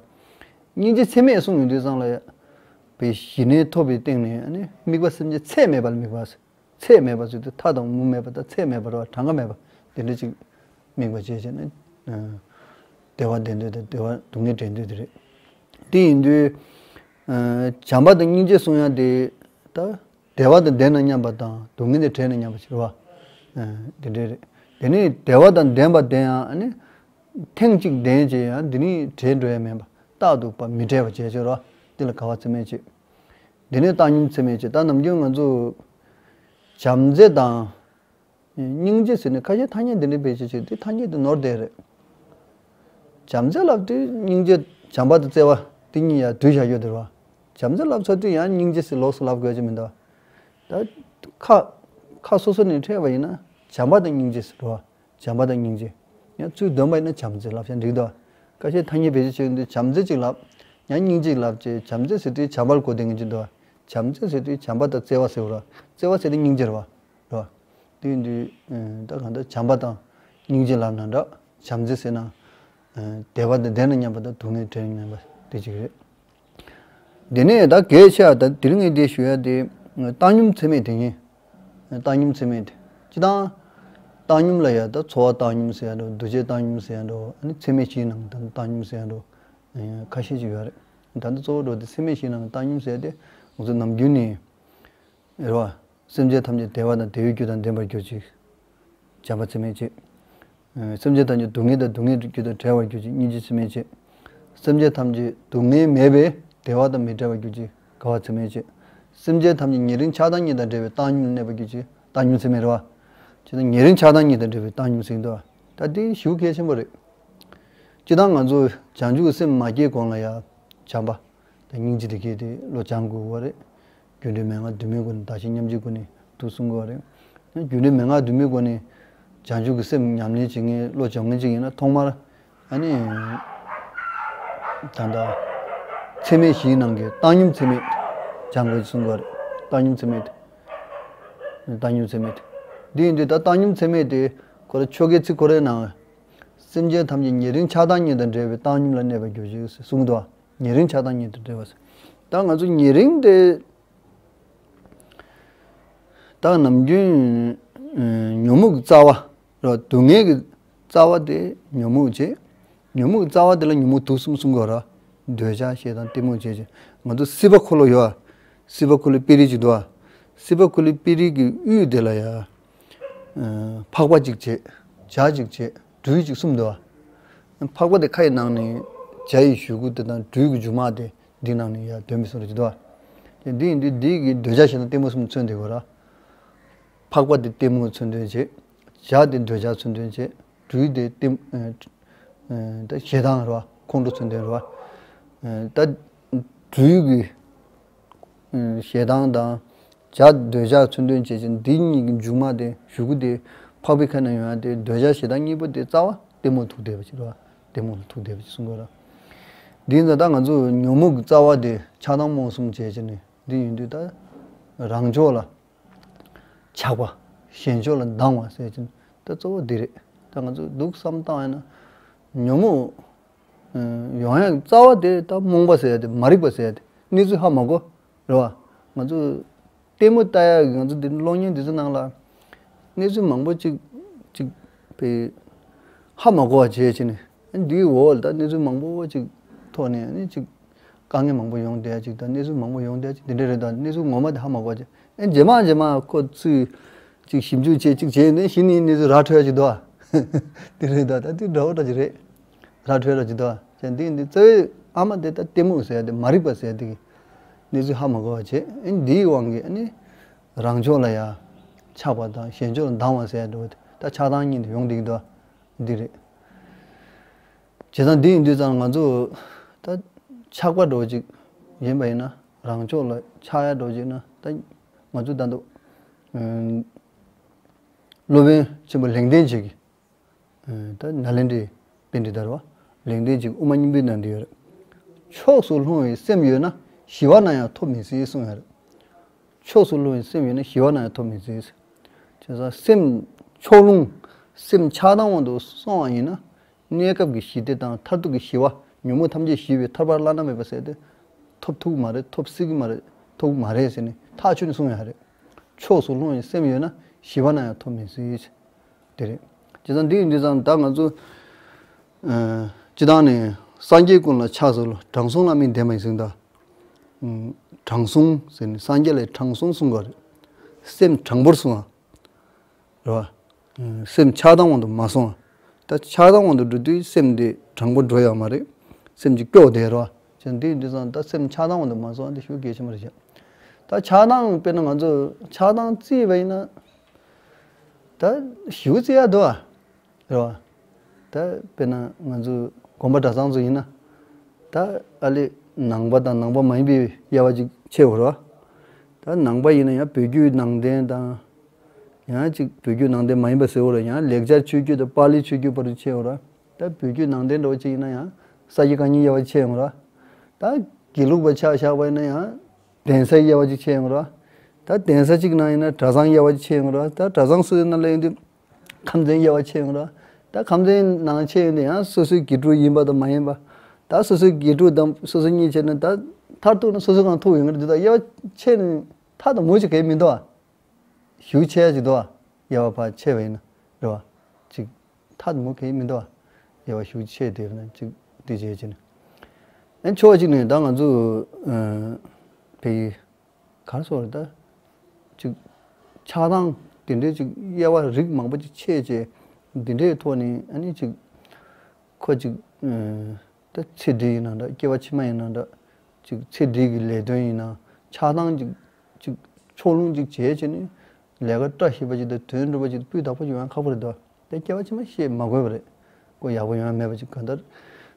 སྙིང་རྗེ་མཚན་སྨད་གསུངས་ཡོང་དུས་ཙང་ལ་ཡང་། པའི་ཞི་གནས་ཐོབ་པའི་སྟེང་ནས་ཨ་ནི་དམིགས་པ་སེམས་ཅན་ཚད་མེད་པ་ལ་དམིགས་པ་ཟེར། ཚད་མེད་པ་ཟེར་དུས་མཐའ་དང་མུ་མེད་པ་དང་ཚད་མེད་པ་རེད་བ། གྲངས་ཀ་མེད་པ་དེ་འདྲ་ཅིག་དམིགས་པ་བྱས་བྱས་ནས། བདེ་བ་ལྡན་འདོད་དང་བདེ་བ་སྡུག་བསྔལ་བྲལ་འདོད་དེ་རེད། དེ་ཡིན་དུས། བྱམས་པ་དང་སྙིང་རྗེ་གསུང་ཡག་དེ་ད་བདེ་བ་དང་ལྡན་ན་སྙམ་པ་དང་སྡུག་བསྔལ་དང་བྲལ་ན་སྙམ་པ་ཞིག་རེད་བ། དེ་འདྲ་རེད། དེ་ནས་བདེ་བ་དང་ལྡན་པ་དེ་ཡང་ཨ་ནི་ཐེངས་གཅིག་ལྡན་བྱས་ཡང་དེ་ནས་བྲལ་འགྲོ་ཡ་མེད་པ་རྟག་ཏུ་པ་མི་བྲལ་བ་བྱས་བྱས་རེད་བ། དེ་ལ་དགའ་བ་མཚན་སྨད་བྱེད། དེ་ནས་བཏང་སྙོམས་མཚན་སྨད་བྱེད། ད་ནམ་རྒྱུན་ང་ཚོ་ བྱམས་བརྩེ་དང་སྙིང་རྗེ་ཟེར་ནས་ཁ་ཤས་ཐ་སྙད་འདི་འདྲ་བེད་སྤྱོད་བྱེད་དེ་ཐ་སྙད་དེ་ནོར་བསྡད་རེད། བྱམས་བརྩེ་ལབ་དུས་སྙིང་རྗེ་བྱམས་པ་དང་བརྩེ་བ་དེ་གཉིས་ཡང་བསྡུས་བཞག་ཡོད་དེ་རེད་བ། བྱམས་བརྩེ་ལབ་ཚར་དུས་ཡང་སྙིང་རྗེ་ཟེར་ལོགས་སུ་ལབ་དགོས་ཀྱི་མི་འདུག་ད་ཁ་ཁ་སོ་སོ་ནས་འཕྲད་པ་ཡིན་ན་བྱམས་པ་དང་སྙིང་རྗེ་ཟེར་རེད་བ། བྱམས་པ་དང་སྙིང་རྗེ། ཡང་ཚུལ་འདོན་པ་ཡིན་ན་བྱམས་བརྩེ་ལབ་ཡང་འགྲིག་འདུག་ཁ་ཤས་ཐ་སྙད་བེད་སྤྱོད་བྱེད་དུས་བྱམས་བརྩེ་གཅིག་ལབ། ཡང་སྙིང་རྗེ་ལབ་ཅེས་བྱམས་བརྩེ་ཟེར་དུས་བྱམས་པར་གོ་བསྡད་མཁན་གཅིག་འདུག་བྱམས་བརྩེ་ཟེར་དུས་བྱམས་པ་དང་བརྩེ་བ་ཟེར་བ་ར། བརྩེ་བ་ཟེར་དུས་སྙིང་རྗེ་རེད་བ། རེད་བ། དེ་ཡིན་དུས་ད་གང་ལྟར་བྱམས་པ་དང་སྙིང་རྗེ་ལབ་ན་འདྲ། བྱམས་བརྩེ་ཟེར་ན་བདེ་བ་དང་བདེ་ན་མཉམ་པ་དང་སྡུག་བསྔལ་བྲལ་ན་མཉམ་པ་དེ་གཅིག་རེད། དེ་ནས་ད་གལ་ཆེ་བ་ད་དེ་རིང་ངས་འདི་ཞུ་ཡ་དེ་བཏང་སྙོམས་ཚད་མེད་དེ་ཡིན། བཏང་སྙོམས་ཚད་མེད་དེ། སྤྱི་བཏང་། བཏང་སྙོམས་ལ་ཡ་ད་འཚོ་བ་བཏང་སྙོམས་ཟེར་ཡ་འགྲོ། འདུ་བྱེད་བཏང་སྙོམས་ཟེར་ཡ་འགྲོ། ཨ་ནི་ཚད་མེད་བཞིའི་ནང་ད་བཏང་སྙོམས་ཟེར་ཡ་འགྲོ། ཁ་ཤས་ཅིག་ཡོད་རེད། ད་ལྟ་གཙོ་བོ་འགྲོ་དེ་ཚད་མེད་བཞིའི་ནང་བཏང་སྙོམས་ཟེར་ཡ་དེ་ང་ཚོ་ནམ་རྒྱུན་ནས། རེད་བ། སེམས་ཅན་ཐམས་ཅད་བདེ་བ་དང་བདེ་བའི་རྒྱུ་དང་ལྡན་པར་གྱུར་ཅིག་བྱམས་པ་ཚད་མེད་བྱེད། སེམས་ཅན་ཐམས་ཅད་སྡུག་བསྔལ་དང་སྡུག་བསྔལ་གྱི་རྒྱུ་དང་བྲལ་བར་གྱུར་ཅིག་སྙིང་རྗེ་ཚད་མེད་བྱེད། སེམས་ཅན་ཐམས་ཅད་སྡུག་བསྔལ་མེད་པའི་བདེ་བ་དང་མི་འབྲལ་བར་གྱུར་ཅིག་དགའ་བ་ཚད་མེད་བྱེད། སེམས་ཅན་ཐམས་ཅད་ཉེ་རིང་ཆགས་སྡང་གཉིས་དང་བྲལ་བའི་བཏང་སྙོམས་ལ་གནས་པར་གྱུར་ཅིག་བཏང་སྙོམས་ཚད་མེད་རེད་བ། བྱས་ན་ཉེ་རིང་ཆགས་སྡང་གཉིས་དང་བྲལ་བའི་བཏང་སྙོམས་ཟེར་གྱི་འདུག་ད་དེ་ཞེ་པོ་གལ་ཆེན་པོ་རེད། སྤྱིར་བཏང་ང་ཚོ་བྱང་ཆུབ་སེམས་མ་སྐྱེས་གོང་ལ་ཡང་བྱམས་པ། དང་སྙིང་རྗེ་དེ་གས་དེ་བློ་སྦྱང་དགོས་པ་རེད། རྒྱུ་འབྲས་མན་ངག་དུ་མའི་སྒོ་ནས་བདག་གཞན་མཉམ་བརྗེའི་སྒོ་ནས་འདུག་གསུང་དགོས་པ་རེད། རྒྱུ་འབྲས་མན་ངག་དུ་མའི་སྒོ་ནས་བྱང་ཆུབ་ཀྱི་སེམས་ཉམས་ལེན་བྱེད་མཁན་བློ་སྦྱོང་མཁན་ཅིག་ཡིན་ན་ཐོག་མར་ཨ་ནི། ད་ལྟ་ཚད་མེད་བཞིའི་ནང་གི་བཏང་སྙོམས་ཚད་མེད་སྦྱང་དགོས་གསུང་དགོས་པ་རེད། བཏང་སྙོམས་ཚད་མེད་དེ། བཏང་སྙོམས་ཚད་མེད་དེ། འདི་ཡིན་དུས་ད་བཏང་སྙོམས་ཚད་མེད་དེ་ཁོ་ར་ཆོ་གའི་ཚིག་ཁོ་རའི་ནང་། སེམས་ཅན་ཐམས་ཅད་ཉེ་རིང་ཆགས་སྡང་གཉིས་དང་བྲལ་བའི་བཏང་སྙོམས་ལ་གནས་པར་གྱུར་ཅིག་གསུངས་འདུག་ཉེ་རིང་ཆགས་སྡང་གཉིས་དང་བྲལ་བ་ཟེར། ད་ང་ཚོ་ཉེ་རིང་དེ་ད་ནམ་རྒྱུན་ཨ་ཉོན་མོངས་ཀྱི་རྩ་བ་ར་སྡུག་བསྔལ་གྱི་རྩ་བ་དེ་ཉོན་མོངས་བྱེད། ཉོན་མོངས་ཀྱི་རྩ་བ་དེ་ལ་ཉོན་མོངས་དུག་གསུམ་གསུང་གི་ཡོད་ར། འདོད་ཆགས་ཞེ་སྡང་གཏི་མུག་བྱེད་ཅེས། ང་ཚོ་སྲིད་པ་འཁོར་ལོ་ཡོད་ཨ། སྲིད་པ་འཁོར་ལོའི་དཔེ་རིས་ཅིག་འདུག་ཨ། སྲིད་པ་འཁོར་ལོའི་དཔེ་རིས་ཀྱི་དབུས་དེ་ལ་ཡ། ཨ་འཕགས་པ་གཅིག་བྱེད། བྱ་གཅིག་བྱེད། སྦྲུལ་གཅིག་གསུམ་འདུག་ཨ། འཕགས་པ་དེ་ཁ་ཡི་ནང་ནས་བྱ་ཡི་གཞུག་གུ་དེ་དང་སྦྲུལ་གྱི་མཇུག་མ་དེ་འདི་ནང་ནས་ཡ་འདོན་པའི་སོ་ར་ཅིག་འདུག་ཨ། དེ་འདི་ཡིན་དུས་འདི་གི་འདོད་ཆགས་ཞེ་སྡང་གཏི་མུག་གསུམ་མཚོན་བསྡད་དགོས་ར། འཕགས་པ་དེ་གཏི་མུག་མཚོན་དོན་བྱེད། བྱ་དེ་འདོད་ཆགས་མཚོན་དོན་བྱེད། སྦྲུལ་དེ་གཏི་ཨ་ཨ་ད་ཞེ་སྡང་རེད་བ། ཁོང་ཁྲོ་མཚོན་དོན་རེད་བ། ཨ་ད་སྦྲུལ་གྱི་ཨ་ཞེ་སྡང་དང་། བྱ་འདོད་ཆགས་མཚོན་དོན་བྱེད་ཅིང་འདི་གཉིས་ཀྱི་མཇུག་མ་དེ་གཞུག་གུ་དེ་འཕགས་པའི་ཁ་ནས་ཡོང་ཡ་དེ་འདོད་ཆགས་ཞེ་སྡང་གཉིས་པོ་དེ་རྩ་བ་གཏི་མུག་ཐུག་བསྡད་པ་ཅིག་རེད་བ། གཏི་མུག་ལ་ཐུག་བསྡད་པ་ཅིག་གསུང་དགོས་ར། འདི་ཡིན་ཙང་ད་ང་ཚོ་ཉོན་མོངས་ཀྱི་རྩ་བ་དེ་ཆགས་སྡང་རྨོངས་གསུམ་བྱས་བྱས་ནས་འདི་ཡིན་དུས་ད་རང་ཕྱོགས་ལ། ཆགས་པ། གཞན་ཕྱོགས་ལ་སྡང་བ་ཟེར་གྱིན་ད་གཙོ་བོ་འདི་རེད། ད་ང་ཚོས་འདུག་བསམ་བཏང་ཡ་ན། ཉོན་མོངས་ཡོང་ཡ་རྩ་བ་དེ་ད་རྨོངས་པ་ཟེར་ཡ་དེ་མ་རིག་པ་ཟེར་ཡ་དེ་གནས་ཚུལ་ཧ་མ་གོ། རེད་བ། ང་ཚོས་ལྟད་མོ་ལྟ་ཡ་གི་ང་ཚོ་འདི་གློག་བརྙན་འདི་ཚོ་ནང་ལ་གནས་ཚུལ་མང་པོ་ཅིག་ཅིག་པའི་ཧ་མ་གོ་བ་བྱས་བྱས་ནས་འདིའི་འོག་ལ་ད་གནས་ཚུལ་མང་པོ་ཅིག་ཐོག་ནས་ནི་ཅིག་དཀའ་ངལ་མང་པོ་ཡོང་བསྡད་ཅིག་དང་གནས་ཚུལ་མང་པོ་ཡོང་བསྡད་ཅིག་དེ་འདྲ་རེད། ད་གནས་ཚུལ་ངོ་མ་དེ་ཧ་མ་གོ་ཅིག་ཨེ་རྗེས་མ་རྗེས་མ་ཁོ་ཚོས་ཅིག་ཞིབ་འཇུག་བྱེད་ཅིག་བྱས་ནས་གཞི་ནས་གནས་ཚུལ་ར་འཕྲོད་ཅིག་འདུག་ཨ། དེ་རེད། ད་ད་དེ་འདྲ་བོ་འདྲ་ཅིག་རེད། ར་འཕྲོད་ར་ཅིག་འདུག་ཨ། བྱས་འདི་འདི་རྩ་བའི་ཨ་མ་དེ་ད་གཏི་མུག་ཟེར་ཡ་དེ་མ་རིག་པ་ཟེར་ཡ་དེ་གི་གནས་ཚུལ་ཧ་མ་གོ་བ་བྱས། ཨེ་འདིའི་དབང་གིས་ཨ་ནི་རང་ཕྱོགས་ལ་ཡ་ཆགས་པ་དང་གཞན་ཕྱོགས་ལ་སྡང་བ་ཟེར་ཡ་འདྲ་བོ་དེ་ད་ཆགས་སྡང་གཉིས་དེ་ཡོང་བསྡད་ཀྱི་འདུག་ཨ། འདི་རེད། བྱས་ཙང་འདི་ཡིན་དུས་ཙང་ང་ཚོ་ད་ཆགས་པ་འདྲ་བོ་ཅིག་ཡིན་པ་ཡིན་ན་རང་ཕྱོགས་ལ་ཆགས་ཡ་འདྲ་བོ་ཅིག་ན་ད་ང་ཚོ་ད་དུང་སློབ་དཔོན་ཆེན་པོ་ལེགས་ལྡན་འབྱེད་ཀྱི་ད་ནཱ་ལེནྡྲའི་པཎྜི་ཏ་རེད་བ། ལེགས་ལྡན་འབྱེད་ཀྱི་དབུ་མ་སྙིང་པོའི་ནང་འདི་ཡོད་རེད། ཕྱོགས་སུ་ལྷུང་བའི་སེམས་ཡོད་ན་ཞི་བ་ན་ཡང་ཐོབ་མི་སྲིད་གསུངས་ཡོད་རེད། ཕྱོགས་སུ་ལྷུང་བའི་སེམས་ཡོད་ན་ཞི་བ་ན་ཡང་ཐོབ་མི་སྲིད། བྱས་ཙང་སེམས་ཕྱོགས་ལྷུང་། སེམས་ཆགས་སྡང་དབང་དུ་སོང་བ་ཡིན་ན། གནས་སྐབས་ཀྱི་ཞི་བདེ་དང་མཐར་ཐུག་གི་ཞི་བ། ཉོན་མོངས་ཐམས་ཅད་ཞི་བའི་ཐར་པ་བླ་ན་མེད་པ་ཟེར་ཏེ། ཐོབ་ཐུབ་མ་རེད། ཐོབ་སྲིད་ཀྱི་མ་རེད། ཐོབ་མ་རེད་ཟེར་ནས་ཐག་ཆོད་ནས་གསུངས་ཡོད་རེད། ཕྱོགས་སུ་ལྷུང་བའི་སེམས་ཡོད་ན་ཞི་བ་ན་ཡང་ཐོབ་མི་སྲིད། དེ་རེད། བྱས་ཙང་འདི་ཡིན་དུས་ཙང་ད་ང་ཚོ་ཨ་སྤྱི་བཏང་ནས་སངས་རྒྱས་ཀུན་ལ་ཕྱག་འཚལ་ལོ། དྲང་སྲོང་བླ་མའི་བདེན་པ་ཡིན་ཟེར་ད། ཨ་དྲང་སྲོང་ཟེར་ནས་སངས་རྒྱས་ལ་དྲང་སྲོང་གསུང་གི་རེད། སེམས་དྲང་པོར་སོང་བ། རེད་བ། ཨ་སེམས་ཆགས་སྡང་དབང་དུ་མ་སོང་བ། ད་ཆགས་སྡང་དབང་དུ་འགྲོ་དུས་སེམས་དེ་དྲང་པོ་འགྲོ་ཡོད་མ་རེད། སེམས་ཀྱི་སྐྱོ་བ་དེ་རེད་བ། བྱས་འདི་ཡིན་དུས་ཙང་ད་སེམས་ཆགས་སྡང་དབང་དུ་མ་སོང་བ་འདི་ཞེ་པོ་གལ་ཆེན་པོ་རེད་བཞག་ད་ ད་ཆགས་སྡང་དཔེར་ན་ང་ཚོ་ཆགས་སྡང་བརྩིས་པ་ཡིན་ན་ད་ཞེ་པོ་བརྩི་ཡག་འདུག་ཨ། རེད་བ། ད་དཔེར་ན་ང་ཚོ་དགོན་པ་གྲྭ་ཚང་ཚོ་ཡིན་ན། ད་ཨ་ལེ་ནང་པ་དང་ནང་པ་མ་ཡིན་པའི་དབྱེ་བ་ཅིག་ཕྱེ་དགོས་རེད་བ། ད་ནང་པ་ཡིན་ན་ཡང་བོད་བརྒྱུད་ནང་བསྟན་དང་། ཡང་ཅིག་བོད་བརྒྱུད་ནང་བསྟན་མ་ཡིན་པ་ཟེར་དགོས་རེད། ཡང་ལེགས་སྦྱར་ཆོས་བརྒྱུད་དང་པཱ་ལི་ཆོས་བརྒྱུད་བར་དུ་ཕྱེ་དགོས་རེད། ད་བོད་བརྒྱུད་ནང་བསྟན་འདྲ་བོ་ཅིག་ཡིན་ན་ཡང་ས་སྐྱ་བཀའ་རྙིང་དབྱེ་བ་ཕྱེ་ཡོང་རེད། ད་དགེ་ལུགས་པ་ཆ་བཞག་པ་ཡིན་ན་ཡང་གདན་ས་དབྱེ་བ་ཅིག་ཕྱེ་ཡོང་རེད། ད་གདན་ས་གཅིག་ནང་ཡིན་ན་གྲྭ་ཚང་དབྱེ་བ་ཅིག་ཕྱེ་ཡོང་རེད། ད་གྲྭ་ཚང་སོ་སོའི་ནང་ལ་ཡོང་དུས་ཁམས་ཚན་དབྱེ་བ་ཕྱེ་ཡོང་རེད། ད་ཁམས་ཚན་ནང་ཕྱེ་ཡོང་དུས་ཡང་སོ་སོའི་དགེ་ཕྲུག་ཡིན་པ་དང་མ་ཡིན་པ། ད་སོ་སོའི་དགེ་ཕྲུག་དང་སོ་སོ་གཉིས་བྱས་ན་ད་མཐར་གཏུགས་ན་སོ་སོ་གང་ཐུག་ཡོང་གི་རེད། འདི་དག་དབྱེ་བ་ཕྱེ་ནས་ཐག་དང་མུ་ཅིག་གས་མི་འདུག་ཨ། ཞུ་ཆེ་ཡ་ཅིག་འདུག་ཨ། དབྱེ་བ་ཕར་ཕྱེ་བ་ཡིན་ན་རེད་བ། ཅིག་ཐག་མུ་གེ་མི་འདུག་ཨ། དབྱེ་བ་ཞུ་ཆེ་དེ་ན་ཅིག་དེ་བྱས་ཅི་ནས། ཨན་ཕྱོགས་གཅིག་ནས་ད་ང་ཚོ་ཨ་བོད་ཡིག་གར་སོགས་རེད་ད། ཅིག་ཆགས་སྡང་དེ་འདྲའི་ཅིག་དབྱེ་བ་རིགས་མང་པོ་ཅིག་ཕྱེ་བྱས་འདི་འདྲའི་ཐོག་ནས་ཨ་ནི་ཅིག་ཁོ་ཅིག་ཨ། ད་ཚེ་འདི་ཡིན་ན་འདྲ་སྐྱེ་བ་ཕྱི་མ་ཡིན་ན་འདྲ། ཅིག་ཚེ་འདི་གི་ལས་དོན་ཡིན་ན་ཆགས་སྡང་ཅིག་ཅིག་ཕྱོགས་ལྷུང་ཅིག་བྱས་བྱས་ནས་ལས་ཀ་བཀྲ་ཤིས་པ་ཅིག་དང་དོན་འགྲུབ་པ་ཅིག་སྤུས་དག་པོ་ཅིག་ཡོང་ཡ་ཁག་པོ་རེད་དོ། དེ་སྐྱེ་བ་ཕྱི་མ་བཤད་མ་དགོས་པ་རེད། ཁོ་ཡག་པོ་ཡོང་ཡ་མེད་པ་ཅིག་གང་ལྟར་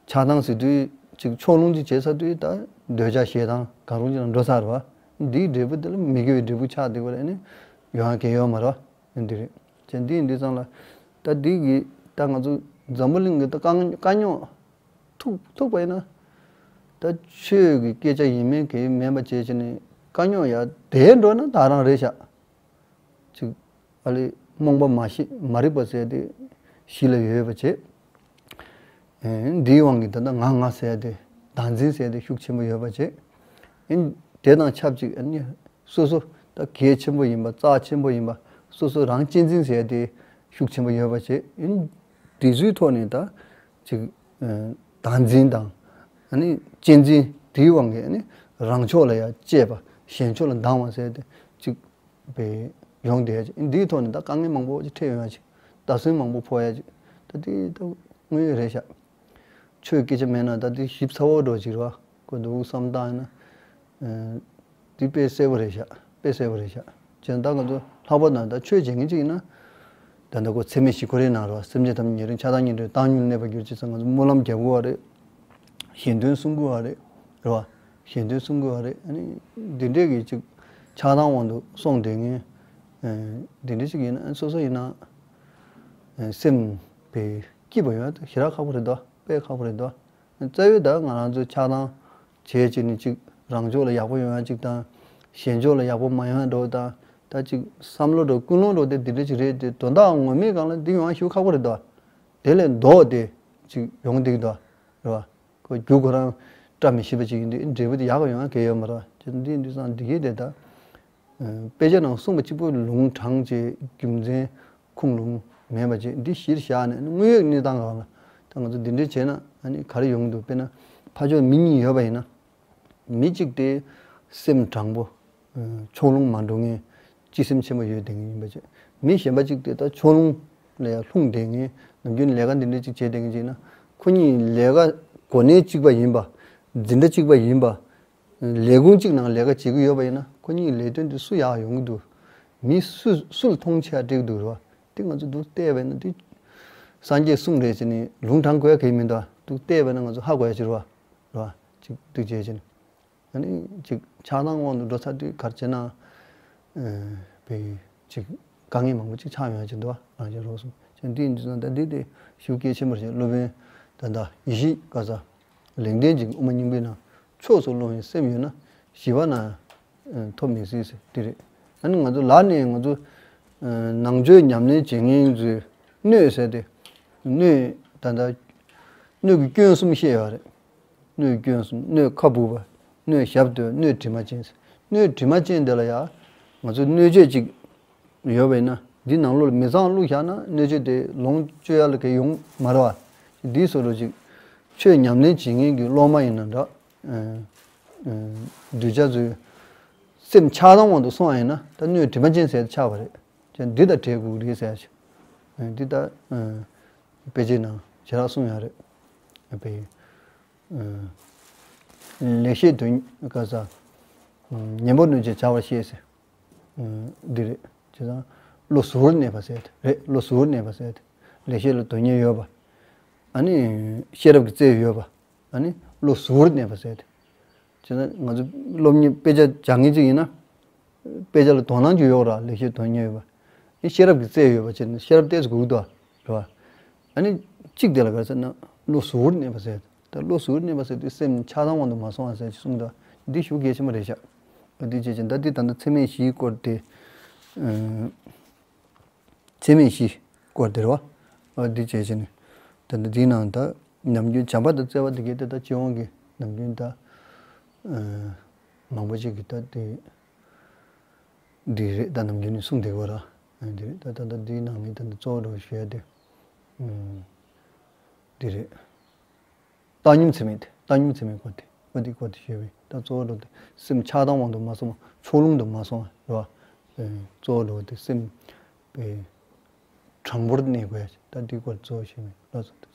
ཆགས་སྡང་ཟེར་དུས་ཅིག་ཕྱོགས་ལྷུང་ཅིག་བྱས་ཚར་དུས་ད་འདོད་ཆགས་ཞེ་སྡང་གང་རུང་ཅིག་ལ་འགྲོ་ཚར་བ། འདིའི་འབྲས་བུ་དེ་ལ་མི་དགེ་བའི་འབྲས་བུ་ཆགས་བསྡད་པ་རེད་ནི་ཡོང་ཡ་གལ་ཡོད་མ་རེད་བ། འདི་རེད། བྱས་འདི་ཡིན་དུས་ཙང་ལ་ད་འདི་གི་ད་ང་ཚོ་འཛམ་བུ་གླིང་གི་ད་དཀའ་ངལ་དཀའ་རྙོག་ཐུག་ཐུག་པ་ཡིན་ན། ད་ཆོས་ཀྱི་སྐད་ཆ་ཡིན་མིན་གྱི་མིན་པ་བྱས་བྱས་ནས་དཀའ་རྙོག་ཡར་དེད་འགྲོ་ན་ད་རང་རེད་ཤག་ཅིག་ཨ་ལེ་རྨོངས་པ་མ་ཤེས་མ་རིག་པ་ཟེར་དེ་གཞི་ལ་ཡོད་པ་བྱས། ཨེ་འདིའི་དབང་གིས་ད་ལྟ་ང་ང་ཟེར་དེ་བདག་འཛིན་ཟེར་དེ་ཤུགས་ཆེན་པོ་ཡོད་པ་བྱས། ཨེ་དེ་དང་ཆབས་ཅིག་ཨ་ནི་སོ་སོ་ད་གལ་ཆེན་པོ་ཡིན་པ་རྩ་ཆེན་པོ་ཡིན་པ་སོ་སོ་རང་གཅེས་འཛིན་ཟེར་དེ་ཤུགས་ཆེན་པོ་ཡོད་པ་བྱས། ཨེ་དེ་ཚོའི་ཐོག་ནས་ད་ཅིག་ཨེ་བདག་འཛིན་དང་ཨ་ནི་གཅེས་འཛིན་དེའི་དབང་གིས་ཨ་ནི་རང་ཕྱོགས་ལ་ཡང་གཅེས་པ་གཞན་ཕྱོགས་ལ་སྡང་བ་ཟེར་དེ་ཅིག་པའི་ཡོང་བསྡད་ཅིག་འདིའི་ཐོག་ནས་ད་དཀའ་ངལ་མང་པོ་ཅིག་འཕྲད་ཡོང་ཡ་ཅིག་བརྡབ་གསིག་མང་པོ་ཕོག་ཡ་ཅིག་ད་དེ་ད་དངོས་ཡོད་རེད་ཤག་ཆོས་སྐད་ཆ་མེད་ན་ད་དེ་ཞིབ་ཚ་བོ་འགྲོ་ཅིག་རེད་བ། ཁོ་འདུག་བསམ་བཏང་ཡིན་ན། ཨ་དེ་དཔེ་གསལ་པོ་རེད་ཤག་དཔེ་གསལ་པོ་རེད་ཤག་བྱས་ན་ད་ང་ཚོ་ལྷག་པར་དུ་ད་ཆོས་བྱེད་མཁན་ཅིག་ཡིན་ན། ད་ལྟ་ཁོ་ཚད་མེད་བཞི་ཁོ་རའི་ནང་རེད་བ། སེམས་ཅན་ཐམས་ཅད་ཉེ་རིང་ཆགས་སྡང་གཉིས་འདྲེས་བཏང་སྙོམས་གནས་པར་གྱུར་ཅིག་ཟེར་ང་ཚོ་སྨོན་ལམ་རྒྱབ་དགོས་པ་རེད། གཞན་དོན་སྲུང་དགོས་པ་རེད། རེད་བ། གཞན་དོན་སྲུང་དགོས་པ་རེད། ཨ་ནི་འདི་འདྲས་ཀྱི་ཅིག་ཆགས་སྡང་དབང་དུ་སོང་བསྡད་མཁན། ཨ་འདི་འདྲས་ཅིག་ཡིན་ན་སོ་སོ་ཡིན་ན། ཨ་སེམས་པའི་སྐྱིད་པ་ཡོང་ཡ་ཞེ་དྲག་ཁག་པོ་རེད་དོ། དཔེ་ཁག་པོ་རེད་དོ། རྩ་བའི་ད་ང་རང་ཚོའི་ཆགས་སྡང་བྱས་བྱས་ནས་ཅིག་རང་ཕྱོགས་ལ་ཡག་པོ་ཡོང་ཡ་ཅིག་དང་། གཞན་ཕྱོགས་ལ་ཡག་པོ་མ་ཡོང་ཡ་འགྲོ་དང་། ད་ཅིག་བསམ་བློ་འགྲོ་ཀུན་སློང་འགྲོ་དེ་འདི་འདྲ་ཅིག་རེད་དེ་དོན་དག་ངོ་མའི་སྒང་ལ་འདི་ཡོང་ཡ་ཞེ་པོ་ཁག་པོ་རེད་དོ། དེ་ལས་ལྡོག་སྟེ་ཅིག་ཡོང་བསྡད་ཀྱི་འདུག་རེད་བ། ཁོ་རྒྱུ་ཁོ་རང་བཀྲ་མི་ཤིས་པ་ཅིག་ཡིན་དུས་འབྲས་བུ་དེ་ཡག་ག་ཡོང་ཡ་གལ་ཡོད་མ་རེད་བ། ཅེས་འདི་ཡིན་དུས་ཙང་འདི་གའི་དེ་ད། དཔེ་ཆ་ནང་གསུངས་པ་གཅིག་པུ་ལུང་དྲངས་བྱས་རྒྱུ་མཚན་ཁུངས་ལུང་མེད་པ་བྱས་འདི་གཞིར་བཞག་ནས་དངོས་ཡོད་གནས་སྟངས་སྒང་ལ་ད་ང་ཚོ་འདི་འདྲས་བྱས་ན་ཨ་ནི་ག་རེ་ཡོང་གི་འདུག་དཔེར་ན་ཕར་ཕྱོགས་མི་གཉིས་ཡོད་པ་ཡིན་ན། མི་གཅིག་དེ་སེམས་དྲང་པོ། ཕྱོགས་ལྷུང་མ་འགྲོ་མཁན། སྤྱི་སེམས་ཆེན་པོ་ཡོད་བསྡད་མཁན་ཡིན་པ་བྱས། མི་གཞན་པ་གཅིག་དེ་ད་ཕྱོགས་ལྷུང་ལ་ཡང་ལྷུང་བསྡད་མཁན། ནམ་རྒྱུན་ལས་ཀ་འདི་འདྲ་གཅིག་བྱས་བསྡད་མཁན་ཅིག་ཡིན་ན། ཁོ་གཉིས་ལས་ཀ་གོ་གནས་གཅིག་པ་ཡིན་པ། འཛིན་གྲྭ་གཅིག་པ་ཡིན་པ། ལས་ཁུངས་གཅིག་ནང་ལས་ཀ་བྱེད་ཀྱི་ཡོད་པ་ཡིན་ན་ཁོ་གཉིས་ལས་དོན་དེ་སུ་ཡག་ཡོང་གི་འདུག་མི་སུ་སུ་ལ་མཐོང་ཆེ་ཡ་སྤྲད་ཀྱི་འདུག་རེད་བ། དེ་ང་ཚོ་འདུག་བལྟས་པ་ཡིན་ན་དེ་སངས་རྒྱས་གསུང་རེད་ཟེར་ནས་ལུང་དྲངས་དགོས་ཡ་གལ་མི་འདུག་འདུག་བལྟས་པ་ཡིན་ན་ང་ཚོ་ཧ་གོ་ཡ་ཅིག་རེད་བ། རེད་བ། ཅིག་འདུག་བྱས་ཕྱིན། ཨ་ནི་ཅིག་ཆགས་སྡང་དབང་དུ་འགྲོ་ཚར་དུས་ག་རེ་བྱས་ན། ཨ་བའི་ཅིག་དཀའ་ངལ་མང་པོ་ཅིག་ཆགས་ཡོང་ཡ་ཅིག་འདུག་བ། རང་བཞིན་རོགས་སོང་ཅན་འདི་ཡིན་དུས་ཙང་ད་འདི་དེ་ཞེ་པོ་གལ་ཆེན་པོ་རེད། སློབ་དཔོན་ད་ལྟ་ཡེ་ཤེས་ཀ་ས་ལེགས་ལྡན་གྱི་དབུ་མ་སྙིང་པོའི་ནང་ཕྱོགས་སུ་སློང་བའི་སེམས་ཡོད་ན་ཞི་བ་ན་ཐོབ་མི་སྲིད་ཟེར་དེ་རེད། ཨ་ནི་ང་ཚོ་ལར་ནས་ང་ཚོ་ནང་ཆོས་ཉམས་ལེན་བྱེད་མཁན་ཚོའི་སྣོད་ཟེར་དེ། སྣོད་ད་ལྟ་སྣོད་ཀྱི་སྐྱོན་གསུམ་བཤད་ཡོད་རེད། སྣོད་སྐྱོན་གསུམ། སྣོད་ཁ་སྦུབ་པ། སྣོད་ཞབས་རྡོལ། སྣོད་དྲི་མ་ཅན་ཟེར། སྣོད་དྲི་མ་ཅན་དེ་ལ་ཡང་ང་ཚོ་སྣོད་སྤྱོད་ཅིག་ཡོད་པ་ཡིན་ན་འདི་ནང་ལོགས་ལ་མི་ཚང་བླུགས་བཞག་ན་སྣོད་སྤྱོད་དེ་ལོངས་སྤྱོད་ཡ་ལ་གལ་ཡོང་མ་རེད་བ། འདིའི་བཟོ་འདྲ་ཅིག་ཆོས་ཉམས་ལེན་བྱེད་མཁན་གྱི་སློབ་མ་ཡིན་ན་འདྲ། ཨ་ཨ་གདུལ་བྱ་ཚོའི་སེམས་ཆགས་སྡང་དབང་དུ་སོང་བ་ཡིན་ན་ད་སྣོད་དྲི་མ་ཅན་ཟེར་ཆགས་པ་རེད། ཅན་འདི་དང་བྲལ་དགོས་རེད་ཟེར་ཞིང་། ཨ་འདི་ད་ཨ་དཔེ་ཆའི་ནང་ཞེ་དྲག་གསུངས་ཡོད་རེད། ཨ་དཔེ་ཨ་ལེགས་བཤད་དོན་ག་ས། ཉན་པར་ནུས་ཅན་བྱ་བར་ཤེས་ཟེར། འདི་རེད། བྱས་ཙང་བློ་གཟུ་བོར་གནས་པ་ཟེར་དེ་རེད། བློ་གཟུ་བོར་གནས་པ་ཟེར་དེ། ལེགས་བཤད་ལ་དོན་གཉེར་ཡོད་པ། ཨ་ནི་ཤེས་རབ་ཀྱི་རྩལ་ཡོད་པ། ཨ་ནི་བློ་གཟུ་བོར་གནས་པ་ཟེར་དེ། བྱས་ཙང་ང་ཚོ་སློབ་གཉེར་དཔེ་ཆ་སྦྱང་མཁན་ཅིག་ཡིན་ན། དཔེ་ཆ་ལ་དོ་སྣང་ཅིག་ཡོད་ར། ལེགས་བཤད་དོན་གཉེར་ཡོད་པ། ཨ་ནི་ཤེས་རབ་ཀྱི་རྩལ་ཡོད་པ་བྱས་ན་ཤེས་རབ་ཏོག་ཙམ་སྒུག་འདུག་རེད་བ། ཨ་ནི་གཅིག་དེ་ལ་ག་རེ་ཟེར་ན་བློ་གཟུ་བོར་གནས་པ་ཟེར། ད་བློ་གཟུ་བོར་གནས་པ་ཟེར་དུས་སེམས་ཆགས་སྡང་དབང་དུ་མ་སོང་བ་ཟེར་ཅིག་གསུངས་འདུག་འདི་ཞེ་པོ་གལ་ཆེན་པོ་རེད་ཤག་འདི་བྱས་ཙང་ད་འདི་ད་ལྟ་ཚད་མེད་བཞིའི་སྐོར་དེ། ཚད་མེད་བཞིའི་སྐོར་དེ་རེད་བ། འདི་བྱས་ཙང་ད་ལྟ་འདིའི་ནང་ད་ནམ་རྒྱུན་བྱམས་པ་དང་བརྩེ་བ་དེ་གའི་ད་ལྟ་སྤྱི་ཡོངས་ཀྱི་ནམ་རྒྱུན་ད་མང་པོ་ཅིག་གིས་ད་དེ། འདི་རེད། ད་ནམ་རྒྱུན་ནས་གསུངས་བསྡད་ཀྱི་ཡོད་ར། འདི་རེད། ད་ད་ད་འདིའི་ནང་ནས་ད་འདི་གཙོ་བོ་འདྲ་བོ་ཞུ་ཡ་དེ། ཨུམ། འདི་རེད། བཏང་སྙོམས་ཚད་མེད་དེ། བཏང་སྙོམས་ཚད་མེད་སྐོར་དེ། འོ་འདི་སྐོར་དེ་ཞུས་པས། ད་གཙོ་བོ་འདྲ་བོ་དེ་སེམས་ཆགས་སྡང་དབང་དུ་མ་སོང་བ། ཕྱོགས་ལྷུང་དུ་མ་སོང་བ་རེད་བ། ཨེ། གཙོ་བོ་འདྲ་བོ་དེ་སེམས་པའི་དྲང་པོར་གནས་དགོས་ཡ་ཅིག་ད་འདི་སྐོར་གཙོ་བོ་ཞུས་པས། ལགས་སོ།